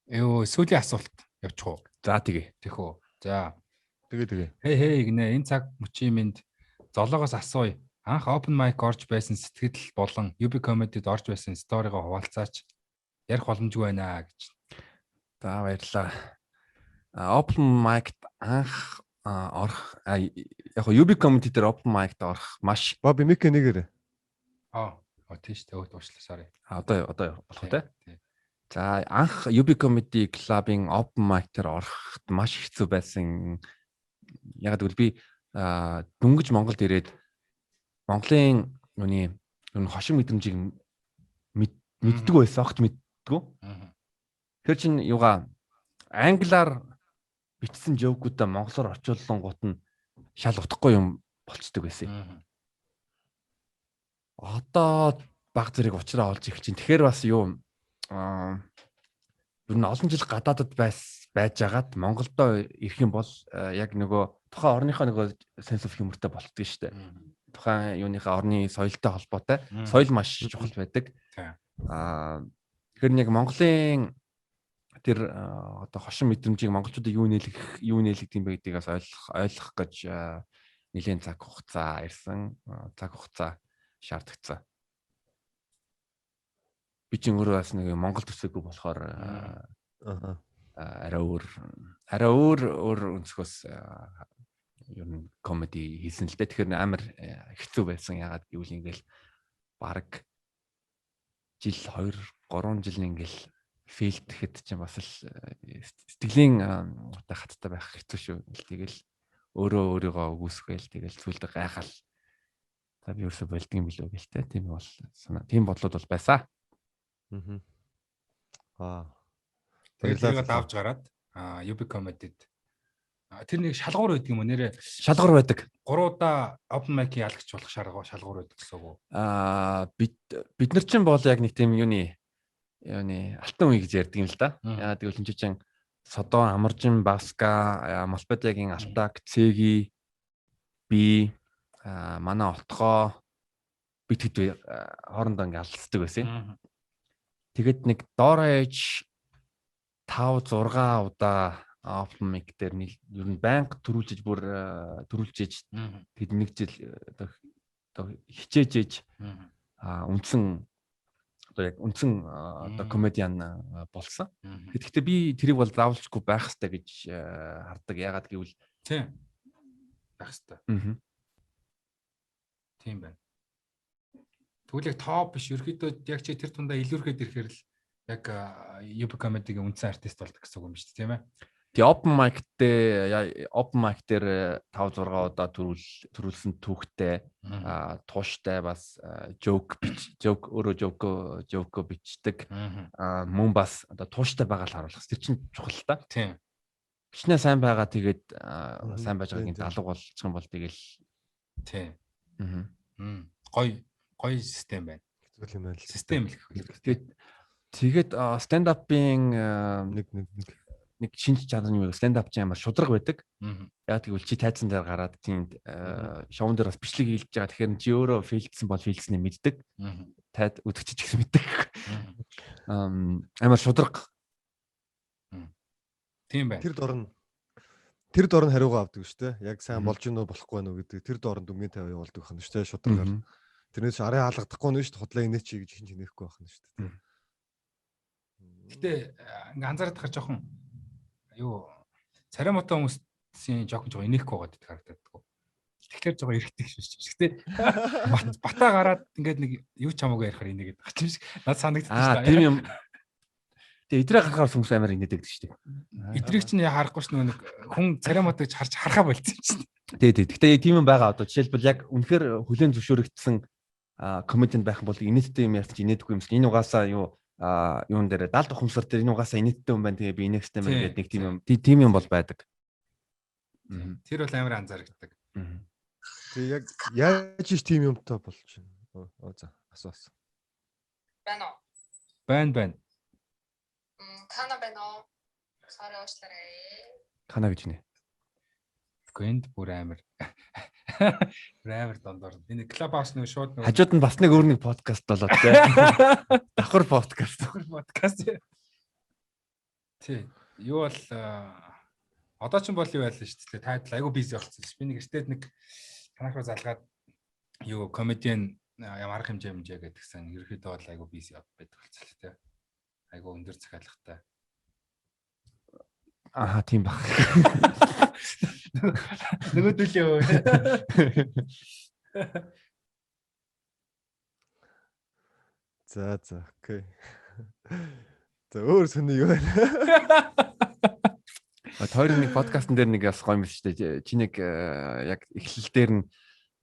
Йоо, сүүлийн асуулт явчих уу? За тэгээ. Тэхүү. За. Тэгээ. Хей хей гинэ энэ цаг мөчийн минь золоогоос асууя. Анх open mic орж байсан сэтгэл болон UB comedy-д орж байсан сторигоо хуваалцаач. Ярих боломжгүй байна гэж. За баярлалаа. Open mic-д анх орох яг UB comedy дээр open mic-д орох маш Баби мик нэгэр. Аа, тийш тэ уучлаа sorry. Одоо болох уу те? За анх UB Comedy Club-ын open mic дээр ороход маш хэцүү байсан. Яг гэвэл би дөнгөж Монголд ирээд Монголын нүний ер нь хошин мэдрэмжийг мэддэг байсан, огт мэддэггүй. Тэр чинь юугаа англиар бичсэн жоокуудаа монголоор орчууллангуут нь шал утгагүй юм болцдог байсан юм. Одоо баг зэрэг учраа олж эхэлж чинь. Тэгэхээр бас юу ер нь олон жил гадаадад байж агаад Монголдо ирэх юм бол яг нөгөө тухайн орныхоо нөгөө sense of humor-тай болтдог шүү дээ. Тухайн юуныхаа орны соёлтой холбоотой. Соёл маш чухал байдаг. Тэгэхээр нэг Монголын тэр одоо хошин мэдрэмжийг монголчуудыг юу нээлэг юм бэ гэдгийг бас ойлгох гэж нэлээд цаг хугацаа ирсэн, цаг хугацаа шаардлагатай. Би чинь өөрөө бас нэг Монгол төсөөгүй болохоор арай өөр өнцгөөс ер нь комеди хийсэн л дээ. Тэгэхээр амар хэцүү байсан. Ягаад гэвэл ингээл бараг жил 2-3 жил ингээл фейлд гэхэд чинь бас л сэтгэлийн одоо хаттай байх хэцүү шүү. Тэгэл өөрөө өөрийгөө үгүйсгээл тэгэл зүйлдэ гайхал. За би өөрсөө болдго юм билүү гэл те. Тийм бол санаа. Тийм бодлууд бол байсан. Аа. Тэгээд тэрийг давж гараад UB Comedy-д тэр нэг шалгуур байдаг юм уу нэрээ? Шалгуур байдаг. 3 удаа open mic-ийн ялагч болох шалгуур байдаг гэсэн үг үү? Бид нар чинь бол яг нэг тийм юуны алтан үе гэж ярьдаг юм л да. Яагаад гэвэл энэ чинь Содон, Амаржин, Баска, Малпедиагийн Алтак, Цэги, би, манай Отгоо бид хэд хоорондоо ингээ алдцдаг байсан юм. Тэгэд нэг доор ээж 5 6 удаа open mic дээр ер нь байнга төрүүлжиж бүр төрүүлжиж тэгэд нэг жил одоо хичээжээж үндсэн одоо яг үндсэн одоо комедиан болсон. Тэгэхдээ би тэрийг бол заавалчгүй байх хэрэгтэй гэж хардаг. Яагаад гэвэл тийм байх хэрэгтэй. Тийм байна. Тэгвэл яг топ биш ерөөхдөө яг чи тэр тундаа илүүрхэд ирэхээр л яг UB Comedy-гийн үндсэн артист болдог гэсэн үг юм шүү дээ, тийм ээ. Тэгээ open mic дээр 5 6 удаа төрүүлсэн түүхтэй, тууштай бас joke өөрөө joke бичдэг. Мөн бас одоо тууштай байгаа л харуулах. Тэр чинь чухал та. Тийм. Бичнээ сайн байгаа тэгээд сайн байж байгаагийн залуу болчих юм бол тэгэл тийм. Гоё систем байна. Хэцүү юм байна. Систем л гэх. Тэгээд stand up-ийн нэг нэг шинж чанар нь юу stand up чинь амар шудраг байдаг. Яг тэгвэл чи тайзан дээр гараад тийм шоун дээр бас бичлэг хийлж байгаа. Тэгэхээр чи өөрөө фейлдсэн бол фейлдснээ мэддэг. Тайд өдөгч ч гэсэн мэддэг. Амар шудраг. Тийм байна. Тэр дор нь хариугаа авдаг шүү дээ. Яг сайн болж гинөө болохгүй нөө гэдэг. Тэр дор нь дүнгийн 50 явуулдаг байна шүү дээ шудргаар. Тэрнээс арын хаалгадахгүй нэ шүү дээ. Худлаа инээ чи гэж хин чинээхгүй байх нь шүү дээ. Гэтэ ингээ анзаараад тахаар жоохон юу царай муутай хүмүүсийн жоохон инехгүй байгаад харагддаг. Тэгэхээр жоо эргэдэг шүү дээ. Гэтэ бата гараад ингээд нэг юу ч хамаагүй ярихаар инээгээд байгаа юм шиг надад санагддаг шүү дээ. Тийм юм. Тэгээ идрээ гарахаар хүмүүс амар инээдэг шүү дээ. Идрийг чинь харахгүй ш нэг хүн царай мод гэж харж харахаа болцсон чинь. Тий, тий. Гэтэ тийм юм байгаа. Одоо жишээлбэл яг үнэхээр хүлээн зөвшөөрөгдсөн комедиан байх юм бол инээдтэй юм ярьж инээдгүй юм шиг. Энэ угаасаа юу юун дээр даалд ухамсар дээр энэ угаасаа инээдтэй юм байна. Тэгээ би инээх хэрэгтэй байна гэдэг нэг тийм юм. Тийм юм бол байдаг. Тэр бол амар анзаарэгддэг. Тэгээ яг яаж иш тийм юмтай болж байна. Оо за асуу асуу. Байна уу? Байна байна. Кана байна уу? Sorry уучлаарай. Кана гэж нэ. Тэгэхгүй энд бүр амар. Бүр амар дондор. Энэ Clubhouse нэг шууд нэг хажууд нь бас нэг өөр нэг подкаст болоод тий. Давхар подкаст. Давхар подкаст. Тий. Юу бол одоо ч бол юу байлаа шүү дээ. Тайдл айгу бизи болчихсон ш. Би нэг эртээд нэг танах руу залгаад юу комедиан ямар арга хэмжээ гэдгсэн. Ерөнхийдөө бол айгу бизи байдаг болчихлоо тий. Айгу өндөр захиалгатай. Аа тийм баг. Нөгөөдөл юу. За за окей. За өөр сони юу вэ? Тойрон нэг подкастн дээр нэг бас гоё юм шүү дээ. Чи нэг яг эхлэл дээр нь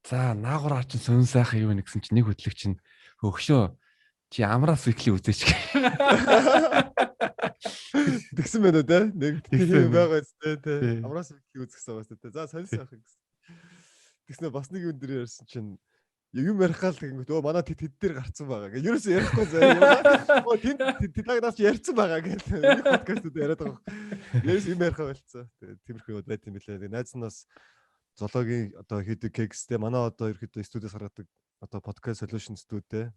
за наагураа чинь сонь сайхан юу нэгсэн чинь нэг хөтлөгч чинь хөөгшөө чи амраас weekly үзээч гэх. Тэгсэн байна уу те? Нэг тийм байгаа үстэй те. Амраас weekly үзсэн байгаа үстэй те. За сонь сайхан гэсэн. Тэгснэ бас нэг юм дээр ярьсан чинь юм ярих гал тэгэнгүүт өө манай тэд дээр гарцсан байгаа гэх. Ерөөсөө ярихгүй заяа. Өө тэнд тэд наас ярьсан байгаа гэх. Нэг подкастууд яриад байгаа. Ерөөс юм ярихаа болцсон. Тэгээд тиймэрхүү байт юм билээ. Тэгээд найз нь бас зологийн одоо хийдэг кекстэй манай одоо ерөөхдөө студиэс гаргадаг одоо подкаст solution студитэй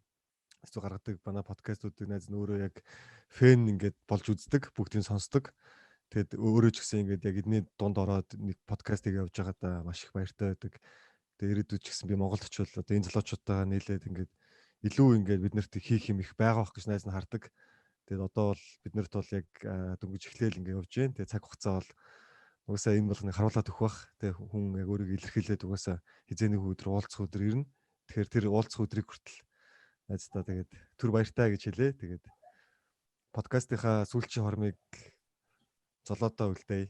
студи гаргадаг манай подкастуудыг найз нь өөрөө яг фэн ингээд болж үздэг, бүгдийг сонсдог. Тэгээд өөрөө ч гэсэн ингээд яг эдний дунд ороод нэг подкастыг явж байгаадаа маш их баяртай байдаг. Тэгээд ирээдүйд ч гэсэн би Монголд очивол одоо энэ залуучуудтайгаа нийлээд ингээд илүү ингээд бид нарт хийх юм их байгаа бох гэж найз нь хардаг. Тэгээд одоо бол бид нарт бол яг дөнгөж эхлээл ингээд явж байна. Тэгээд цаг хугацаа бол угаасаа энэ болгоныг харуулад өгөх бах. Тэгээд хүн яг өөрийгөө илэрхийлээд угаасаа хизээ нэг өдөр уулзах өдөр ирнэ. Тэгэхээр тэр уулзах өдрийг хүртэл найздаа тэгээд түр баяртай гэж хэлээ. Тэгээд подкастынхаа сүүлчийн хормыг золоодоо үлдээе.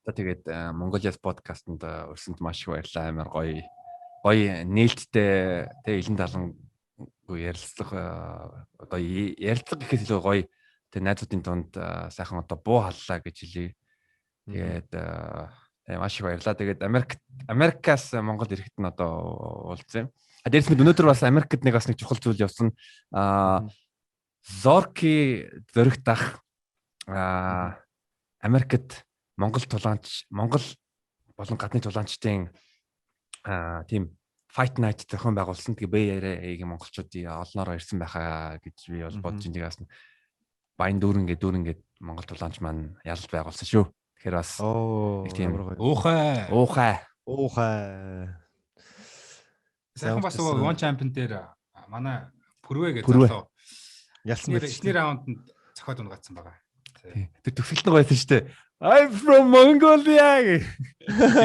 За тэгээд Mongolia's podcast-нд өрсөнд маш их баярлалаа. Амар гоё гоё нээлттэй тэ илэн талангүй ярилцлага одоо ярилцлага гэхээс илүү гоё тэ найзуудын дунд сайхан одоо буу халлаа гэж хэлье. Тэгээд маш их баярлалаа. Тэгээд Америкаас Монгол ирэхэд нь одоо уулзсан юм. Дээрс мэд өнөөдөр бас Америкт нэг бас нэг чухал зүйл явсан. Зорки зөрөгт ах Америкт Монгол тулаанч, Монгол болон гадны тулаанчдын тийм Fight Night зохион байгуулсан. Тэгээ Bay Area-гийн монголчуудын олноороо ирсэн байхаа гэж би бол бодож байна. Тэгээс баян дүүрэн гээд Монгол тулаанч маань ялалт байгуулсан шүү. Тэгэхээр бас нэг тийм уухай. Уухай. Сайхан бас One Champion дээр манай Пүрвэ гэж залуу ялсан байх. Эхний раунданд зохиод унгаацсан байгаа. Тэр төгсөлт нь гоёсэн шүү дээ. I'm from Mongolia гэж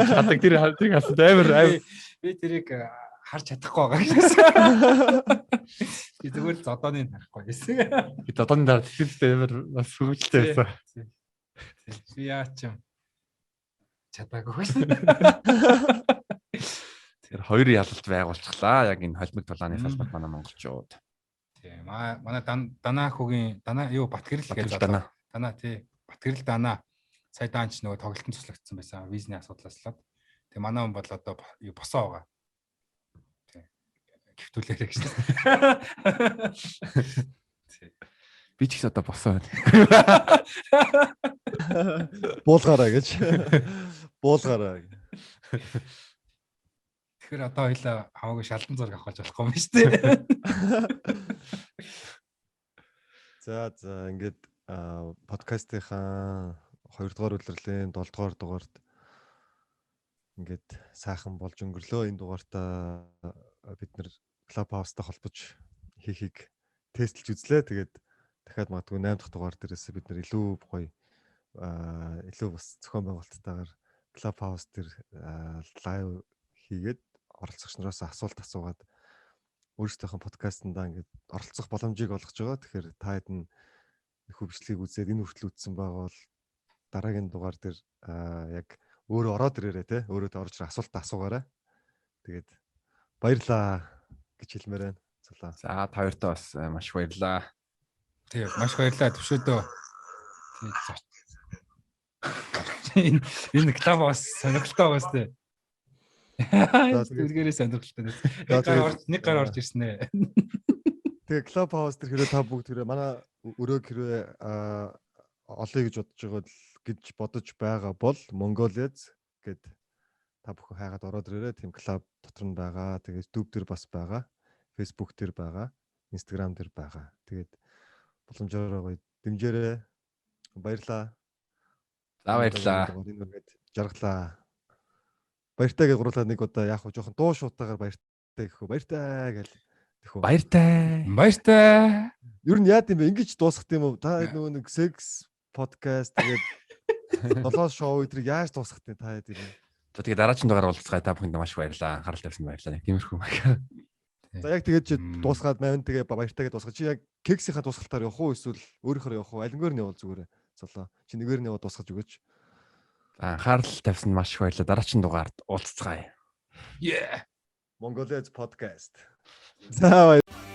хадаг тэр хасад амар би тэрийг харж чадахгүй байгаа гэсэн. Би зүгээр л зодооны харахгүй гэсэн. Би зодооны дараа тэгэлтэй амар бас хөвгөлтэй байсан. Би яа ч юм чадаагүй гэсэн. Тэгэхээр хоёр ялалт байгуулчихлаа. Яг энэ холимог тулааны салбарт манай монголчууд. Тийм. Манай Данаа хүүгийн Данаа юу Батгэрэл гэж залуу. Данаа тий. Батгэрэл Данаа сая даанч нөгөө тоглолтод туслагдсан байсан. Визний асуудлаас л. Тэгээ манай хүн бол одоо юу босоо байгаа. Тий. Гифтүүлээрэй гэж. Тий. Би ч гэсэн одоо босоо байна. Буулгаарай гэж. Буулгаарай. Тэгэхээр одоо хоёлаа хамаагүй шалдан зураг авах гэж болохгүй юм шүү дээ. За за ингээд подкастынхаа 2 дугаар улирлын 7 дугаар дугаард ингээд сайхан болж өнгөрлөө. Энэ дугаартаа бид нэр Clubhouse-тай холбож хийхийг тестэлж үзлээ. Тэгээд дахиад магадгүй 8 дахь дугаар дээрээс бид нэр илүү гоё илүү бас зохион байгуулалттайгаар Clubhouse дээр лайв хийгээд оролцогч нараас асуулт асуугаад өөрсдийнхөө подкастнда ингээд оролцох боломжийг олгож байгаа. Тэгэхээр та хэд нь нөхөө бичлэгийг үзээд энэ хүртэл үзсэн байгаа бол дараагийн дугаар дээр яг өөрөө ороод ирээрэй те. Өөрөө тэ орж ирээ асуулт асуугаарай. Тэгээд баярлаа гэж хэлмээр байна. Зулаа. За та хоёртоо бас маш их баярлаа. Тэгээ маш их баярлалаа төвшөөдөө. Тэгээ энэ клуб бас сонирхолтой байгаа сте. Тэргээрээ сонирхолтой. Нэг гар орж ирсэн ээ. Тэгээ Club House дээр хэрвээ та бүгд хэрвээ манай өрөөг хэрвээ олъё гэж бодож байгаа бол гэж бодож байгаа бол Mongolians гэд та бүхэн хайгаад ороод ирээрэй. Тийм клуб дотор нь байгаа. Тэгээд YouTube дээр бас байгаа. Facebook дээр байгаа. Instagram дээр байгаа. Тэгээд боломжоор гоё дэмжээрэй. Баярлаа. За баярлаа. Энэ үргээд жаргалаа. Баяртай гэж гурлаа нэг удаа яг хөө жоохон дуу шуутаагаар баяртай гэх үү. Баяртай гэл гэх үү. Баяртай. Баяртай. Ер нь яад юм бэ? Ингэж дуусгах юм уу? Та нөгөө нэг секс подкаст тэгээд долоо шоу өдрийг яаж дуусгах юм та хэд юм? За тэгээ дараагийн дугаар уулзцгаая. Та бүхэнд маш их баярлалаа. Анхаарал тавьсан баярлалаа. Нэг тиймэрхүү маягаар. За яг тэгээд чи дуусгаад мавин тэгээ баяртай гэж дуусгах. Чи яг кексийнхаа дуусгалтаар явах уу эсвэл өөрийнхөө явах уу? Алингээр нь явуул зүгээр. Золоо. Чи нэгээр нь яваад дуусгаж өгөөч. За анхаарал тавьсан маш их баярлалаа. Дараагийн дугаард уулзцгаая. Yeah. Mongolians podcast. За баяр.